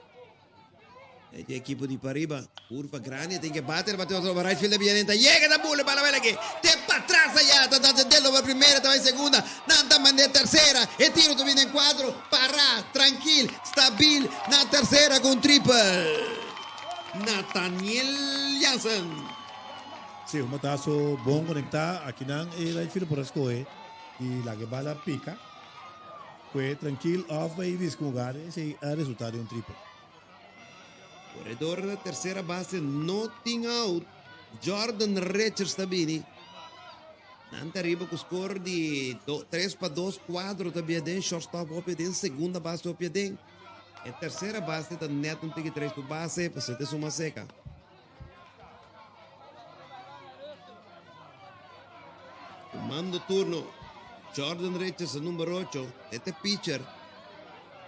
G: E equipo di pariba. Curva grande, tem que bater, bateu a right field viene, entra, llega da bula, bala bala que te para atrás allá, ta ta dello va primera, ta va segunda, nanta mande tercera, e tiro tu viene en cuatro, para, tranquil, stabil, na tercera con triple. Nathaniel Jansen.
F: Sí, un batazo bon conectá. Aki nan e right fielder por a scoge y laga e bala pica. Kue trankil of bai riska un hogar, esei a resulta den un triple.
G: Koredor na tersera base no tin out. Jordan Richards ta bini. Nan ta riba ku skor di 3 pa 2 kuadro ta bia den shortstop hopi den segunda base hopi den. E tersera base ta net un tiki 3 ku base pa sete suma seka. Tumando turno, Jordan Richards, number 8, este pitcher.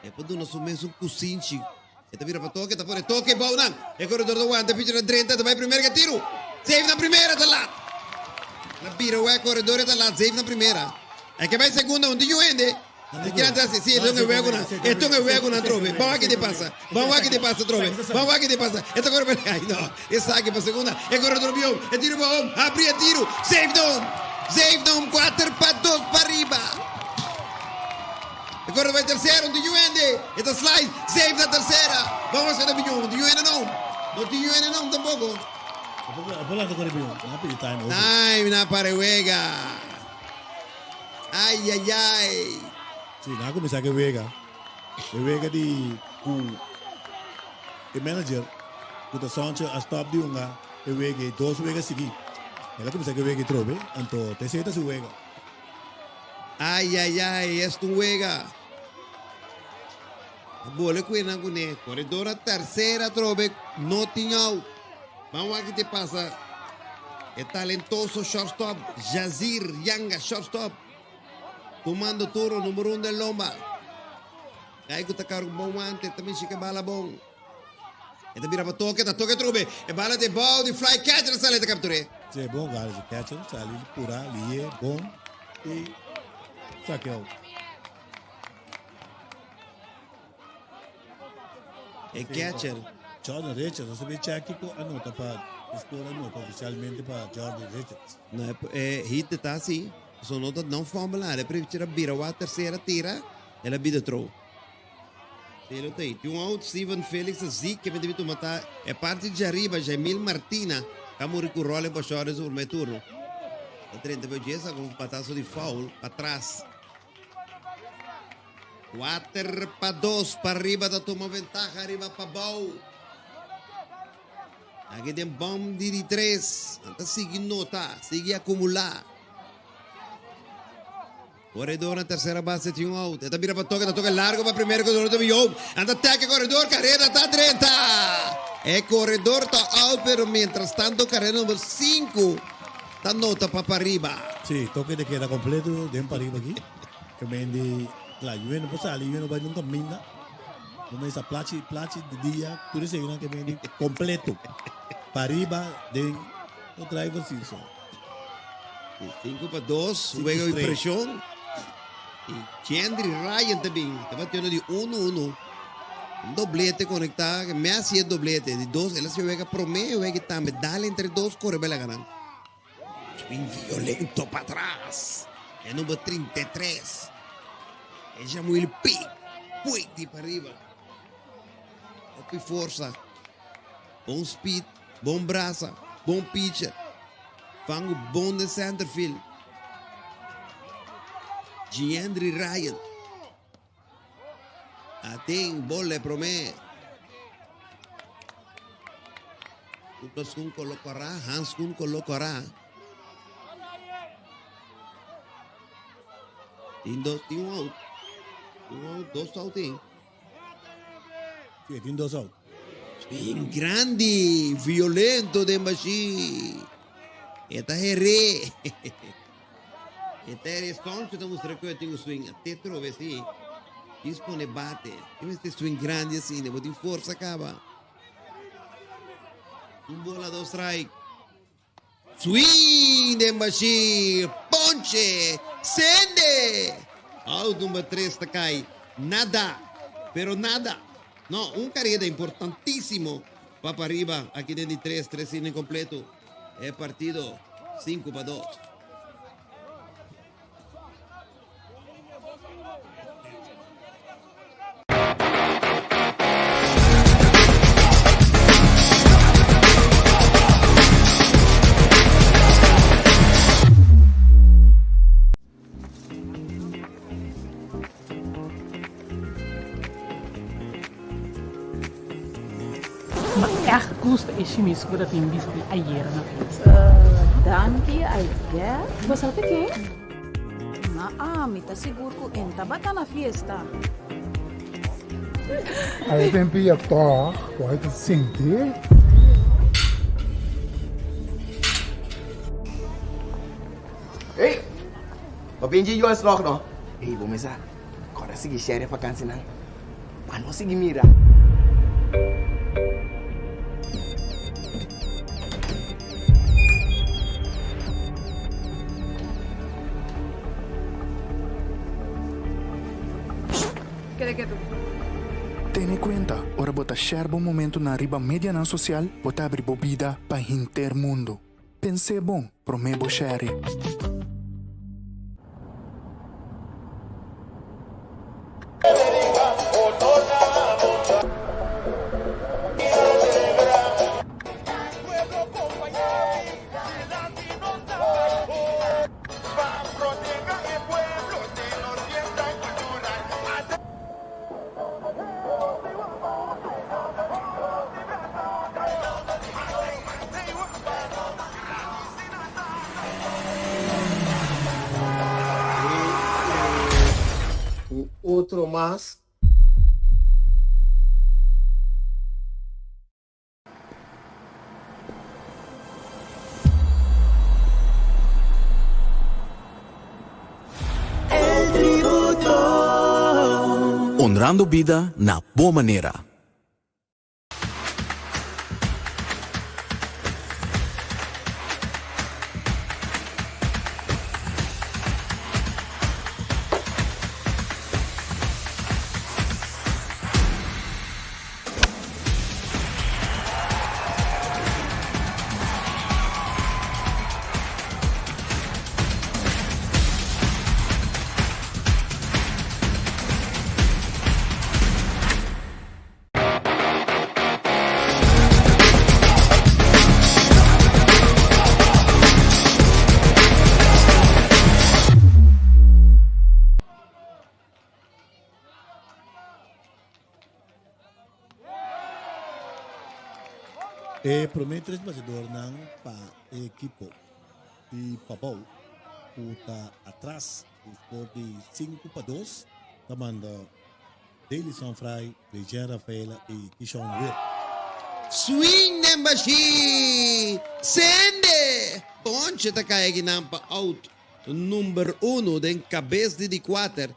G: E por duna su mes un kusinchi. E ta bira pa toke, ta pone toke bou nan. E corredor ta wanta, pitcher ta drenta, ta bai primera ke tiru. Safe na primera, ta lat. La bira wek, corredor ta lat, safe na primera. E ke bai segunda, un di hende. Sí, esto es un nan. Esto es un nan trobe. Vamos a qué te pasa. Vamos a qué te pasa trobe. Vamos a qué te pasa. Esto corre Ay, no. E saque para segunda. E corredor bion. E tiro pa home. Abri e tiro. Safe down. Safe down. 4 pa 2 pa riba. E corredor vai tercero. Un di Esta slide. Safe na tercera. Vamos a hacer bion. Un di no. No di no tampoco.
F: Apollando con bion. Na pidi time.
G: Time na parewega. Ai, ai, ai.
F: Sí, na kuminsá ku e wega. E wega di ku e manager ku ta Soncho a stop di hunga e wega ei dos wega sigui. El a kuminsá ku e wega ei trobe, anto ta esei ta su wega.
G: Ai, ai, ai, esta un wega. A bole ku enan kuné. Koredor a tersera trobe, no tin out. Ban wak ki te pasa. E talentoso shortstop Jazir Yanga, shortstop. Tumando turno, numero 1 den lomba. Kai ku ta karga un bon wante, ta mishi ke bala bon. E ta bira pa toke, ta toke trobe. E bala te bou di fly catcher sali ta kaptur'é.
F: Sí, bon gara si catcher sali pura, lihe, bon i sake out.
G: E catcher.
F: Jordan Richards, nos ta bin check kiko a nota pa e score a nota oficialmente pa Jordan Richards.
G: No, e hit ta así. So no ta no fumble nada. E pitcher a bira wa tercera tira, el a bida throw. Sí, lo ta ahí. Tin un out, Steven Felix Zeke, que me debe tuma ta e parte de arriba, Jamil Martina, ka muri ku role pa short su primer turno. Ta 30 pa Jessa con un patazo di foul patras. 4 pa 2 pa riba ta tuma ventaha riba Pabou. Aki den bom di di 3. Anta sigui nota, sigui akumulá. Koredor na tersera base tin un out. E ta bira pa toke, ta toke largo pa primera koredor ta bion. Anta teke koredor, karera ta drenta. E koredor ta out, pero mientras tanto karera number 5. Ta nota pa pariba.
F: Sí, toke de keda kompleto den pariba aki. Ke men di, kla, yu no por sali, yu no bai nunka minda. Bo mester plachi, plachi di dia, tur eseinan ke men di kompleto. Pariba den e driver seat so.
G: 5 pa 2, wega di preshon. I Kendry Ryan ta bin, ta batiendo di 1-1. Un doblete konektá, Messi e doblete, di dos, el a hasi wega promé wega i tambe dal entre dos kore bela ganan. Swing violento pa atras, e number 33. E Jamuil Pick, puik di pariba. Hopi forsa, bon speed, bon brasa, bon pitcher. Fangu bon den centerfield. Giandry Ryan. Aten bola e promé. Lucas Kun colocará, Hans Kun colocará. Tin dos, tin un out. Tin un out, dos out tin.
F: Sí, tin dos out.
G: Swing grandi, violento den bashi. E ta heré. E ta heré. Soncho ta mustra ku e tin un swing. Te trobe si. Dispone bate. E mester swing grandi asina. Bo tin forsa kaba. Un bola, dos strike. Swing den bashi. Ponche. Sende. Out number 3 ta kai. Nada. Pero nada. No, un careda importantísimo pa pariba aki den di 3, 3 inning completo. E partido 5 pa 2.
K: Ma echt gusta e shimis ku bo ta tin bisti ayera na fiesta.
M: Danki, I guess.
K: Bo sa ta ke?
M: Ma ami ta sigur ku en tabata na fiesta.
N: Ai den pia tòg ku ai ta sinti.
O: Hey! Bo bin dje Joel Slog no? Ey, bo mesa kòrda sigui share e vakansinan pa no sigui mira.
P: Keda ketu.
Q: Tene kuenta, ora bo ta share bo momentunan riba medianan sosial, bo ta abri bo bida pa henter mundu. Pens'é bon promé bo share.
J: Un otro mas.
L: Honrando bida na bo manera.
F: E promé tres bateadornan pa e ekipo di Pabou ku ta atras ku skor di sinku pa dos ta manda Dailison Fry, Dejan Rafaela i Kishon Wirt.
G: Swing den bashí! Sende! Ponche ta kai akinan pa out number uno den kabes di di kuater.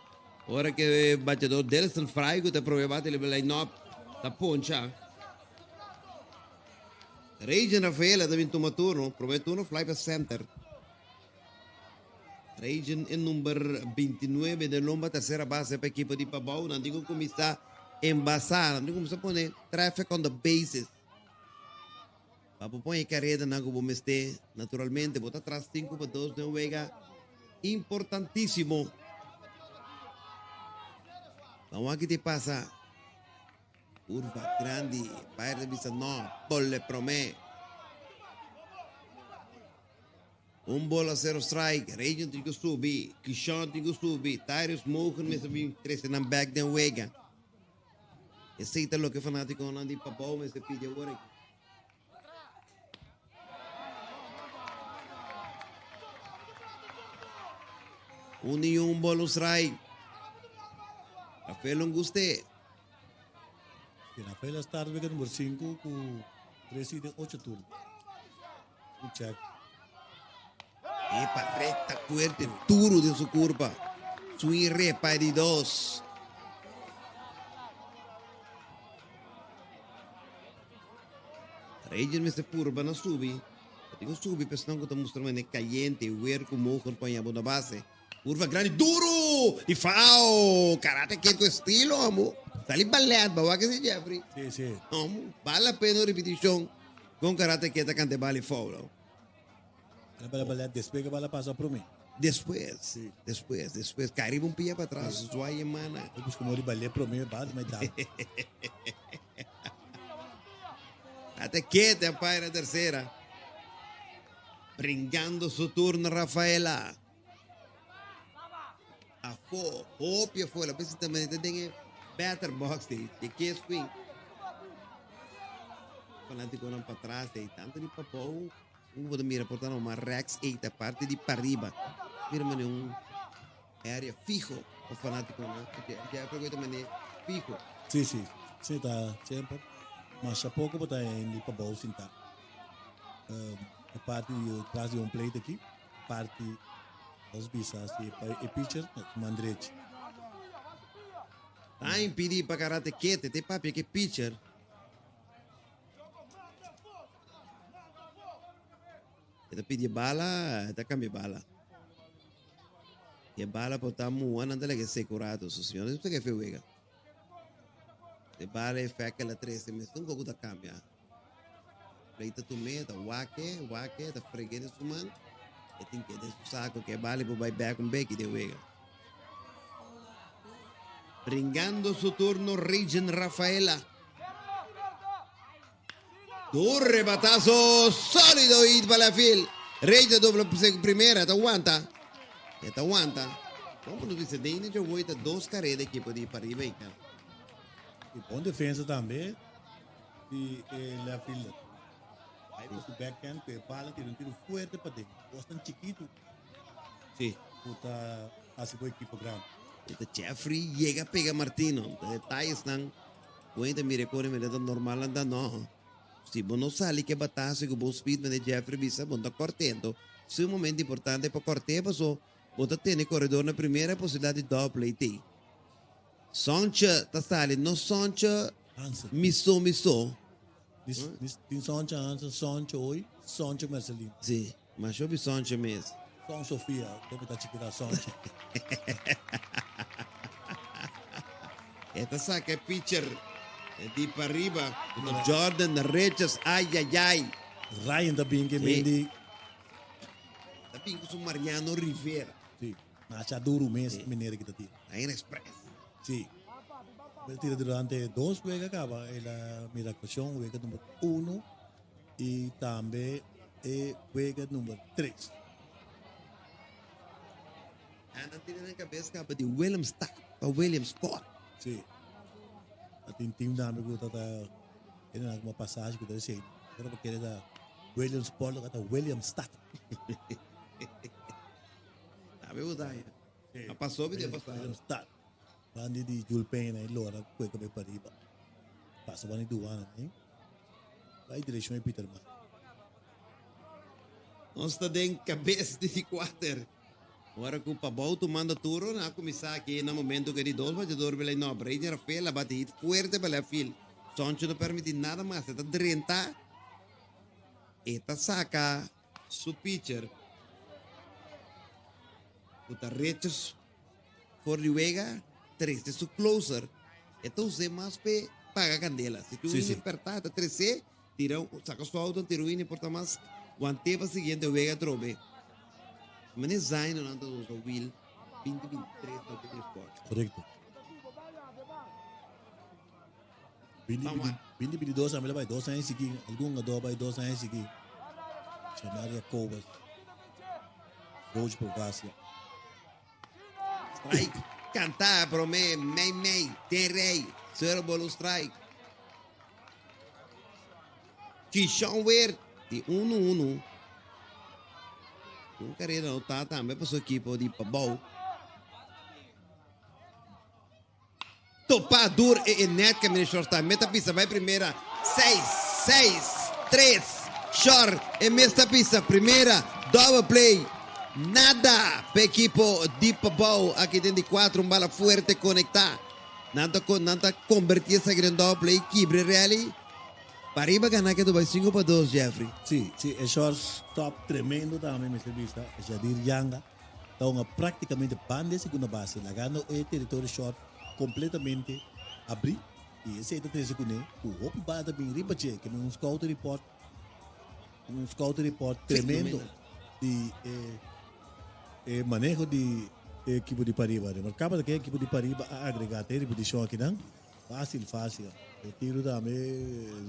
G: Ora ku e bateador Delson Fry ku ta prome bate riba line-up ta poncha. Regen Rafaela ta bin tuma turno. Prome turno fly pa center. Regen e number 29 den lomba tercera base pa ekipo di Pabou. Nan tin ku kuminsá embasá. Nan tin ku kuminsá pone traffic on the bases. Pa bo pon e karedanan ku bo mester, naturalmente bo ta tras 5-2 den un wega importantísimo. Ban wak ki ta pasa. Kurva grandi, Bayern ta bisa no, bole promé. Un bola sero strike, Region tin ku subi, Kishon tin ku subi, Tyrus Mogen mester bin trese nan bek den wega. Esei ta loke fanátikonan di Pabou mester pidi awor aki. Un i un bolo strike. Rafael un guste.
F: Y Rafael a start wega number 5 ku 3 hit den 8 turno. Un check.
G: Epa recta fuerte duro den su curpa. Swing repa di dos. Regen mester purba na subi. Digo subi pesnan ku ta mustra mane caliente weer ku mogen paña bo na base. Curva grandi duro y foul. Karate Kid ku estilo amo. Sali ballet ba wak ese Jeffrey.
F: Sí, sí.
G: Amo, vale la pena un repetición con Karate Kid ta cante bal y foul. No?
F: Ala bala ballet después que bala pasa por mí.
G: Después, sí. después, después. Cai un pia para atrás, sí. Zwaai mana.
F: Eu busco mori ballet pro mim, bate, mas dá.
G: Até que te apaga na terceira. Brincando su turno, Rafaela. Afó, hopi afó. La pesi tambe ta den e batter box ei. E ke swing. Fanátikonan patras ei. Tanto di pabou. Un bo ta mira por ta noma racks ei ta parti di pariba. Mira mane un area fiho pa fanátikonan. Jeffrey ku ta mane fiho.
F: Sí, sí. Sí, ta semper. Masha poko bo ta hende pabou sintá. E parti di tras di home plate aki. Parti nos bisa si pa e pitcher na su man drechi.
G: Ta impidi pa karate kete te papia ke pitcher. E ta pidi e bala, e ta cambia e bala. E bala por ta mua, nan ta laga e seco rato. So señor, no ta ke fe wega. E bala e fek la trece mes un poco ta cambia. Pleita tumé, ta wak-e, wak-e, ta freg'é den su man. E tin ke den su saco ke bali por bai bek un beki den wega. Bringando su turno Regen Rafaela. Tur rebatazo sólido hit pa left field. Regen dobla primera, ta wanta. E ta wanta. Como nos bisa, den e jogo ta dos carrera equipo di Pariba y
F: Y bon defensa tambe. Di e left fielder. Bai pa su backhand ku e bala tira un tiro fuerte pa den. Bosnan chikitu.
G: Sí.
F: Ku ta hasi bo ekipo grandi.
G: Esta Jeffrey yega pega Martino. Detayesnan ku ta mira kore mira ta normal anda no. Si bo no sali ke batase ku bo speed mane Jeffrey bisa bo no ta kortento. Si un momento importante pa korte paso bo ta tene koredor na primera posibilidad di double play tei. Sontje ta sali, no Sontje miso miso.
F: Tin Sontje Hansen, Sontje Hoy, Sontje Mercelina.
G: Si, ma shopi Sontje mes.
F: Son Sofia, debe ta chikita Sontje.
G: E ta saka e pitcher di pariba, Jordan Richards, ay ay ay.
F: Ryan ta bin ke mendi.
G: Ta bin ku su Mariano Rivera.
F: Si. Masha duru mes meneer ki ta tira.
G: Ain Express.
F: Si. El tira durante dos wega caba. El a mira actuacion wega number uno y tambe e wega number tres.
G: Nan tira nan cabes caba di Willemstad pa Williamsport.
F: Si. A tin team tambe cu ta ta kere nan como pasaje cu ta esey. Pero pa kere ta Williamsport lo ta Willemstad.
G: Sabe bo ta ya. A pasó bi de pasado.
F: Willemstad. Bandi di Jul Peña y Lora kue kabe pa riba. Pasa bandi Duana ahí. Bai dirección di Pietermaai.
G: Nos ta den kabes di di kuater. Ora ku Pabou tumando turo, nan a kuminsá aki na momento ku e di dos batidor bira no, Brady Rafael a bati hit fuerte pa left field. Soncho no permití nada mas, e ta drenta, e ta saka su pitcher ku ta Richards for di wega, trese su closer, e ta us'é mas p'e paga kandela. Si tin un hende pertá, e ta tres'é. Tira un saka su auto tira un ini por ta mas wante pa siguiente wega atrobe. Mane zaino nan ta usa wiel 2023 na Opinion Sport.
F: Correcto. 20 22 a bai dos aña sigui, algun jugador bai dos aña sigui. Shamaria Cobas. Roach Provacia.
G: Strike. Canta prome mei mei den rey. Suero bolo strike. Kishon Weert di 1 1. Un carrera anotá tambe pa su equipo di Pabou. Topa dur e e net camina shortstop. Meta pisa bai primera. 6, 6, 3. Short e mes ta pisa primera. Double play. Nada pa equipo di Pabou. Aki den di 4 un bala fuerte conecta. Nan ta nan ta converti esaki den double play. Kibre rally. Pariba gana ke bai 5 pa 2 Jeffrey.
F: Si, si, e shortstop tremendo tambe mester bisa. Jadir Yanga. Ta hunga práktikamente banda e segunda base, lagando e teritorio short kompletamente abrí i esei ta trese kuné ku hopi bala ta bin riba dje. Ke men un scouting report, un scouting report tremendo di e e maneho di e ekipo di Pariba. Remarkabel ta ke e ekipo di Pariba a agregá te ripetishon akinan. Fásil, fásil. E tiro tambe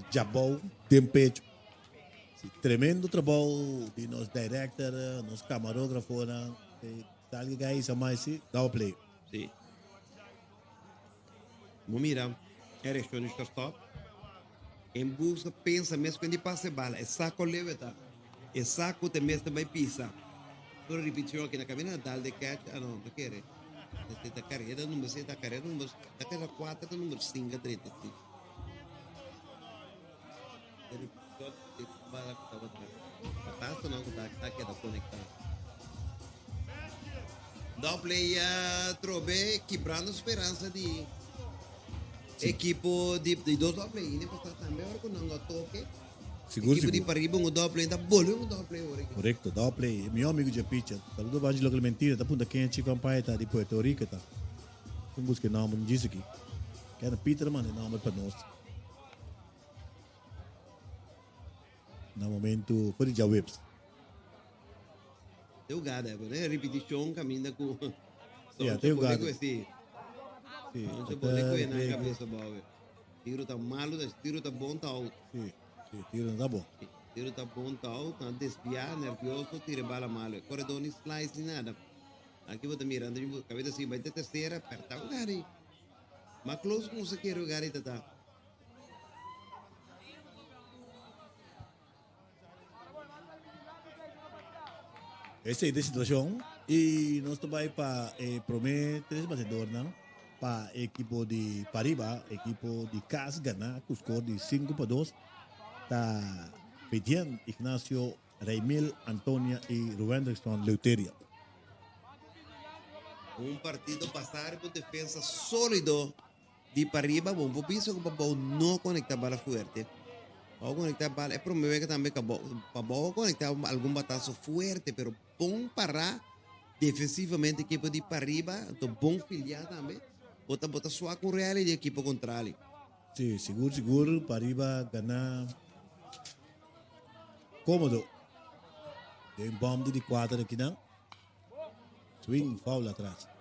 F: djabou den pecho. Si, tremendo trabou di nos director, nos camarografonan. Tal que gai isa mais si, dá o play.
G: Si. Bo mira e reaccion di shortstop. En busca pensa mes cu di pasa e bala. E sa con leu e ta. E sa cu te mes ta bay pisa. Pero repeticion aki na camina na dal de catch. Ah no, no kere. Este ta carrera number 6, ta carrera number, ta carrera 4, ta number 5, 3, si. Doble atrobe kibrando speransa di ekipo di di dos doble ini pasa tambe ora ku nan no toke.
F: Sigur,
G: Ekipo di
F: sigur.
G: pariba un doble ta bolbe un doble ora aki.
F: Correcto, doble. Mi amigo dje pitcher. Saludo pa Angelo Clementina. Ta punta ken Chief Umpire ta di Puerto Rico ta. Tin busca e nomber djis aki. Ken Peter manda e nomber pa nos. Na momento for di djaweps.
G: Te hugada, eh, pero repeticion caminda cu
F: Ja, te hugada.
G: Sí.
F: Sí,
G: Non se
F: ta
G: pone cu na
F: replay.
G: cabeza bawe. Tiro ta malo, ta tiro ta bon ta out.
F: Sí, sí, tiro no ta bon.
G: Tiro ta bon ta out, ta desvia, nervioso, tira bala malo. Corredor ni slice ni nada. Aki bo ta mira, anda mi cabeza si bai te tercera, perta gari. Ma close como se quiere gari tata.
F: Esei ta e situacion y nos ta bay pa e prome tres batedornan pa e ekipo di Pariba, ekipo di cas gana cu score di 5-2 ta Bedian Ignacio, Raimil Antonia y Ruendrickson Leuteria.
G: Un partido basa riba un defensa solido Di pariba bo por bisa ku pabou no konekta bala fuerte. Pabou konekta bala e prome wega tambe kabou pabou a konekta algun bataso fuerte pero bon para defensivamente ekipo di pariba anto bon filia tambe bo ta bo ta swak un rally di ekipo kontrali.
F: Si, sigur sigur pariba gana komodo den bom di di kuater akinan. Swing foul atras.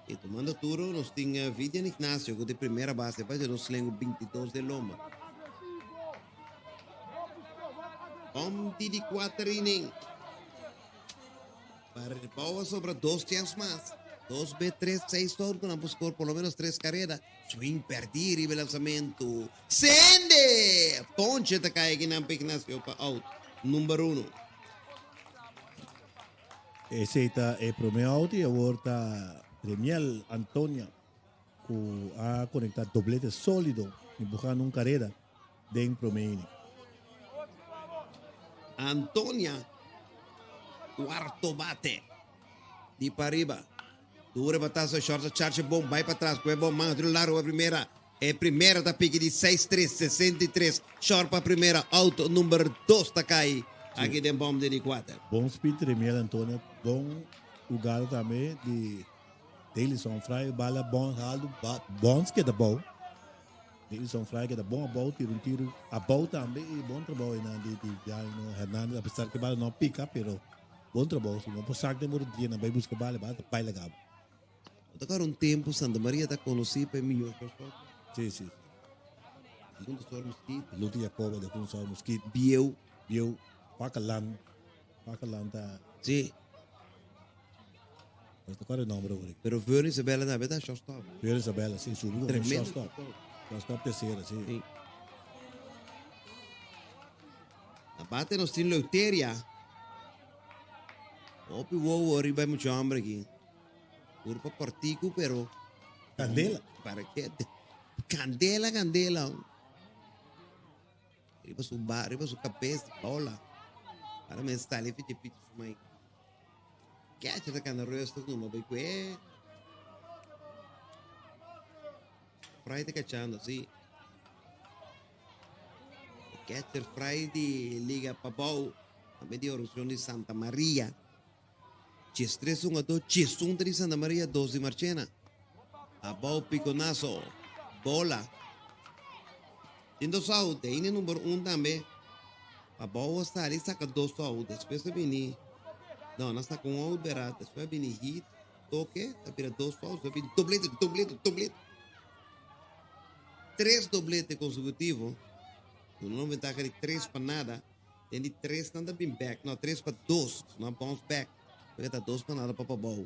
G: Y tomando turo nos tin Vidian Ignacio cu di primera base pa nos slengo 22 de lomba. Om di di cuater inning. Para sobra dos chance mas. 2 B 3 6 todo cu nan por score por lo menos tres carrera. Swing perdi riba e lanzamento. Sende! Ponche ta cai aki nan pa Ignacio pa out number 1.
F: Esei ta e prome out y awor ta Remiel Antonia cu a conecta doblete solido empujando un careda den prome inning.
G: Antonia. Cuarto bate. Di pariba. Dure batazo short a charge bon bai patras cu e bon man otro largo pa primera. E primera ta piki di 6-3, 63. Short pa primera out number 2 ta cay aki den bom di di cuater.
F: Bon speed Remiel Antonio bon hugada tambe di Dalison Fry bala bon haldu bons keda bou. Dalison Fry keda bon abou tira un tiro abou tambe y bon trabou einan di di Jaino Hernandez apesar ke bala no pika pero bon trabou si no por sak den bo rutina bay buska bala e bala ta bay laga bo.
G: No ta kor un tempo Santa Maria ta konosí pa e mihó shortstop.
F: Sí, sí.
G: Defensor Muskit.
F: Luti Jacoba, defensor Muskit.
G: Bieu.
F: Bieu. Pakalan. Pakalan ta.
G: Sí.
F: No ta kor e nombre ahora.
G: Pero Vernon Isabella tambe ta shortstop.
F: Vernon Isabella, sí, subi como
G: Tremendo
F: shortstop. Shortstop tercera, sí.
G: Sí. Na bate nos tin Leuteria. Hopi wowo riba e mucha hombre aki. Curpa cortico pero.
F: Candela.
G: Para que? Candela, candela. Riba su ba, riba su cabeza, bola. Para me sale fiche piche su mai. Catcher ta cana rustig numa bai kue. Fry ta cachando, sí. Catcher Fry di Liga Pabou, tambe di Orosyon di Santa Maria. 13 hungadó, 11 ta di Santa Maria, dos di Marchena. Abou piconazo, bola. Tin dos out, de inning number un tambe. Pabou a sali saca dos out, despues a bini, no, nan saca un out bera, despues a bini hit, toke, ta bira dos out, despues a bini doblete, doblete, doblete. Tres doblete consecutivo, duna un ventaha di tres pa nada. Den di tres nan ta bin back, no, tres pa dos, nan bounce back, porque ta dos pa nada pa pabou.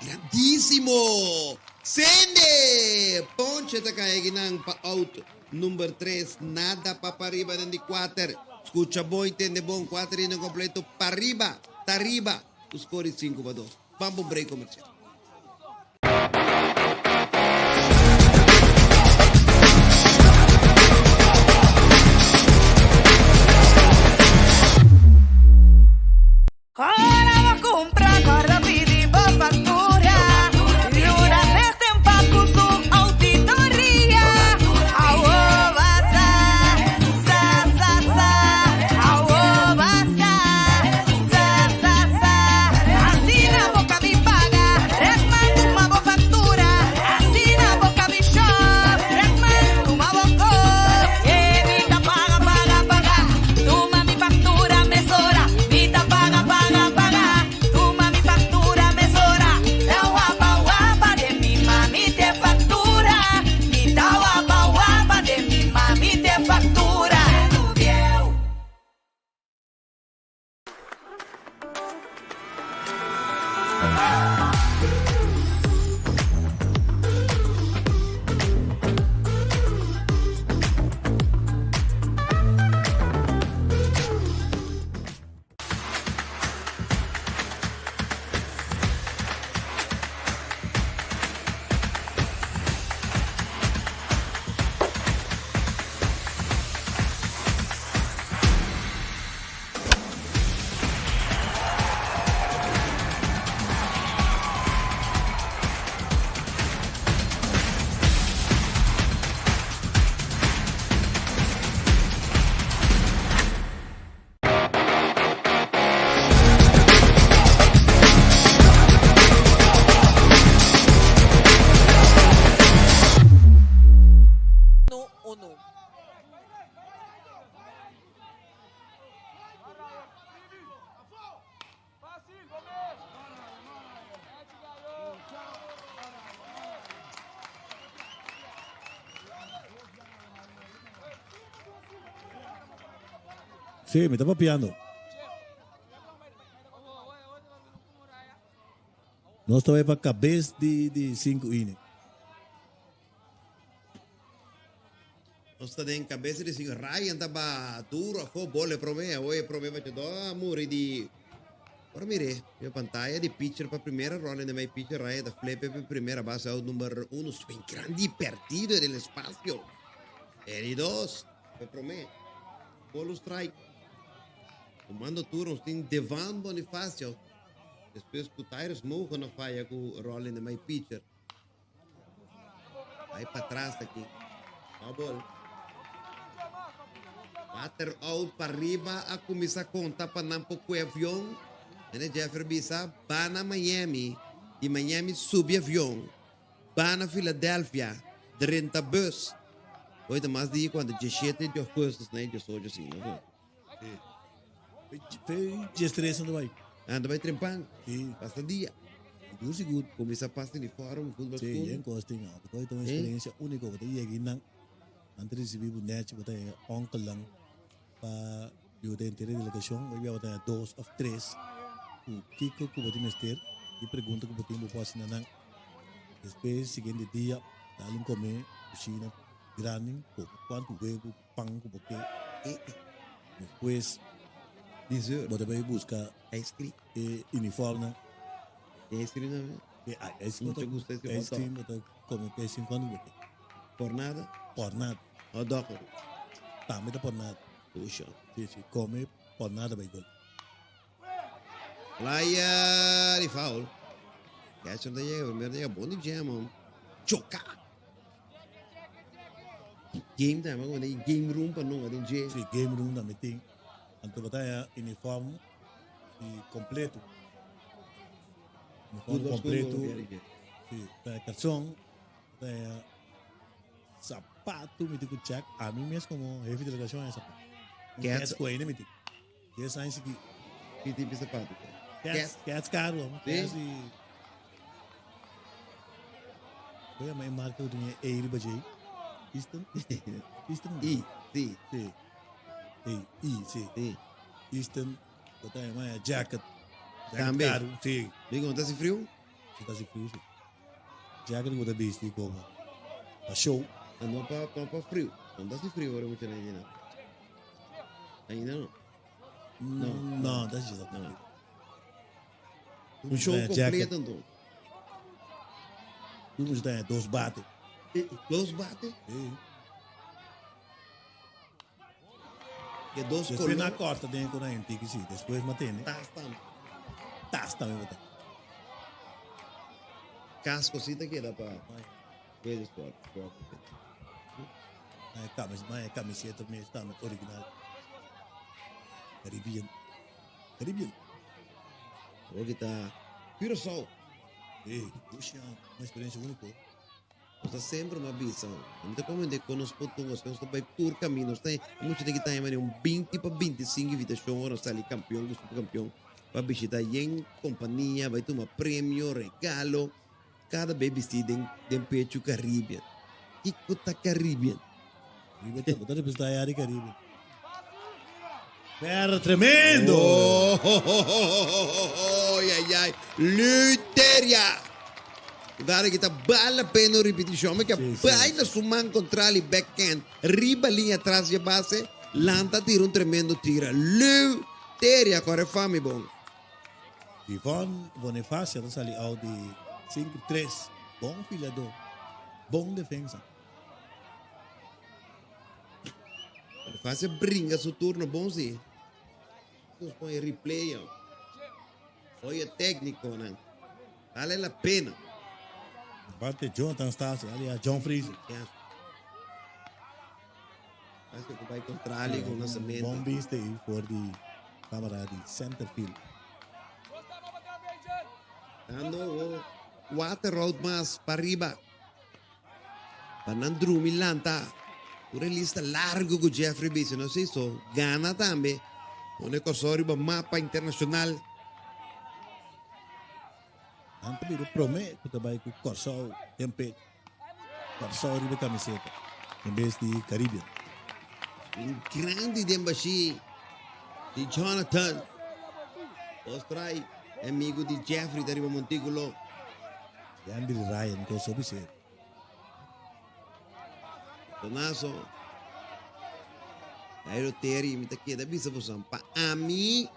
G: Grandísimo! Sende! Ponche ta kai akinan pa out number tres, nada pa pariba den di kuater. Skucha bon i tende bon, kuater inning kompleto, pariba, ta riba, ku skor di sinku pa dos. Ban pa un break komersial.
H: Ora bo cumpra corda pidi bo factura Yuda Resten pa cu su auditoria Awo basa, sa sa sa Awo basa, sa sa sa Asina bo cabi paga Redman tuma bo factura Asina bo cabi shop Redman tuma bo kop E mi ta paga paga paga Tuma mi factura mesora Mi ta paga paga paga Tuma mi factura mesora Ta wapa wapa den mi mami te factura Mi ta wapa wapa den mi mami te factura
F: Sí, mi ta papiando. Nos ta bai pa kabes di di sinku inning.
G: Nos ta den cabeza di señor Ryan ta ba duro afo bole prome awo e prome bachador a muri di Ora mire riba pantaya di pitcher pa primera Rolling de mei pitcher Ryan ta flipe pa primera base out number uno swing grandi perdido den espacio e di dos pa prome bolo strike. Tumando turno nos tin Devan Bonifacio. Despues ku Tyrus Mogen a faya ku Rolling de May pitcher. Bai patras aki. Foul ball. Water out pariba a kuminsá konta pa nan por kue avion. Nene Jeffrey bisa ba na Miami, di Miami subi avion ba na Philadelphia, drenta bus. Hoy ta mas di kuantu 17 di augustus na 18 asina no?
F: Te 13 nan ta bai.
G: Nan ta bai trempan.
F: Si.
G: Pasa dia.
F: Sigur sigur.
G: Kuminsá pasa uniform, futbol
F: Si,
G: school.
F: yen kos tin. Bo ta un experiencia único. Bo ta yega einan, nan ta ricibi bo nechi, bo ta yega onkelnan pa yuda henter e delegacion. Hoy bia bo ta haya dos of tres ku kiko ku bo tin mester i pregunta ku bo tin bo por hasi na nan. Despues siguiente dia dal un come cushina grandi, koke kuantu huevo, pan ku bo ke. Despues
G: Dessert.
F: bo ta bai buska
G: Ice cream.
F: e uniformnan.
G: Ice cream tambe?
F: E ice cream
G: Mucho gusto ice cream
F: ice cream bo ta come ice cream cuando bo ke.
G: Por nada?
F: Por nada.
G: Hot dog?
F: Tambe ta por nada.
G: Pusha.
F: Si, si, come por nada bai gol.
G: Flyer y foul. Catcher ta yega, primero ta yega bon di jam. Choka! Game tambe, como den game room pa nunca den dje.
F: Si, game room tambe tin. Anto bo ta haya uniform y completo. Uniform
G: Fútbol school
F: completo.
G: bo lo bier
F: Si, bo ta haya calzón, bo ta haya zapato, mi tin cu check. Ami mes como jefe de delegacion haya zapato. Un
G: Kets.
F: kets cu ainda mi tin. 10 aña sigui.
G: Ki tipo di zapato?
F: Kets, kets caro.
G: Si?
F: Kets y Bo yama e marca cu tin e E riba dje? Easton? Easton?
G: I, si.
F: Si. E, I, si.
G: Si.
F: Easton, bo ta yama e jacket. Jacket
G: Tambe.
F: caro, si.
G: Digo, no ta haci friu?
F: Si ta haci friu, si. Jacket cu bo ta bisti como pa show.
G: Ah, no pa, no pa friu. No ta haci friu ora mucha na dje, no. Ainda no.
F: No, no, ta haci
G: No. Un show
F: Eh, jacket.
G: completo anto.
F: Tur mucha ta dos bate.
G: Dos bate?
F: Sí.
G: Que dos
F: Después
G: color.
F: na corta den con een tiki sí. Después matene.
G: Tas tambe.
F: Tas tambe bota.
G: Casco sí te queda pa. Weet sport.
F: Maar kamis, maar camiseta mes tambe original. Caribbean. Caribbean.
G: Hopi ta Curaçao.
F: Ey, puxa, un experiencia único.
G: Nos ta semper ma bisa. Mi ta komende kon nos por tuma, nos ta bai tur kaminda. Nos ta mucha den ki ta hema un 20 pa 25 invitashon ora nos sali kampion ku superkampion pa bishita yen kompania, bai tuma premio, regalo. Kada bes bisti den den pechu Caribbean. Kiko ta Caribbean?
F: Caribe ta, bo ta representa e área Caribe. Perro tremendo!
G: Oh, oh, oh, oh, oh, oh, ay, ay, ay. Luteria! Jugada que ta vale la pena un repetición. Me que baila su man contra el backhand. Riba línea atrás de base. Lanta tira un tremendo tira. Luteria, corre fami bon.
F: Yvonne Bonifacio ta sali out di 5-3. Bon filador. Bon defensa.
G: Bonifacio bringa su turno bon si. Nos pone replay. Oh. Oye técnico nan. Vale la pena.
F: Aparte Jonathan Stasio, alias John Freeze.
G: Yeah. Parece que vai contra ali com o lançamento.
F: Bom vista aí for di cámara di center field.
G: Dando o water road mas para arriba. Pa nan drumi lanta. Una lista largo cu Jeffrey Bisi no hizo. Gana tambe. Pone Corsou riba mapa internacional.
F: Antes bira prome cu ta bay cu Corsou den pecho. Corsou riba camiseta en bes di Caribbean.
G: Un grandi den bashi di Jonathan. Dos try. Amigo di Jeffrey ta riba monticulo.
F: Andy Ryan cu so bisero.
G: Tonazo. Jairo Terry, mi ta keda bisa bosan. Pa ami,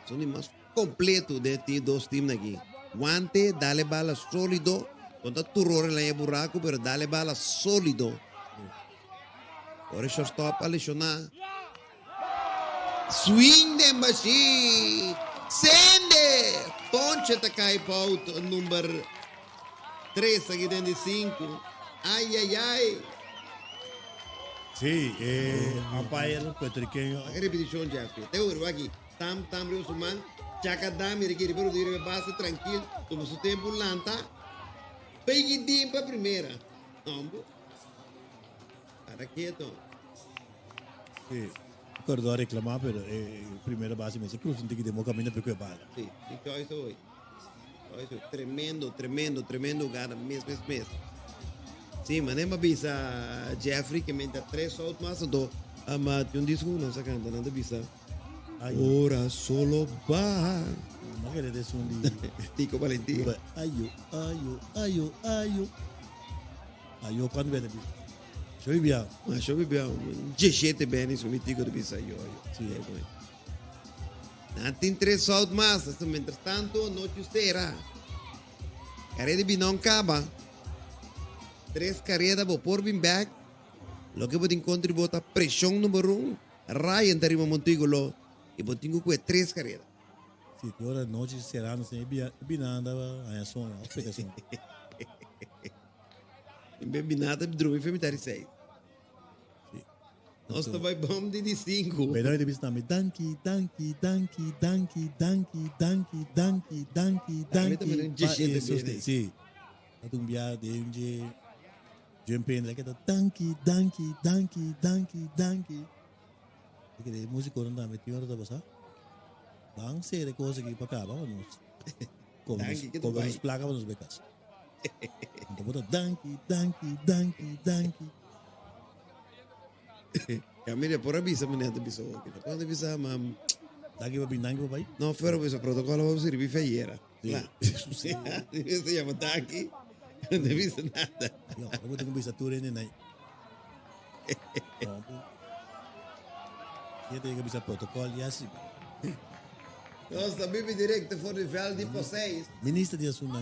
G: son di mas completo de ti dos team aki. Guante, dale bala sólido. Conta turore la buraco, pero dale bala sólido. Ora shortstop a lesiona. Swing den bashí! Sende! Ponche ta kai pa out number 3 aki den di 5. Ai ai ai!
F: Sí, e umpire puertorriqueño.
G: Wak e repeticion, Jeffrey. Te hoor, wak aki. Tam tam riba su man. Chaka dam, mira aki riba Rodrigo riba base trankil. Tuma su tempo, lanta. Peggy Dean pa primera. Hombo. Para keto.
F: Sí. Acuerdo a reclamar, pero eh, primera base me se cruza un tiki de mo camino pero que bala.
G: Sí, sí, choice hoy. Choice hoy. Tremendo, tremendo, tremendo jugada. Mes, mes, mes. Sí, mané me avisa Jeffrey que mientras tres out más o dos. Ama, un disco no se canta, no te avisa. Ora solo va.
F: No quiere decir un día.
G: Tico Valentín.
F: Ayo, ayo, ayo, ayo. Ayo, cuando viene? Yo vivía.
G: Ah, yo vivía. 17 beni, su mi tico de bisa yo, yo.
F: Sí.
G: Nan tin tres out mas. Hasta mientras tanto, noche será. Carrera de Binon caba. Tres carreras bo por bin back. Lo que botin contributa presión número 1. Ryan tarima Montículo. Y botin cu tres carreras.
F: Sí, que ora noche será, no sé, binanda, a sonho, a explicação.
G: Em bem binata, drumi foi mitad seis. Nós também vamos de 5.
F: Pero de vista me danki, danki, danki, danki, danki, danki, danki, danki,
G: Dame
F: danki.
G: también un
F: pa
G: 17
F: eso
G: bene.
F: Sí. Dat un bia de un je jump in like dat danki, danki, danki, danki, danki. Ik de músico não dá metido ora passa. Van ser coisa aqui para cá, vamos.
G: Danki, que tu
F: Como
G: vai.
F: nos placa nos becas. Então bota danki, danki, danki, danki.
G: Ja, mire, por avisa, meneer de bisa ook. Quando avisa, mam.
F: Danki papi, danki papai.
G: No, pero bisa protocolo vamos a servir feyera. Claro. Sí. Se llama Taki. No dice nada.
F: Yo, eu tenho que bisa tour in aí. Je tem que bisa protocolo e assim.
G: Nós também direto voor de veld de Posseis.
F: Minister de Assuntos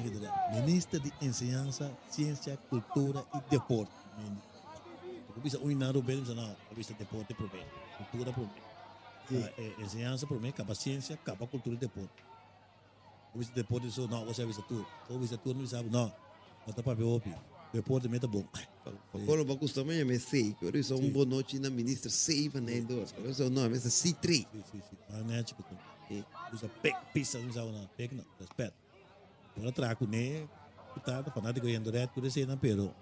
F: Minister de Enseñanza, Ciencia, Cultura e Deporte. Eu bisa um naro bem, não, bisa deporte pro bem, cultura pro bem. Ah, enseñanza pro bem, capa ciência, capa cultura e deporte. Eu bisa deporte só, não, você bisa tudo. Eu bisa tudo, não sabe, não. Bota papel opi. Deporte meta bom.
G: Quando eu costumo me sei, eu sou um boa noite na ministra sei van Nederland. Eu sou nome, esse C3.
F: Sim, sim, sim. Ah, né, tipo, usa pec, pisa, não sabe não, pec não, respeito. Agora trago, né, tá, fanático e andoré, tudo isso aí, pero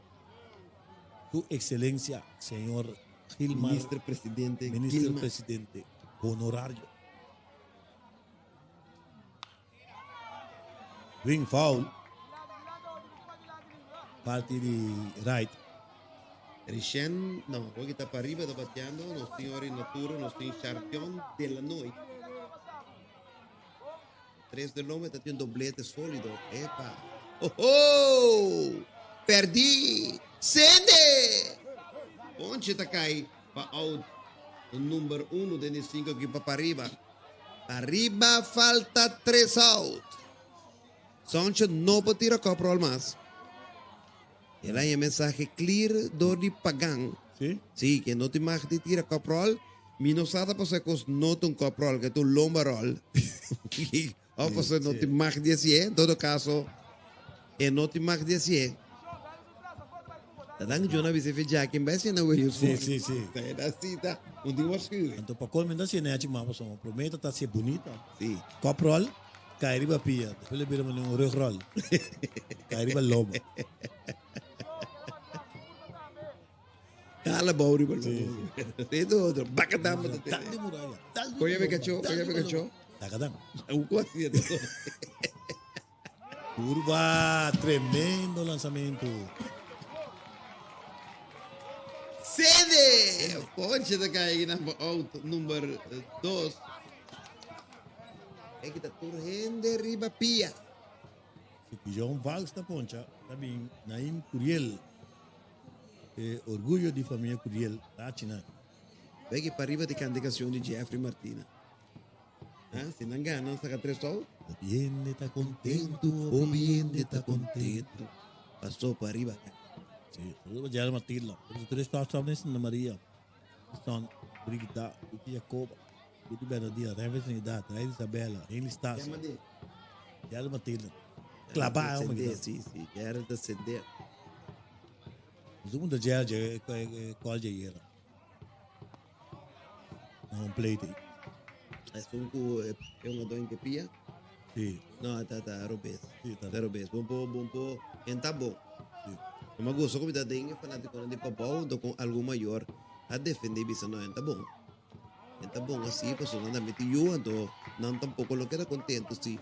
F: Tu Excelencia, señor Gilmar.
G: Ministro Presidente
F: Ministro
G: Gilmar.
F: Presidente Honorario. Wing foul. Party di right.
G: Rishen, no, hoy está para arriba, está bateando. Nos tiene Ori Naturo, nos tiene Charpion de la Noy. Tres del hombre, está haciendo doblete sólido. Epa. ¡Oh, oh! Perdí! ¡Sende! Ponche está cai pa out. O número 1 de 5 aqui para arriba. Arriba falta tres out. Soncho no puede tirar coprol más. El hay un mensaje clear do Pagan.
F: Sí?
G: Sí, que no te mag de tira coprol. Mi no sabe pasar cos no un coprol, que tu lombarol. O pues no te mag de así, en todo caso, no te mag de así. Dan yo no vi se Jack en vez de no voy
F: Sí, sí, sí.
G: Era cita, un día waarschuwing.
F: Então, para colmo, se né, mas passou. Prometo tá ser bonita.
G: Sí.
F: Koprol, cai riba pia. Depois ele vira um rugrol. Cai riba loma.
G: Alla bauri per Dit otro, bacadam.
F: Dal de muralla.
G: Coño me cachó, coño me cachó.
F: Tacadam.
G: Un cuatro.
F: Curva, tremendo lançamento.
G: Sede! Ponche de cai na out número 2. É que tá turrende riba pia.
F: John Valls da Poncha, também Naim Curiel. Orgulho de família Curiel, da China.
G: Ve que para arriba de candidación de Jeffrey Martina. Ah, se não gana, saca tres out.
F: O bien está contento,
G: o bien está contento. Passou para arriba.
F: Sí, saludos a Gerard Martila. Los tres pastores Santa María. Están Brigida y Jacoba. Guti Bernardina, Remy Trinidad, Ray Isabella, Henry Stasio. Gerald Matilda. Klabá, homem.
G: Si, si, Gerald ta sende.
F: Nos punta Gerald e call dje ayera. Na home plate ei.
G: Esun ku e hungadó in pia?
F: Si.
G: No, ta ta robes.
F: Si, ta.
G: Ta robes. Bon po, bon po. En ta bon.
F: Si.
G: Ma gusto ku mi ta den e fanatikonan di Pabou hunto ku algun mayor a defendé i bisa no, en ta bon. En ta bon así pasobra nan ta mete yu anto nan tampoko lo keda kontento si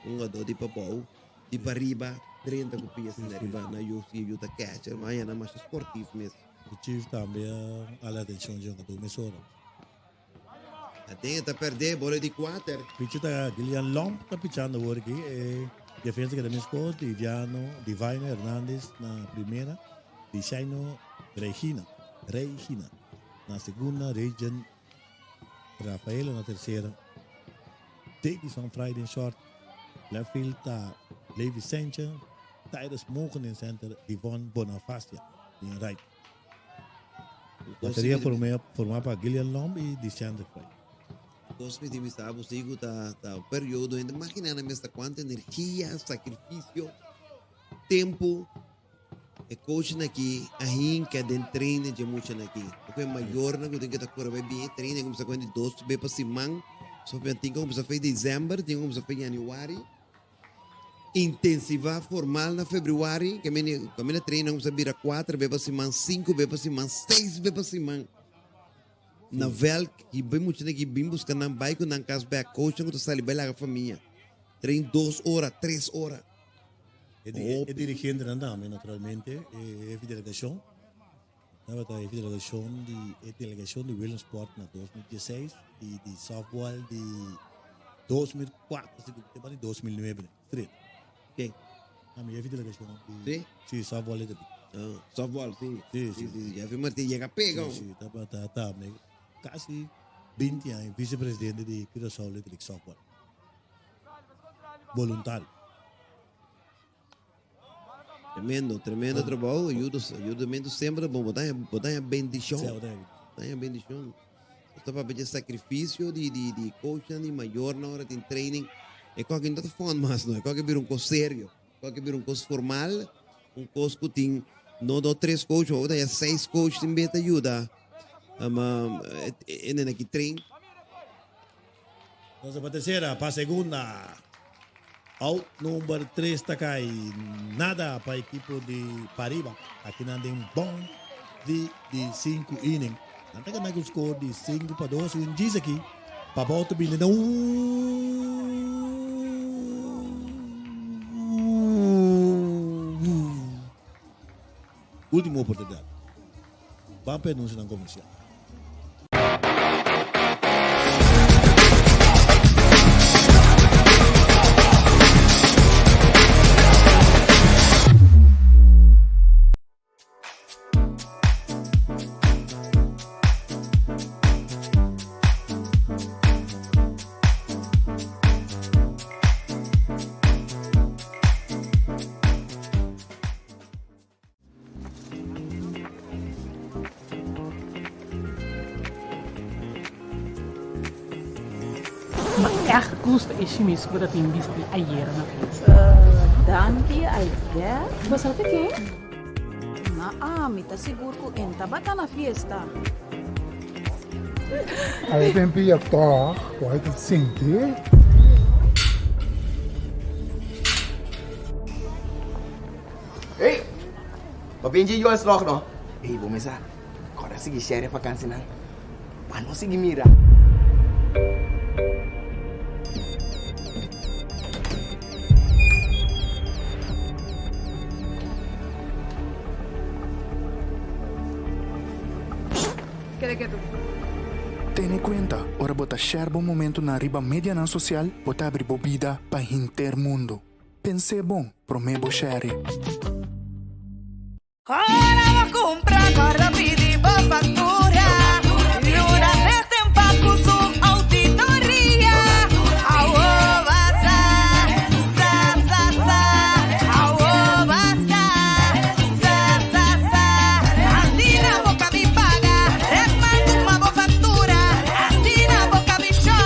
G: un hungadó di Pabou di pariba drenta ku pia asina riba na yu si e yu ta catcher. Ma haña nan masha sportief mes.
F: E Chief tambe a hala atencion dje hungadó mesora.
G: Aten e ta perdé bola di kuater.
F: Pichi ta Gillian Lomp ta pichando awor aki. E defensa keda meskos, Diviano, Divino Hernandez na primera, Dishaino Regina, Regina na segunda, Regan Rafaela na tersera, Davison Fry den short, left field ta Levi Sanchez, Tyrus Morgan den center, Divon Bonafacia den right. Bateria forma pa Gillian Lomb y Dichandre Fry.
G: Cos mi tin bisa bo si cu ta ta un periodo hende magina nan mes ta cuanto energia, sacrificio, tempo e coachnan aki a hinca den trainen dje muchanan aki. Porque e mayornan cu tin cu ta cura bay bien e trainen cuminsa cu hende dos be pa siman, so tin cu cuminsa fe december, tin cu cuminsa fe januari. Intensivá formal na februari, ke mene kaminda treina kumsa bira kuater be pa siman, sinku be pa siman, seis be pa siman. Na vèlt i bai mucha nan ki bin buska nan bai ku nan kas bèk, coachnan ku ta sali bai laga famia. Train dos ora, tres ora.
F: E dirigentenan tambe naturalmente, e hefe delegashon. Tabata e delegashon di e delegashon di Williamsport na 2016 i di softball di 2004, si ku te di 2009, street.
G: Ken?
F: Ami e delegashon di
G: Si?
F: Si, softball e tabi.
G: Ah, softball, si.
F: Si, si.
G: Si, si. Jeffrey Martin yega pega.
F: Si, si, tabata ta kasi 20 aña vicepresidente di Curaçao Little League Softball. Voluntario.
G: Tremendo, tremendo trabou. Ayuda, ayudamento semper bom. Bo ta haña bendishon.
F: Sí, bo ta haña.
G: Bo ta haña bendishon. Nos ta papia dje sacrificio di di di coachnan di mayornan ora tin training. E koki no ta fun mas no. E koki bira un kos serio. E koki bira un kos formal. Un kos ku tin no do tres coach, ma bo ta haña seis coach tin be ta yuda. Ama e nene aki train.
F: Entonces pa tercera, pa segunda. Out number 3 ta kai. Nada pa equipo di Pariba. Aki nan den bon di di 5 inning. Nan ta gana ku score di 5 pa 2. Un djis aki. Pa bou ta bini na Ultimo oportunidad. Ban pa e anuncionan comercial.
K: Ma echt gusta e shimis ku ta tin bisti ayera na fiesta.
M: Danki, I guess.
K: Bo sa ta ken?
M: Na ami ta sigur ku en tabata na fiesta.
N: Ai den pia tòg ku ai ta sinti.
O: Ey! Bo bin dje Joel slog no? Ey, bo mesa kòrda sigui share e vakansinan pa no sigui mira.
P: Kere ketu.
Q: Tene kuenta, ora bo ta share bo momentunan riba medianan sosial, bo ta abri bo bida pa henter mundu. Pens'é bon promé bo share.
H: Ora bo cumpra corda pidi bo factura Yuda Resten pa cu su auditoria Awo basa, sa sa sa Awo basa, sa sa sa Asina bo cabi paga Redman tuma bo factura Asina bo cabi shop.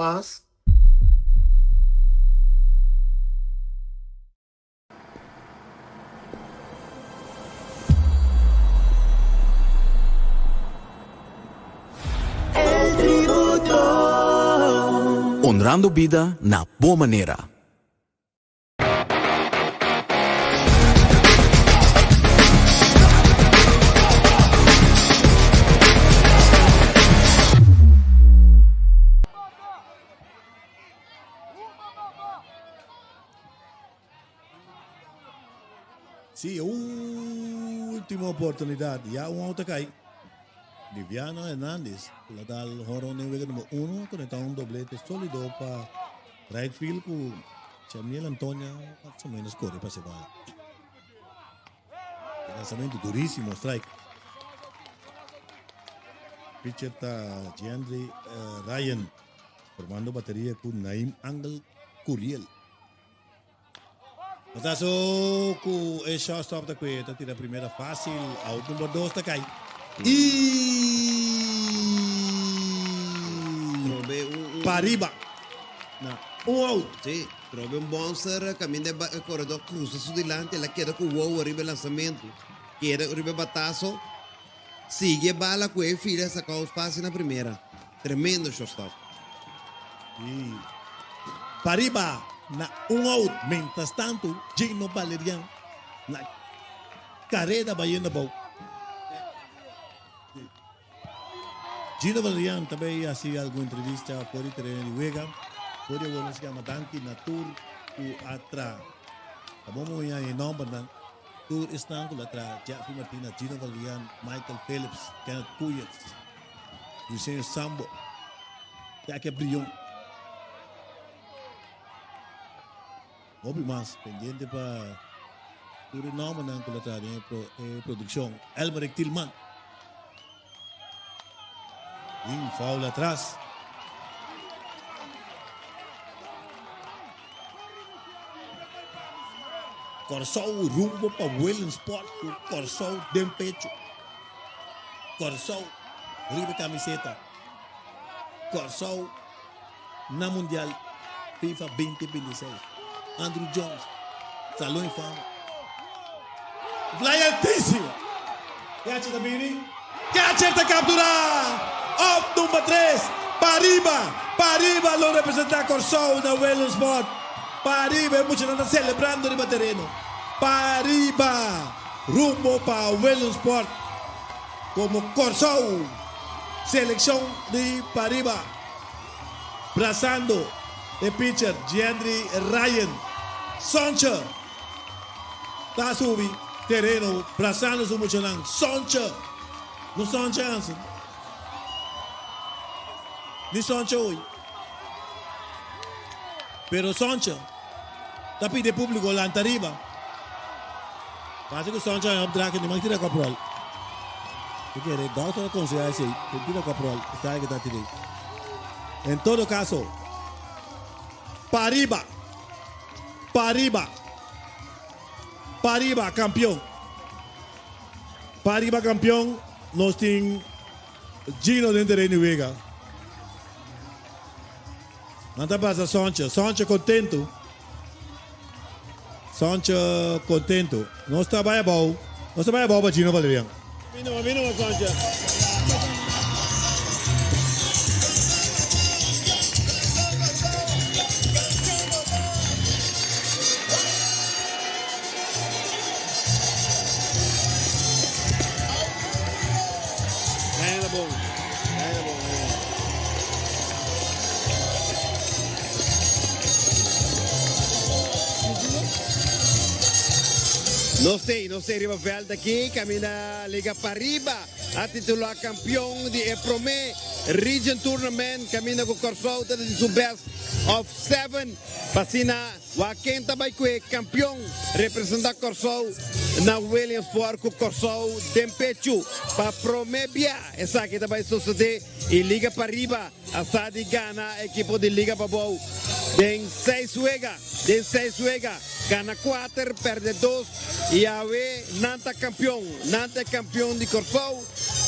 J: mas.
L: El Tributo. Honrando bida na bo manera.
F: Sí, última oportunidad. Ya un auto cae. Liviano Hernández, la dal jonrón en wega número 1, conecta un doblete sólido pa right field ku Chamiel Antonia más o menos corre pa ese bala. Lanzamiento durísimo, strike. Pitcher ta Giandri Ryan, formando batería con Naim Angel Curiel. Batazo ku e shortstop ta kue ta tira primera fácil. Out number 2 ta kai. Y
G: Trobe un, un
F: pariba. Na un out.
G: Sí, trobe un bouncer caminda e corredor cruza su dilanti, el a keda cu wow ariba e lanzamento. Keda ariba e batazo, sigui e bala cu e fila saca out fácil na primera. Tremendo shortstop.
F: Y pariba na un out. Mientras tanto, Gino Valerian na carrera bayendo abou. Gino Valerian tambe a haci algun entrevista for di tereno di wega. For di awor nos yama danki na tur cu a tra. Ta bon moña e nombernan. Tur esnan cu la tra, Jeffrey Martina, Gino Valerian, Michael Phillips, Kenneth Puyers, Luiseño Sambo, Jackie Brion. Hopi mas pendiente pa tur e nombernan cu lo ta den e produccion. Elmerick Tilman. Un foul atras. Kòrsou rumbo pa Williamsport ku Kòrsou den pecho. Kòrsou riba kamiseta. Kòrsou na Mundial FIFA 2026. Andruw Jones, Salon y Fama. Fly altísimo. Catcher ta bini. Catcher ta captura. Up number 3. Pariba. Pariba lo representa Kòrsou na Williamsport. Pariba e muchanan ta celebrando riba tereno. Pariba rumbo pa Williamsport como Kòrsou. Seleccion di Pariba. Brasando e pitcher Giandry Ryan. Sonche ta subi tereno brasando su muchanan. Sonche! No Sonche Hansen. Ni Sonche hoy. Pero Sonche ta pidi e publico lanta riba. Parece cu Sonche a opdracht ni mag tira koprol. Ki kere dokter a conseha esey, cu tira koprol, esaki ta tira. En todo caso, pariba, pariba, pariba campeon. Pariba campeon, nos tin Gino den tereno di wega. Nan ta pasa Sonche. Sonche contento. Sonche contento. Nos ta bay abao. Nos ta bay abao pa Gino Valerian.
A: Mino, mino, Sonche. Nos tei, nos tei riba veld aki, caminda Liga Pariba a titula campeon di e prome Region Tournament, caminda cu Corsou ta di su best of seven, pa asina Wak ken ta bai ku e kampion representá Kòrsou na Williamsport ku Kòrsou den pechu pa promé bia. Esaki ta bai sosodé i Liga Pariba a sa di gana ekipo di Liga Pabou den seis wega. Den seis wega gana kuater, pèrdè dos i awe nan ta kampion. Nan ta e kampion di Kòrsou.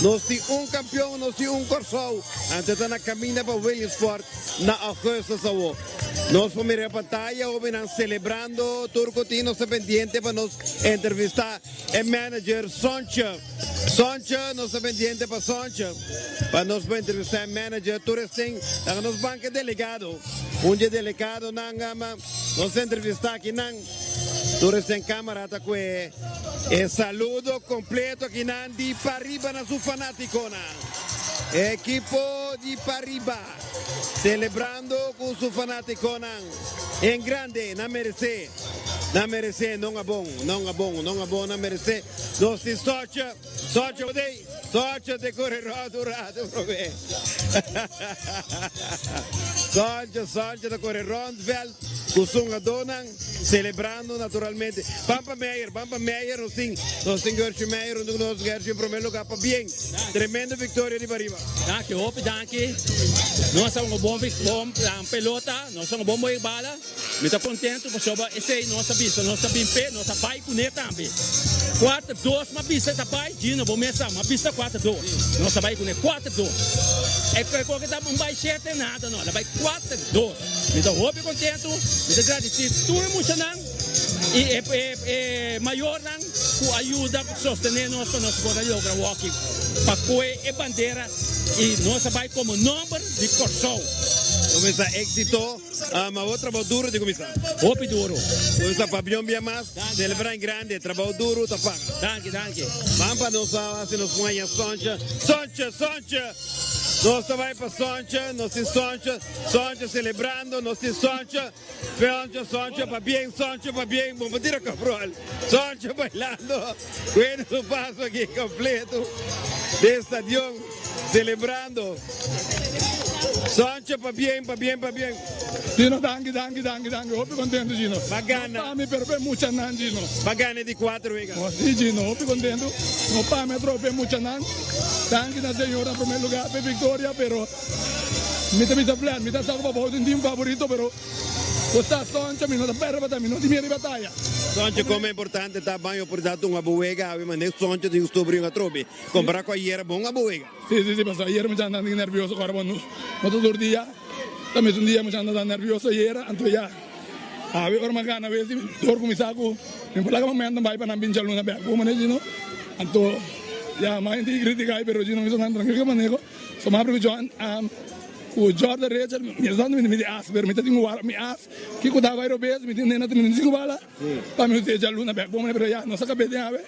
A: Nos tin un kampion, nos tin un Kòrsou. Anto ta na kaminda pa Williamsport na augustus awo. Nos por mira e pantaya hobennan selebrando tur ku tin. Nos ta pendiente pa nos entrevistá e manager Sontje. Sontje, nos ta pendiente pa Sontje pa nos por entrevistá e manager. Tur esten laga nos banka e delegado. Un di e delegadonan nos ta entrevistá akinan. Tur esten camara ta kue e saludo completo akinan di Pariba na su fanaticonan. Ekipo di Pariba celebrando cu su fanaticonan en grande. Nan merece, nan merece, non a bon, non a bon, non a bon, nan merece. Nos tin Socha, Socha odey, Socha te core rond un rato prome. Socha, Socha ta core rond veld cu su hungadornan. Celebrando naturalmente. Pampa Meijer, Pampa Meijer, nos tin, nos tin Gershwin Meijer hunto cu nos, Gershwin prome lugar pabien. Tremendo victoria di pariba.
R: Danki hopi danki. Nos a hunga bon bon pelota, nos a hunga bon moe bala. Mi ta contento pasobra esey nos a bisa, nos a bin p'e, nos a bay cune tambe. Cuater dos m'a bisa ta bay, Gino bo mes sa, m'a bisa cuater dos. Nos a bay cune cuater dos. E koke ta un bay shete nada no, el a bay cuater dos. Mi ta hopi kontentu, mi ta gradisí tur e muchanan i e mayornan ku a yuda sostené nos pa nos por a logra wòki pa koe e bandera i nos a bai komo nòmber di Kòrsou.
A: Kuminsá éksito, ma bo trabou duru di kuminsá.
R: Hopi duru.
A: Kuminsá pabion bia mas, selebrá en grande, trabou duru ta paga.
R: Danki, danki.
A: Ban pa nos a hasi nos mueña Soncha, Soncha, Soncha! Nos ta bai pa Soncha, nos tin Soncha, Soncha celebrando, nos tin Soncha, Soncha, Soncha pabien, Soncha pabien, bo por tira cabrol, Soncha bailando, bueno su paso aki completo den stadion, celebrando, Soncha pabien, pabien, pabien.
S: Gino, danki, danki, danki, danki, hopi contento Gino.
A: Ba gana.
S: No pa mi, pero pa e muchanan Gino.
A: Ba gana e di cuatro wega.
S: Si Gino, hopi contento. No pa mi atrobe pa e muchanan. Danki na Señor na primer lugar pa e victoria, pero mi ta bisa flat, mi ta sa cu Pabou tin team favorito, pero cu sta Soncha mi no ta perde bataya, mi no tin miedo di bataya.
A: Soncha, como importante ta baño por da un abo wega awe, mane Soncha tin costumbre un atrobe, compara cu ayera bon abo wega.
S: Si, si, si, pasobra ayera mi anda nervioso, cu ora bo no ta tur dia. Ta mesun dia mucha anda ta nervioso ayera, anto ya awe ora mi a gana wes dor kuminsá ku mi por laga momento bai pa nan bin djaluna bek bo manera djino anto ya mas hende ki kritiká pero djino mi sa trankil ke maneho so mi a papia ku John ku Jordan Richard mi ta mi di as pero mi ta tin ku wara mi as kiko ta bai robes mi tin nena 35 bala pa mi us'é djaluna bek bo manera pero ya nos a kab'é den awe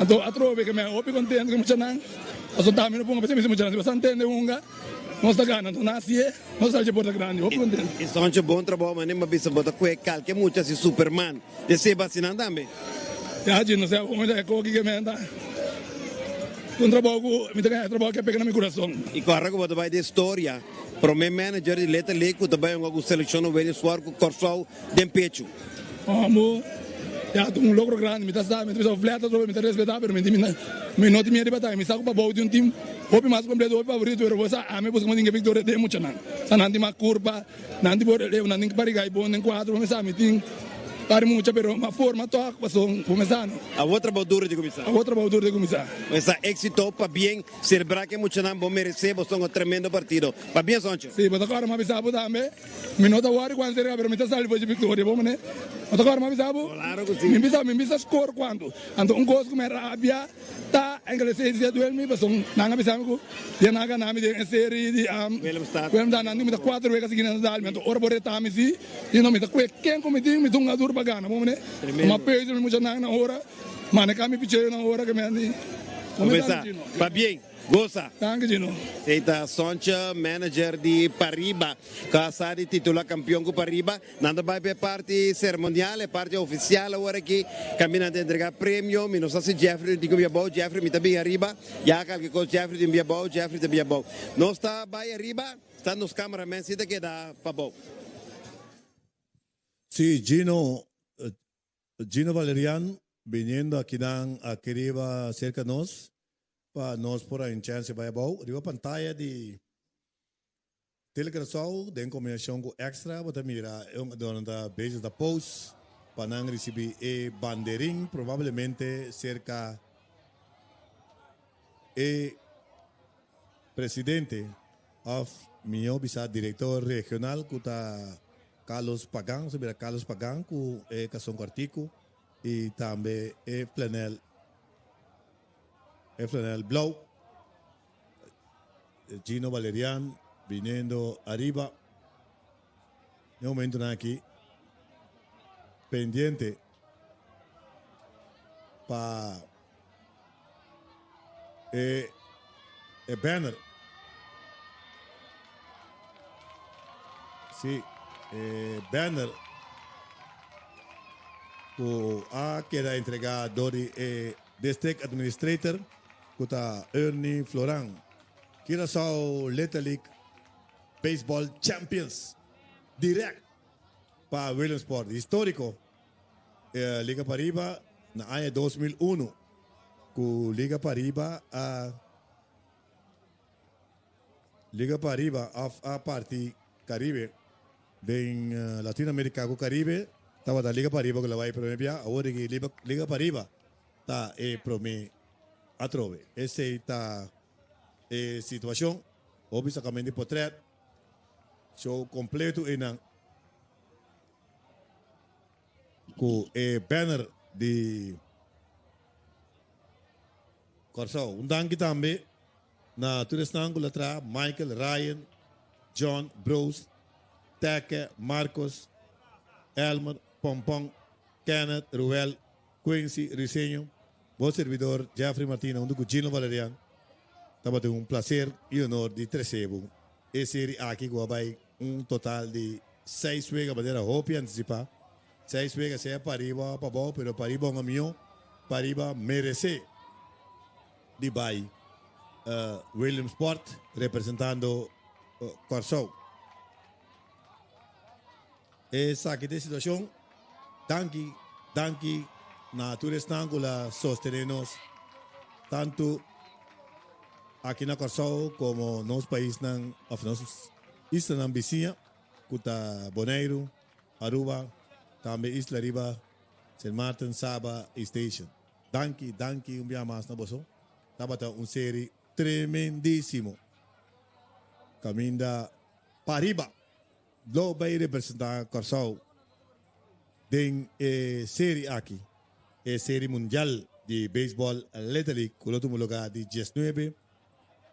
S: anto atrobe ke mi a hopi kontento ku e muchanan pasobra mi no ponga p'esei mi si muchanan si bo sa ntende hunga. Nos ta gana, nos nasie, nos ta haci porta grandi, hopi contento.
A: E Soncho bon trabou mane m'a bisa bo ta kue kalke mucha si Superman de seba asinan tambe.
S: Ya Gino sea bon e koki ke menta un trabou ku mi ta gana e trabou ke a pega na mi kurason.
A: I kòrda ku bo ta bai den storia promé manager di Little League ku ta bai hunga ku selekshon na Williamsport ku Kòrsou den pechu.
S: Amo ya ta un logro grandi mi ta sa mi ta bisa flat atrobe mi ta respeta pero mi mi no tin miedo di bataya mi sa ku pabou tin un team hopi mas completo hopi favorito pero bo sa ami busca mo tin ke victoria den muchanan sa nan tin mas curpa nan tin por relevo nan tin pariga y bon den cuadro bo mi sa mi tin pari mucha pero ma forma tok paso bo mi sa no.
A: Awor trabou duro di cuminsa.
S: Awor trabou duro di cuminsa.
A: Bo sa exito pabien celebra ke muchanan bo merece bo son un tremendo partido pabien Soncho.
S: Si bo ta kòrda mi a bisa bo tambe. Mi no ta wòri kuantu serka pero mi ta sali for dje viktoria bo mane. No ta kòrda mi a bisa bo? Mi bisa mi bisa skor kuantu. Anto un kos ku mi a rabia ta enkele seis dia duel mi pasobra nan a bisa mi ku dia nan a gana mi den e seri di Willemstad nan di mi ta kuater wega sigui nan ta dal mi. Anto ora bo reta mi si i no mi ta kue ken ku mi tin mi ta hunga duru pa gana bo mane. Mi a peuter mi mucha nan na ora maneka mi picheo na ora ke mi a di.
A: Bo pabien. Gosa.
S: Danki Gino.
A: Ei ta Soncha, manager di Pariba, ku a sa di titula kampion ku Pariba. Nan ta bai pa e parti seremonial, e parti ofisial awor aki. Kaminda nan ta entrega premio. Mi no sa si Jeffrey tin ku bia abou. Jeffrey, mi ta bin ariba. Ya kalke kos Jeffrey tin bia abou, Jeffrey ta bia abou. Nos ta bai ariba, ta nos cameraman si ta keda pabou.
F: Sí, Gino, Gino Valerian biniendo akinan aki riba cerca nos pa nos por a un chance bai abou riba pantaya di Tele Curaçao den combinacion cu Extra bo ta mira e hungadornan ta bezig ta pose pa nan ricibi e banderin probablemente cerca e. presidente òf mihó bisa direktor regional ku ta Carlos Pagan, nos a mira Carlos Pagan ku e kason kòrtiku i tambe e flanel e flanel blou. Gino Valerian biniendo ariba den momentonan aki pendiente pa e e banner. Si, e banner ku a keda entrega dor di e District Administrator ku ta Ernie Floran. Curaçao Little League Baseball Champions direct pa Williamsport. Historico e Liga Pariba na aña 2001 ku Liga Pariba a Liga Pariba of a parti Caribe den Latino America ku Caribe tabata Liga Pariba ku lo bai prome bia awor di Liga Pariba ta e prome atrobe. Esei ta e situacion. Hopi sacamento di potret. Show completo einan cu e banner di Corsou. Un danki tambe na tur esnan cu lo traha, Michael, Ryan, John, Bruce, Teke, Marcos, Elmer, Pompon, Kenneth, Ruel, Quincy Riseño, bo servidor Jeffrey Martina hunto cu Gino Valerian tabatin un placer y honor di trece bo e serie aki cu a bay un total di seis wega manera hopi anticipa. Seis wega sea pariba o pabao pero pariba un amiyo pariba merece di bay Williamsport representando Corsou. Esaki ta e situacion. Danki, danki na tur esnan cu la sostene nos tanto aki na Corsou como nos paisnan of nos islanan bisiña cu ta Boneiru, Aruba, tambe isla riba Sint Maarten, Saba y Station. Danki, danki un bia mas na boso. Tabata un seri tremendisimo. Caminda pariba. Lo bay representa Kòrsou den e seri aki, e seri mundial di beisbòl Little League ku lo tuma lugá di diesnuebe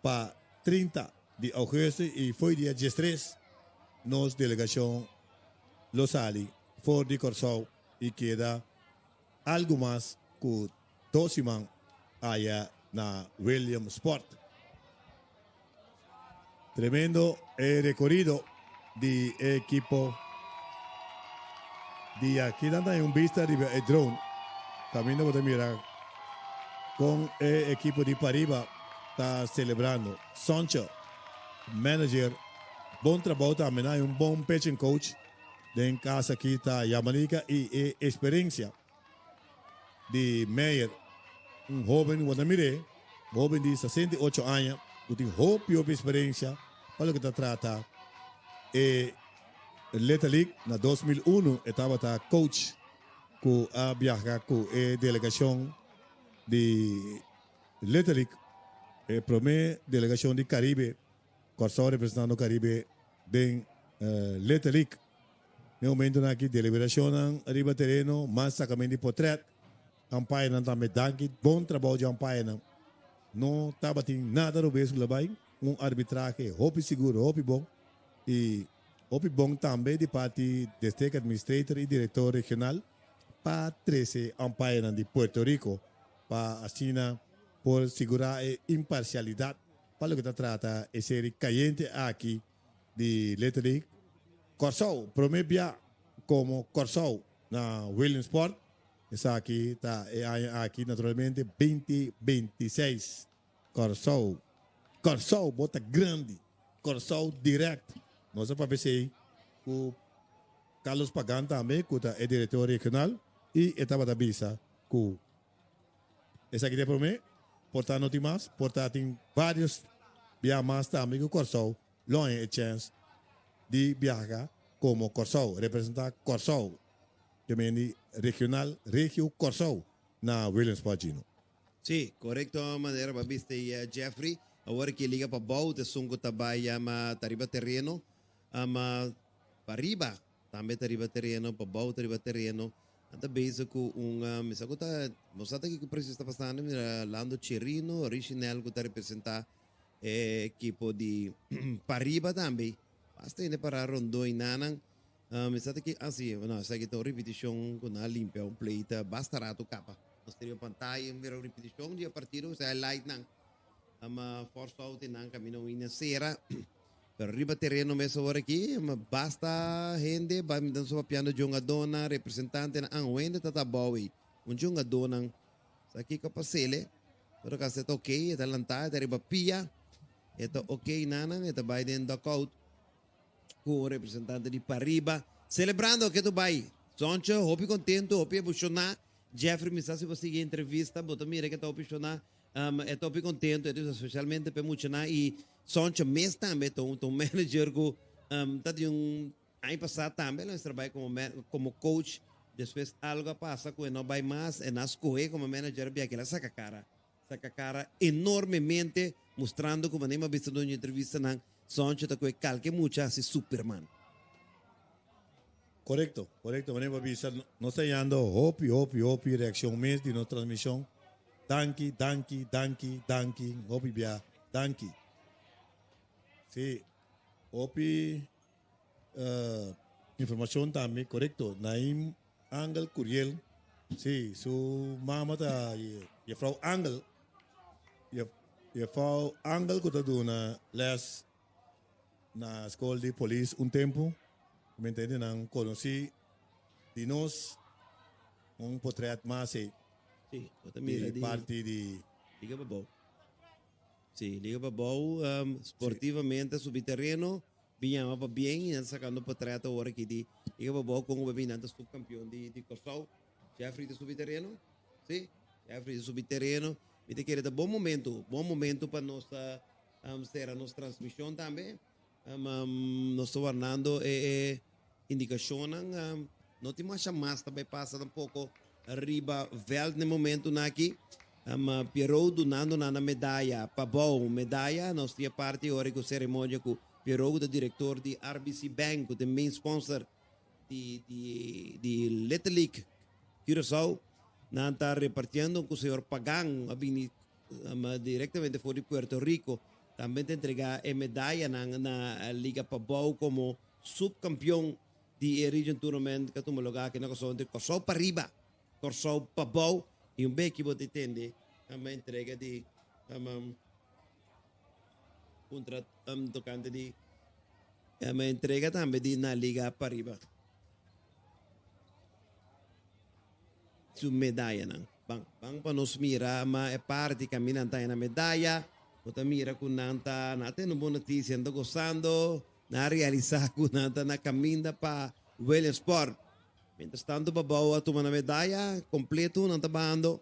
F: pa 30 di ougùstùs i fo'i dia diestres nos delegashon lo sali for di Kòrsou i keda algu mas ku dos siman aya na Williamsport. Tremendo e recorido di e ekipo di aki. Nan ta un bista riba e drone. Caminda bo ta mira con e ekipo di pariba ta celebrando. Soncho, manager, bon trabou tambe. Nan un bon pitching coach den casa aki ta Yamanica y e experiencia di Meyer, un hoben cu bo ta mir'é, un hoben di 68 aña cu tin hopi hopi experiencia pa loke ta trata e Little League. Na 2001 e tabata coach cu a biaha cu e delegacion di Little League, e prome delegacion di Caribe, Corsou representando Caribe den Little League. Den momentonan aki deliberashonnan riba tereno, mas sakament di potret. Ampayanan tambe danki, bon trabou dje ampayanan. No tabatin nada robes ku lo bai, un arbitrahe hopi sigur, hopi bon i hopi bon tambe di parti District Administrator i Direktor Regional pa trese ampayanan di Puerto Rico pa asina por sigurá e imparsialidat pa loke ta trata e seri kayente aki di Little League Kòrsou promé bia komo Kòrsou na Williamsport. Esaki ta e aña aki naturalmente 2026. Kòrsou, Kòrsou bo ta grandi, Kòrsou direct. Nos a papia esei ku Carlos Pagan tambe ku ta e direktor regional i e tabata bisa ku Esaki ta e prome, por ta no tin mas, por ta tin varios biaha mas tambe ku Kòrsou lo haña e chèns di biaha komo Kòrsou, representá Kòrsou, te meen di regional, regio Kòrsou na Williamsport, Gino.
G: Sí, korekto manera bo a bista ei, Jeffrey. Awor aki Liga Pabou ta esun ku ta bai yama ta riba tereno. Ama pariba tambe ta riba tereno, pabou ta riba tereno. Nan ta bezig ku un, mi sa ku ta, no sa ta kiko presis ta pasando, mira Lando Chirino, Richinel ku ta representá e ekipo di pariba tambe. Basta hende pará rondó i nanan. Mi sa ta ki, ah si, no, esaki ta un ripitishon ku nan a limpia un pleita basta rato kaba. Nos ta riba pantaya mira un ripitishon di e partido, esei highlightnan. Ama force out i nan kaminda un ina sera. Pero riba tereno mes awor aki, basta hende, ba mi ta papiando djongadónan, representantenan, an hende ta ta abou ei. Un djongadónan sa kiko pa sele, pero kasi e ta ok, e ta lantá, e ta riba pia, e ta ok nanan, e ta bai den dugout ku un representante di pariba, selebrando ke tu bai. Soncho hopi kontentu, hopi emoshoná. Jeffrey, mi sa si bo sigui e entrevista, bo ta mira ke ta hopi emoshoná. E ta hopi kontentu, e ta bisa spesialmente pa e muchanan i Soncho mes tambe ta un ta un manager ku ta di un aña pasá tambe lo mester bai komo komo coach, despues algo a pasa ku e no bai mas, e na skohe komo manager bia kila saka kara, saka kara enormemente mustrando ku manera mi a bisa den un entrevistanan Soncho ta kohe kalke mucha hasi superman.
F: Korekto, korekto manera bo a bisa nos ta yando hopi hopi hopi reakshon mes di nos transmishon. Danki, danki, danki, danki, hopi bia, danki. Sí, hopi uh, informacion tambe, correcto. Naim Angel Curiel, sí, su mama ta juffrouw Angel. Juffrouw Angel ku ta duna les na skol di polis un tempu. Mi ntende nan konosí di nos un potret mas ei.
G: Sí, bo ta mira
F: di parti di
G: Liga Pabou. Sí, Liga Pabou um, sportivamente a subi tereno, bin yama pa bien y nan ta sacando potret awor aki di Liga Pabou con cu bin nan ta subcampeon di di Corsou. Jeffrey ta subi tereno? Sí, Jeffrey ta subi tereno. Mi ta kere ta bon momento, bon momento pa nos ta um, cera nos transmision tambe. Um, nos ta warnando e, e indicacionnan. Um, no tin masha mas ta bay pasa tampoco riba veld na e momentonan aki. Um, Pierrot dunando nan na medaya pabou medaya. Nos tin e parti ora cu ceremonia cu Pierrot cu ta director di RBC Bank cu ta e main sponsor di, di, di Little League Curaçao. Nan ta repartiendo cu señor Pagan a bini directamente for di Puerto Rico. Tambe ta entrega e medayanan na Liga Pabou como subcampeon di e Region Tournament cu a tuma lugar aki na Corsou entre Corsou pariba, Corsou pabou y un beki bo ta tende entrega di contra tocante di entrega tambe di na Liga Pariba. Su medayanan. Ban, ban pa nos mira ma e parti kaminda nan ta haña nan medaya. Bo ta mira ku nan ta, nan a tene un bon notisia, nan ta gosando, nan a realisá ku nan ta na kaminda pa Williamsport. Mientras tanto Pabou a tuma nan medaya kompleto, nan ta bahando,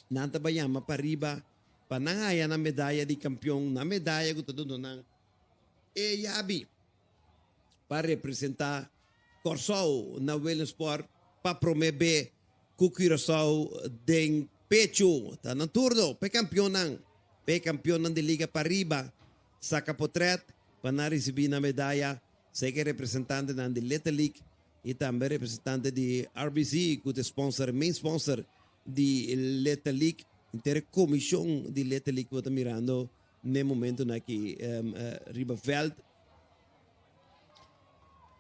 G: nan ta bai yama pariba pa nan haña nan medaya di kampion, nan medaya ku ta duna nan e yabi. pa representá Kòrsou na Williamsport pa promé be ku Curaçao den pechu. Ta nan turno p'e kampionnan, p'e kampionnan di Liga Pariba saka potrèt pa nan risibí nan medaya. Esei ke representantenan di Little League i tambe representante di RBC ku ta e sponsor, main sponsor di Little League. Henter e komishon di Little League bo ta mirando N'e momentonan aki riba veld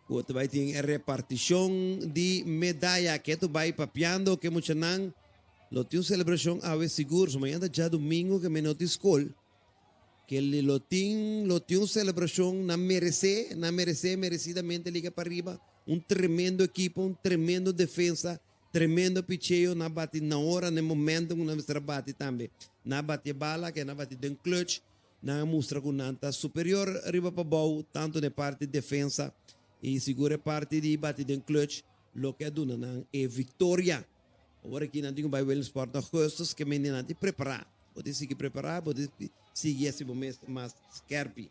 G: ku ta bai tin e repartishon di medaya. Ke ta bai papiando ke muchanan lo tin un selebrashon awe sigur. So mañana ta djadumingu ke mi no tin skol. Ke lo tin lo tin un selebrashon nan meresé, nan meresé meresidamente liga pariba. Un tremendo ekipo, un tremendo defensa. Tremendo picheo, nan a bati na ora, na e momento ku nan mester a bati tambe. Nan a bati e bala, ke nan a bati den clutch, nan a mustra ku nan ta superior riba pabou, tantu na e parti defensa i sigur e parti di bati den clutch, loke a duna nan e viktoria. Awor aki nan tin ku bai Williamsport na augustus, ke mende nan tin prepará. Bo tin sigui prepará, bo tin sigui hasi bo mes mas skerpi.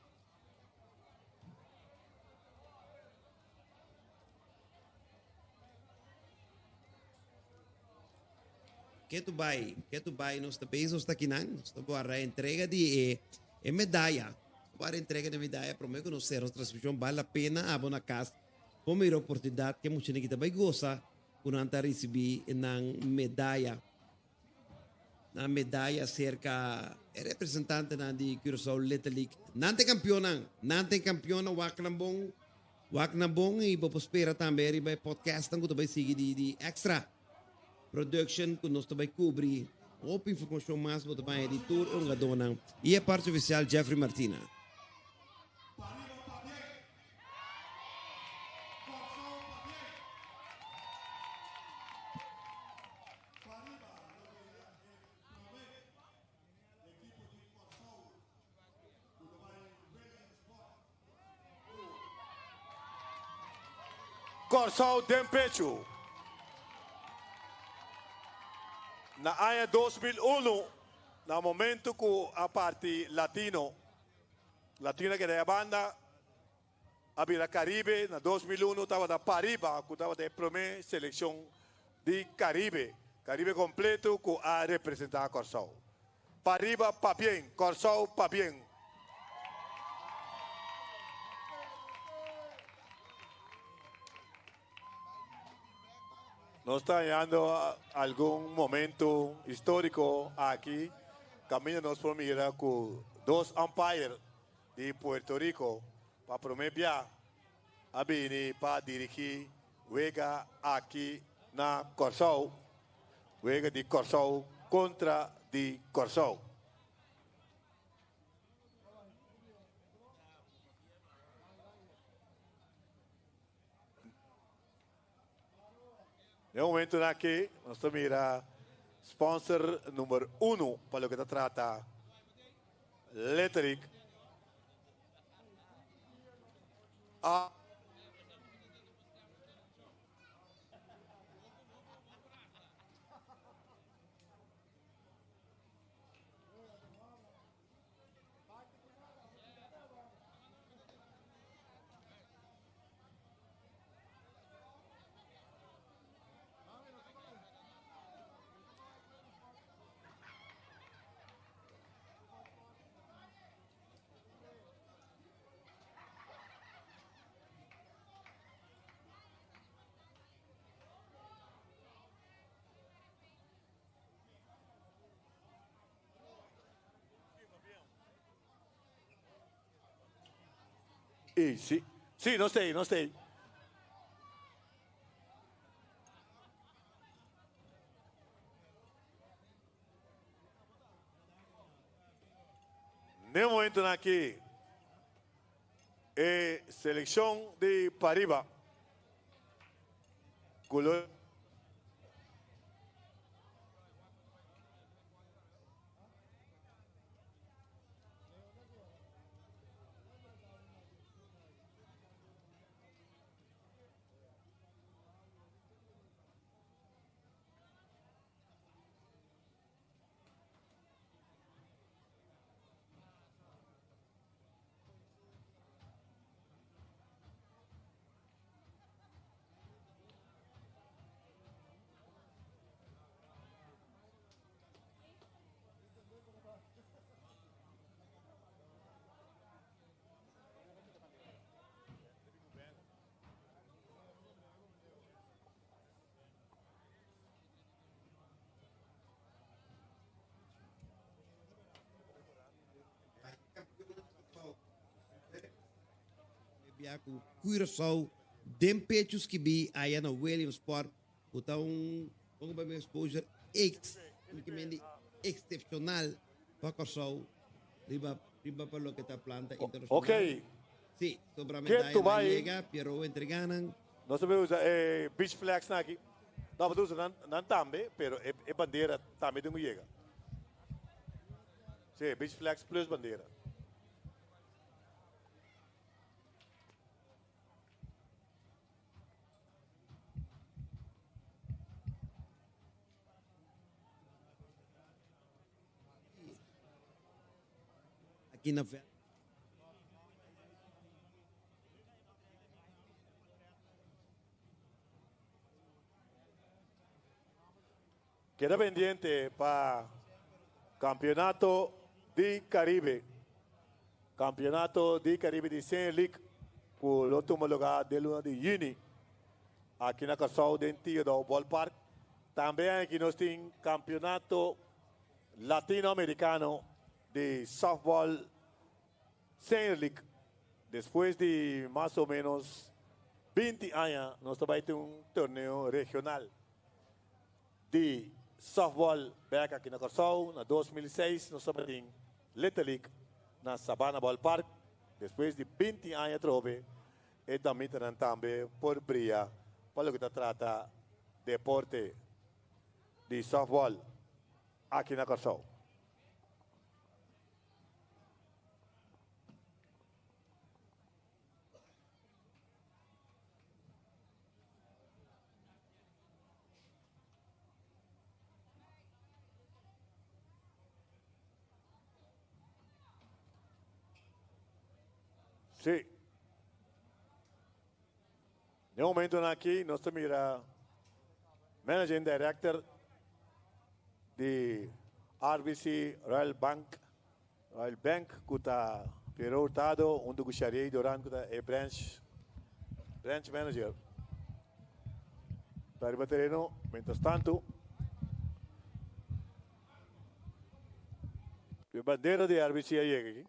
G: Ketu bai, ketu bai nos ta bezig, nos ta akinan, nos ta guarda entrega di e e medaya. Guarda entrega di e medaya prome ku nos sera nos transmishon. Bal la pena abo na kas por mira oportunidat ke muchanan ki ta bai gosa ku nan ta risibí nan medaya. Nan medaya serka e representantenan di Curaçao Little League. Nan ta e kampionnan, nan ta e kampionnan, wak nan bon, wak nan bon i bo por spera tambe riba e podcastnan ku ta bai sigui di di Extra. Production ku nos ta bai kubri hopi informashon mas bo ta baña di tur e hungadónan i e parti ofisial Jeffrey Martina.
C: Kòrsou den pechu. Na aña 2001, na momento ku a parti Latino, Latino a keda e banda, a bira Karibe, na 2001 tabata Pariba ku tabata e promé selekshon di Karibe, Karibe kompleto ku a representá Kòrsou. Pariba pabien, Kòrsou pabien. Nos ta hañando algun momento históriko aki kaminda nos por mira ku dos umpire di Puerto Rico pa promé bia a bini pa dirigí wega aki na Kòrsou. Wega di Kòrsou kontra di Kòrsou. Den momentonan aki nos ta mira sponsor number uno pa loke ta trata Letterik. A. Sí, sí, no stay, no stay. Ne momentonan aki e seleccion di Pariba cu lo.
G: Bia ku Curaçao den pechu skibí aya na Williamsport ku ta un un pa mi exposure ex excepcional pa Kòrsou riba riba pa loke ta planta internacional.
C: Ok.
G: Sí, sobra medaya
C: Ketu
G: nan
C: bai.
G: yega, Pierrot entrega nan.
C: Nos ta bay usa e beach flags nan aki. No, bo ta usa nan, nan tambe, pero e, e bandera tambe tin ku yega. Sí, beach flags plus bandera.
G: Aki na.
C: Keda pendiente pa Campeonato di Caribe. Campeonato di Caribe di Senior League cu lo tuma lugar den luna di juni aki na Curaçao den Theodore Ballpark. Tambe aki nos tin Campeonato Latino Americano di Softball Senior League. Despues di mas o menos 20 aña nos ta bay tin un torneo regional di softball bek aki na Kòrsou. Na 2006 nos tabatin Little League na Sabana Ballpark. Despues di 20 aña atrobe e damitanan tambe por bria pa loke ta trata deporte di softball aki na Kòrsou. Sí. Den momentonan aki nos ta mira Managing Director di RBC Royal Bank, Royal Bank ku ta Piero Hurtado huntu ku Shariey Duran ku ta e branch branch manager ta riba tereno. Mientras tanto e bandera di RBC a yega aki.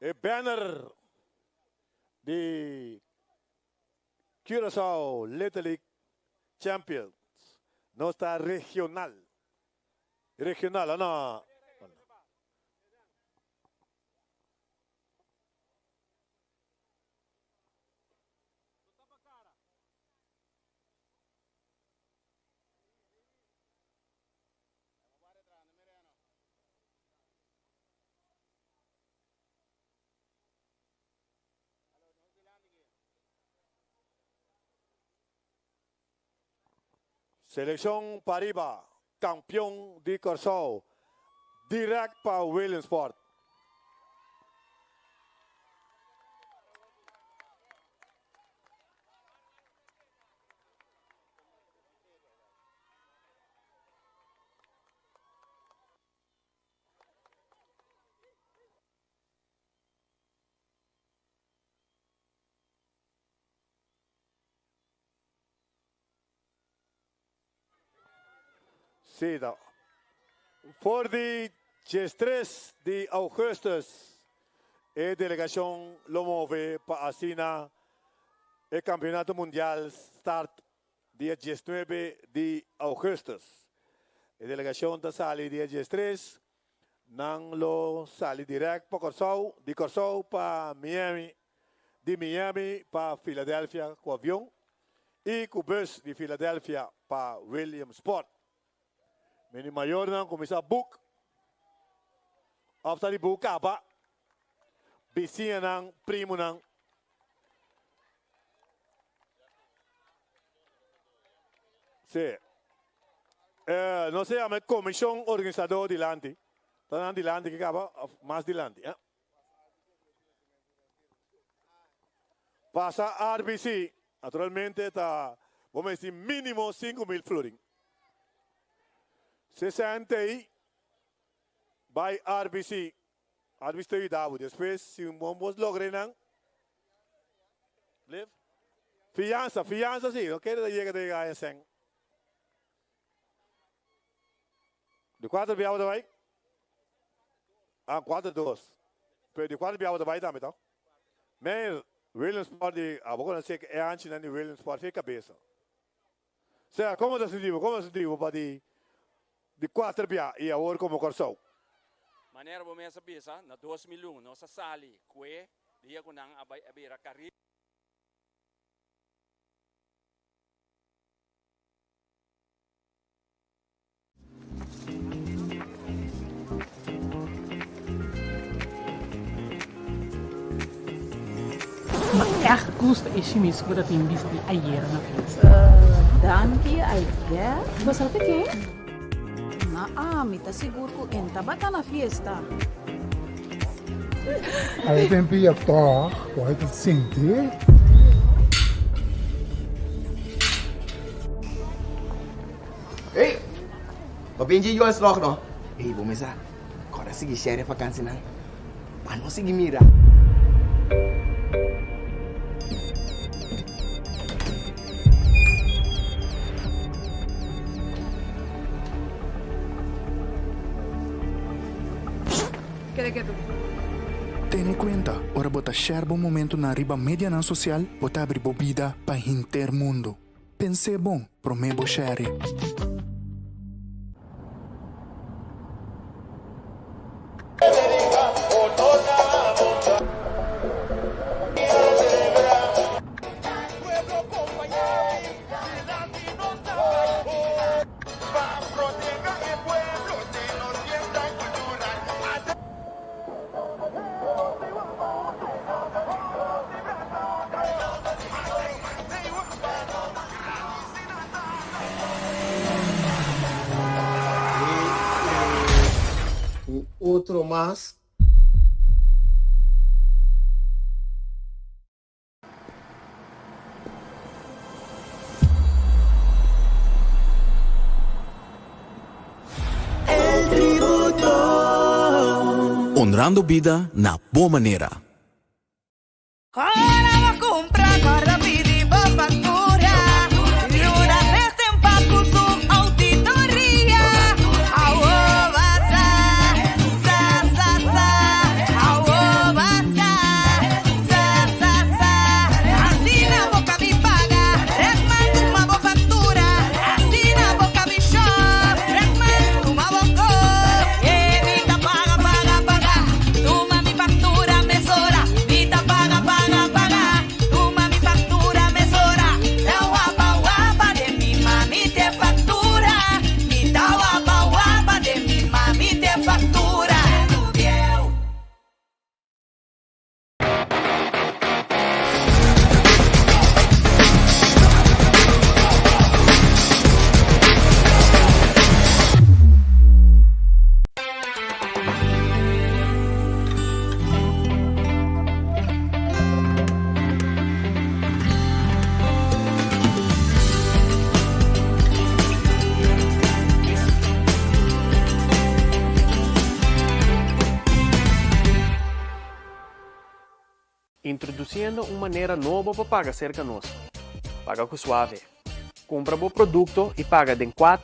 C: E banner di Curaçao Little League Champions. Nos ta regional. Regional, no. Seleccion Pariba, campeon di Kòrsou, direct pa Williamsport. Sí, ta. For di 13 di augustus e delegacion lo move pa asina e campeonato mundial start dia 19 di augustus. E delegacion ta sali dia 13, nan lo sali direct pa Kòrsou, di Kòrsou pa Miami, di Miami pa Philadelphia ku avion i ku bus di Philadelphia pa Williamsport. Mini mayornan kuminsá buk òf ta di buk kaba, bisiñanan, primunan. Sí. Eh, nos a yama e komishon organisadó dilanti. Ta nan dilanti ki kaba òf mas dilanti, eh? Pasa RBC, naturalmente ta bo mester minimo 5000 florin. 60 y bai RBC, RBC ta yuda bo. Despues si un bon bos logra nan, live. Fianza, fianza si, no kere ta yega ta yega a Di kuater biaha bo ta bai? Ah, kuater dos. Pero di kuater biaha bo ta bai tambe to? Meneer, Williamsport di, abo konosé e hanchinan di Williamsport fe kabesa. Sea, komo ta sinti bo? Komo ta sinti bo pa di di kuater biaha i awor komo Kòrsou?
R: Manera bo mes a bisa, na 2001 nos a sali kue dia ku nan a bai a bira Caribe.
K: Ma echt gusta e shimis ku bo ta tin bisti ayera na fiesta.
M: Danki, I guess.
K: Bo sa ta ke?
M: Ma. ami ta sigur ku N tabata na fiesta.
N: Ai den pia tòg, bo a ta sinti.
O: Hey! Bo bin dje Joel slòg no? Hey, bo mesa kòrda sigui share e vakansinan pa no sigui mira.
P: Kere ketu.
Q: Tene kuenta, ora bo ta share bo momentunan riba medianan sosial, bo ta abri bo bida pa henter mundu. Pens'é bon promé bo share.
J: Un otro mas.
L: Honrando bida na bo manera.
H: Ora bo cumpra corda pidi bo factura. Yuda Resten pa cu su auditoria. Awo basa, sa sa sa. Awo basa, sa sa sa. Asina bo cabi paga. Rekman tuma bo factura. Asina bo cabi shop. Rekman tuma bo kop. E mi ta paga paga paga. Tuma mi factura mesora. Mi ta paga paga paga. Tuma mi factura mesora. Ta wapa wapa den mi mami te factura. Mi ta wapa wapa den mi mami te factura.
T: Introduciendo un manera nobo pa paga cerca nos. Paga cu Suave. Cumpra bo producto y paga den cuatro.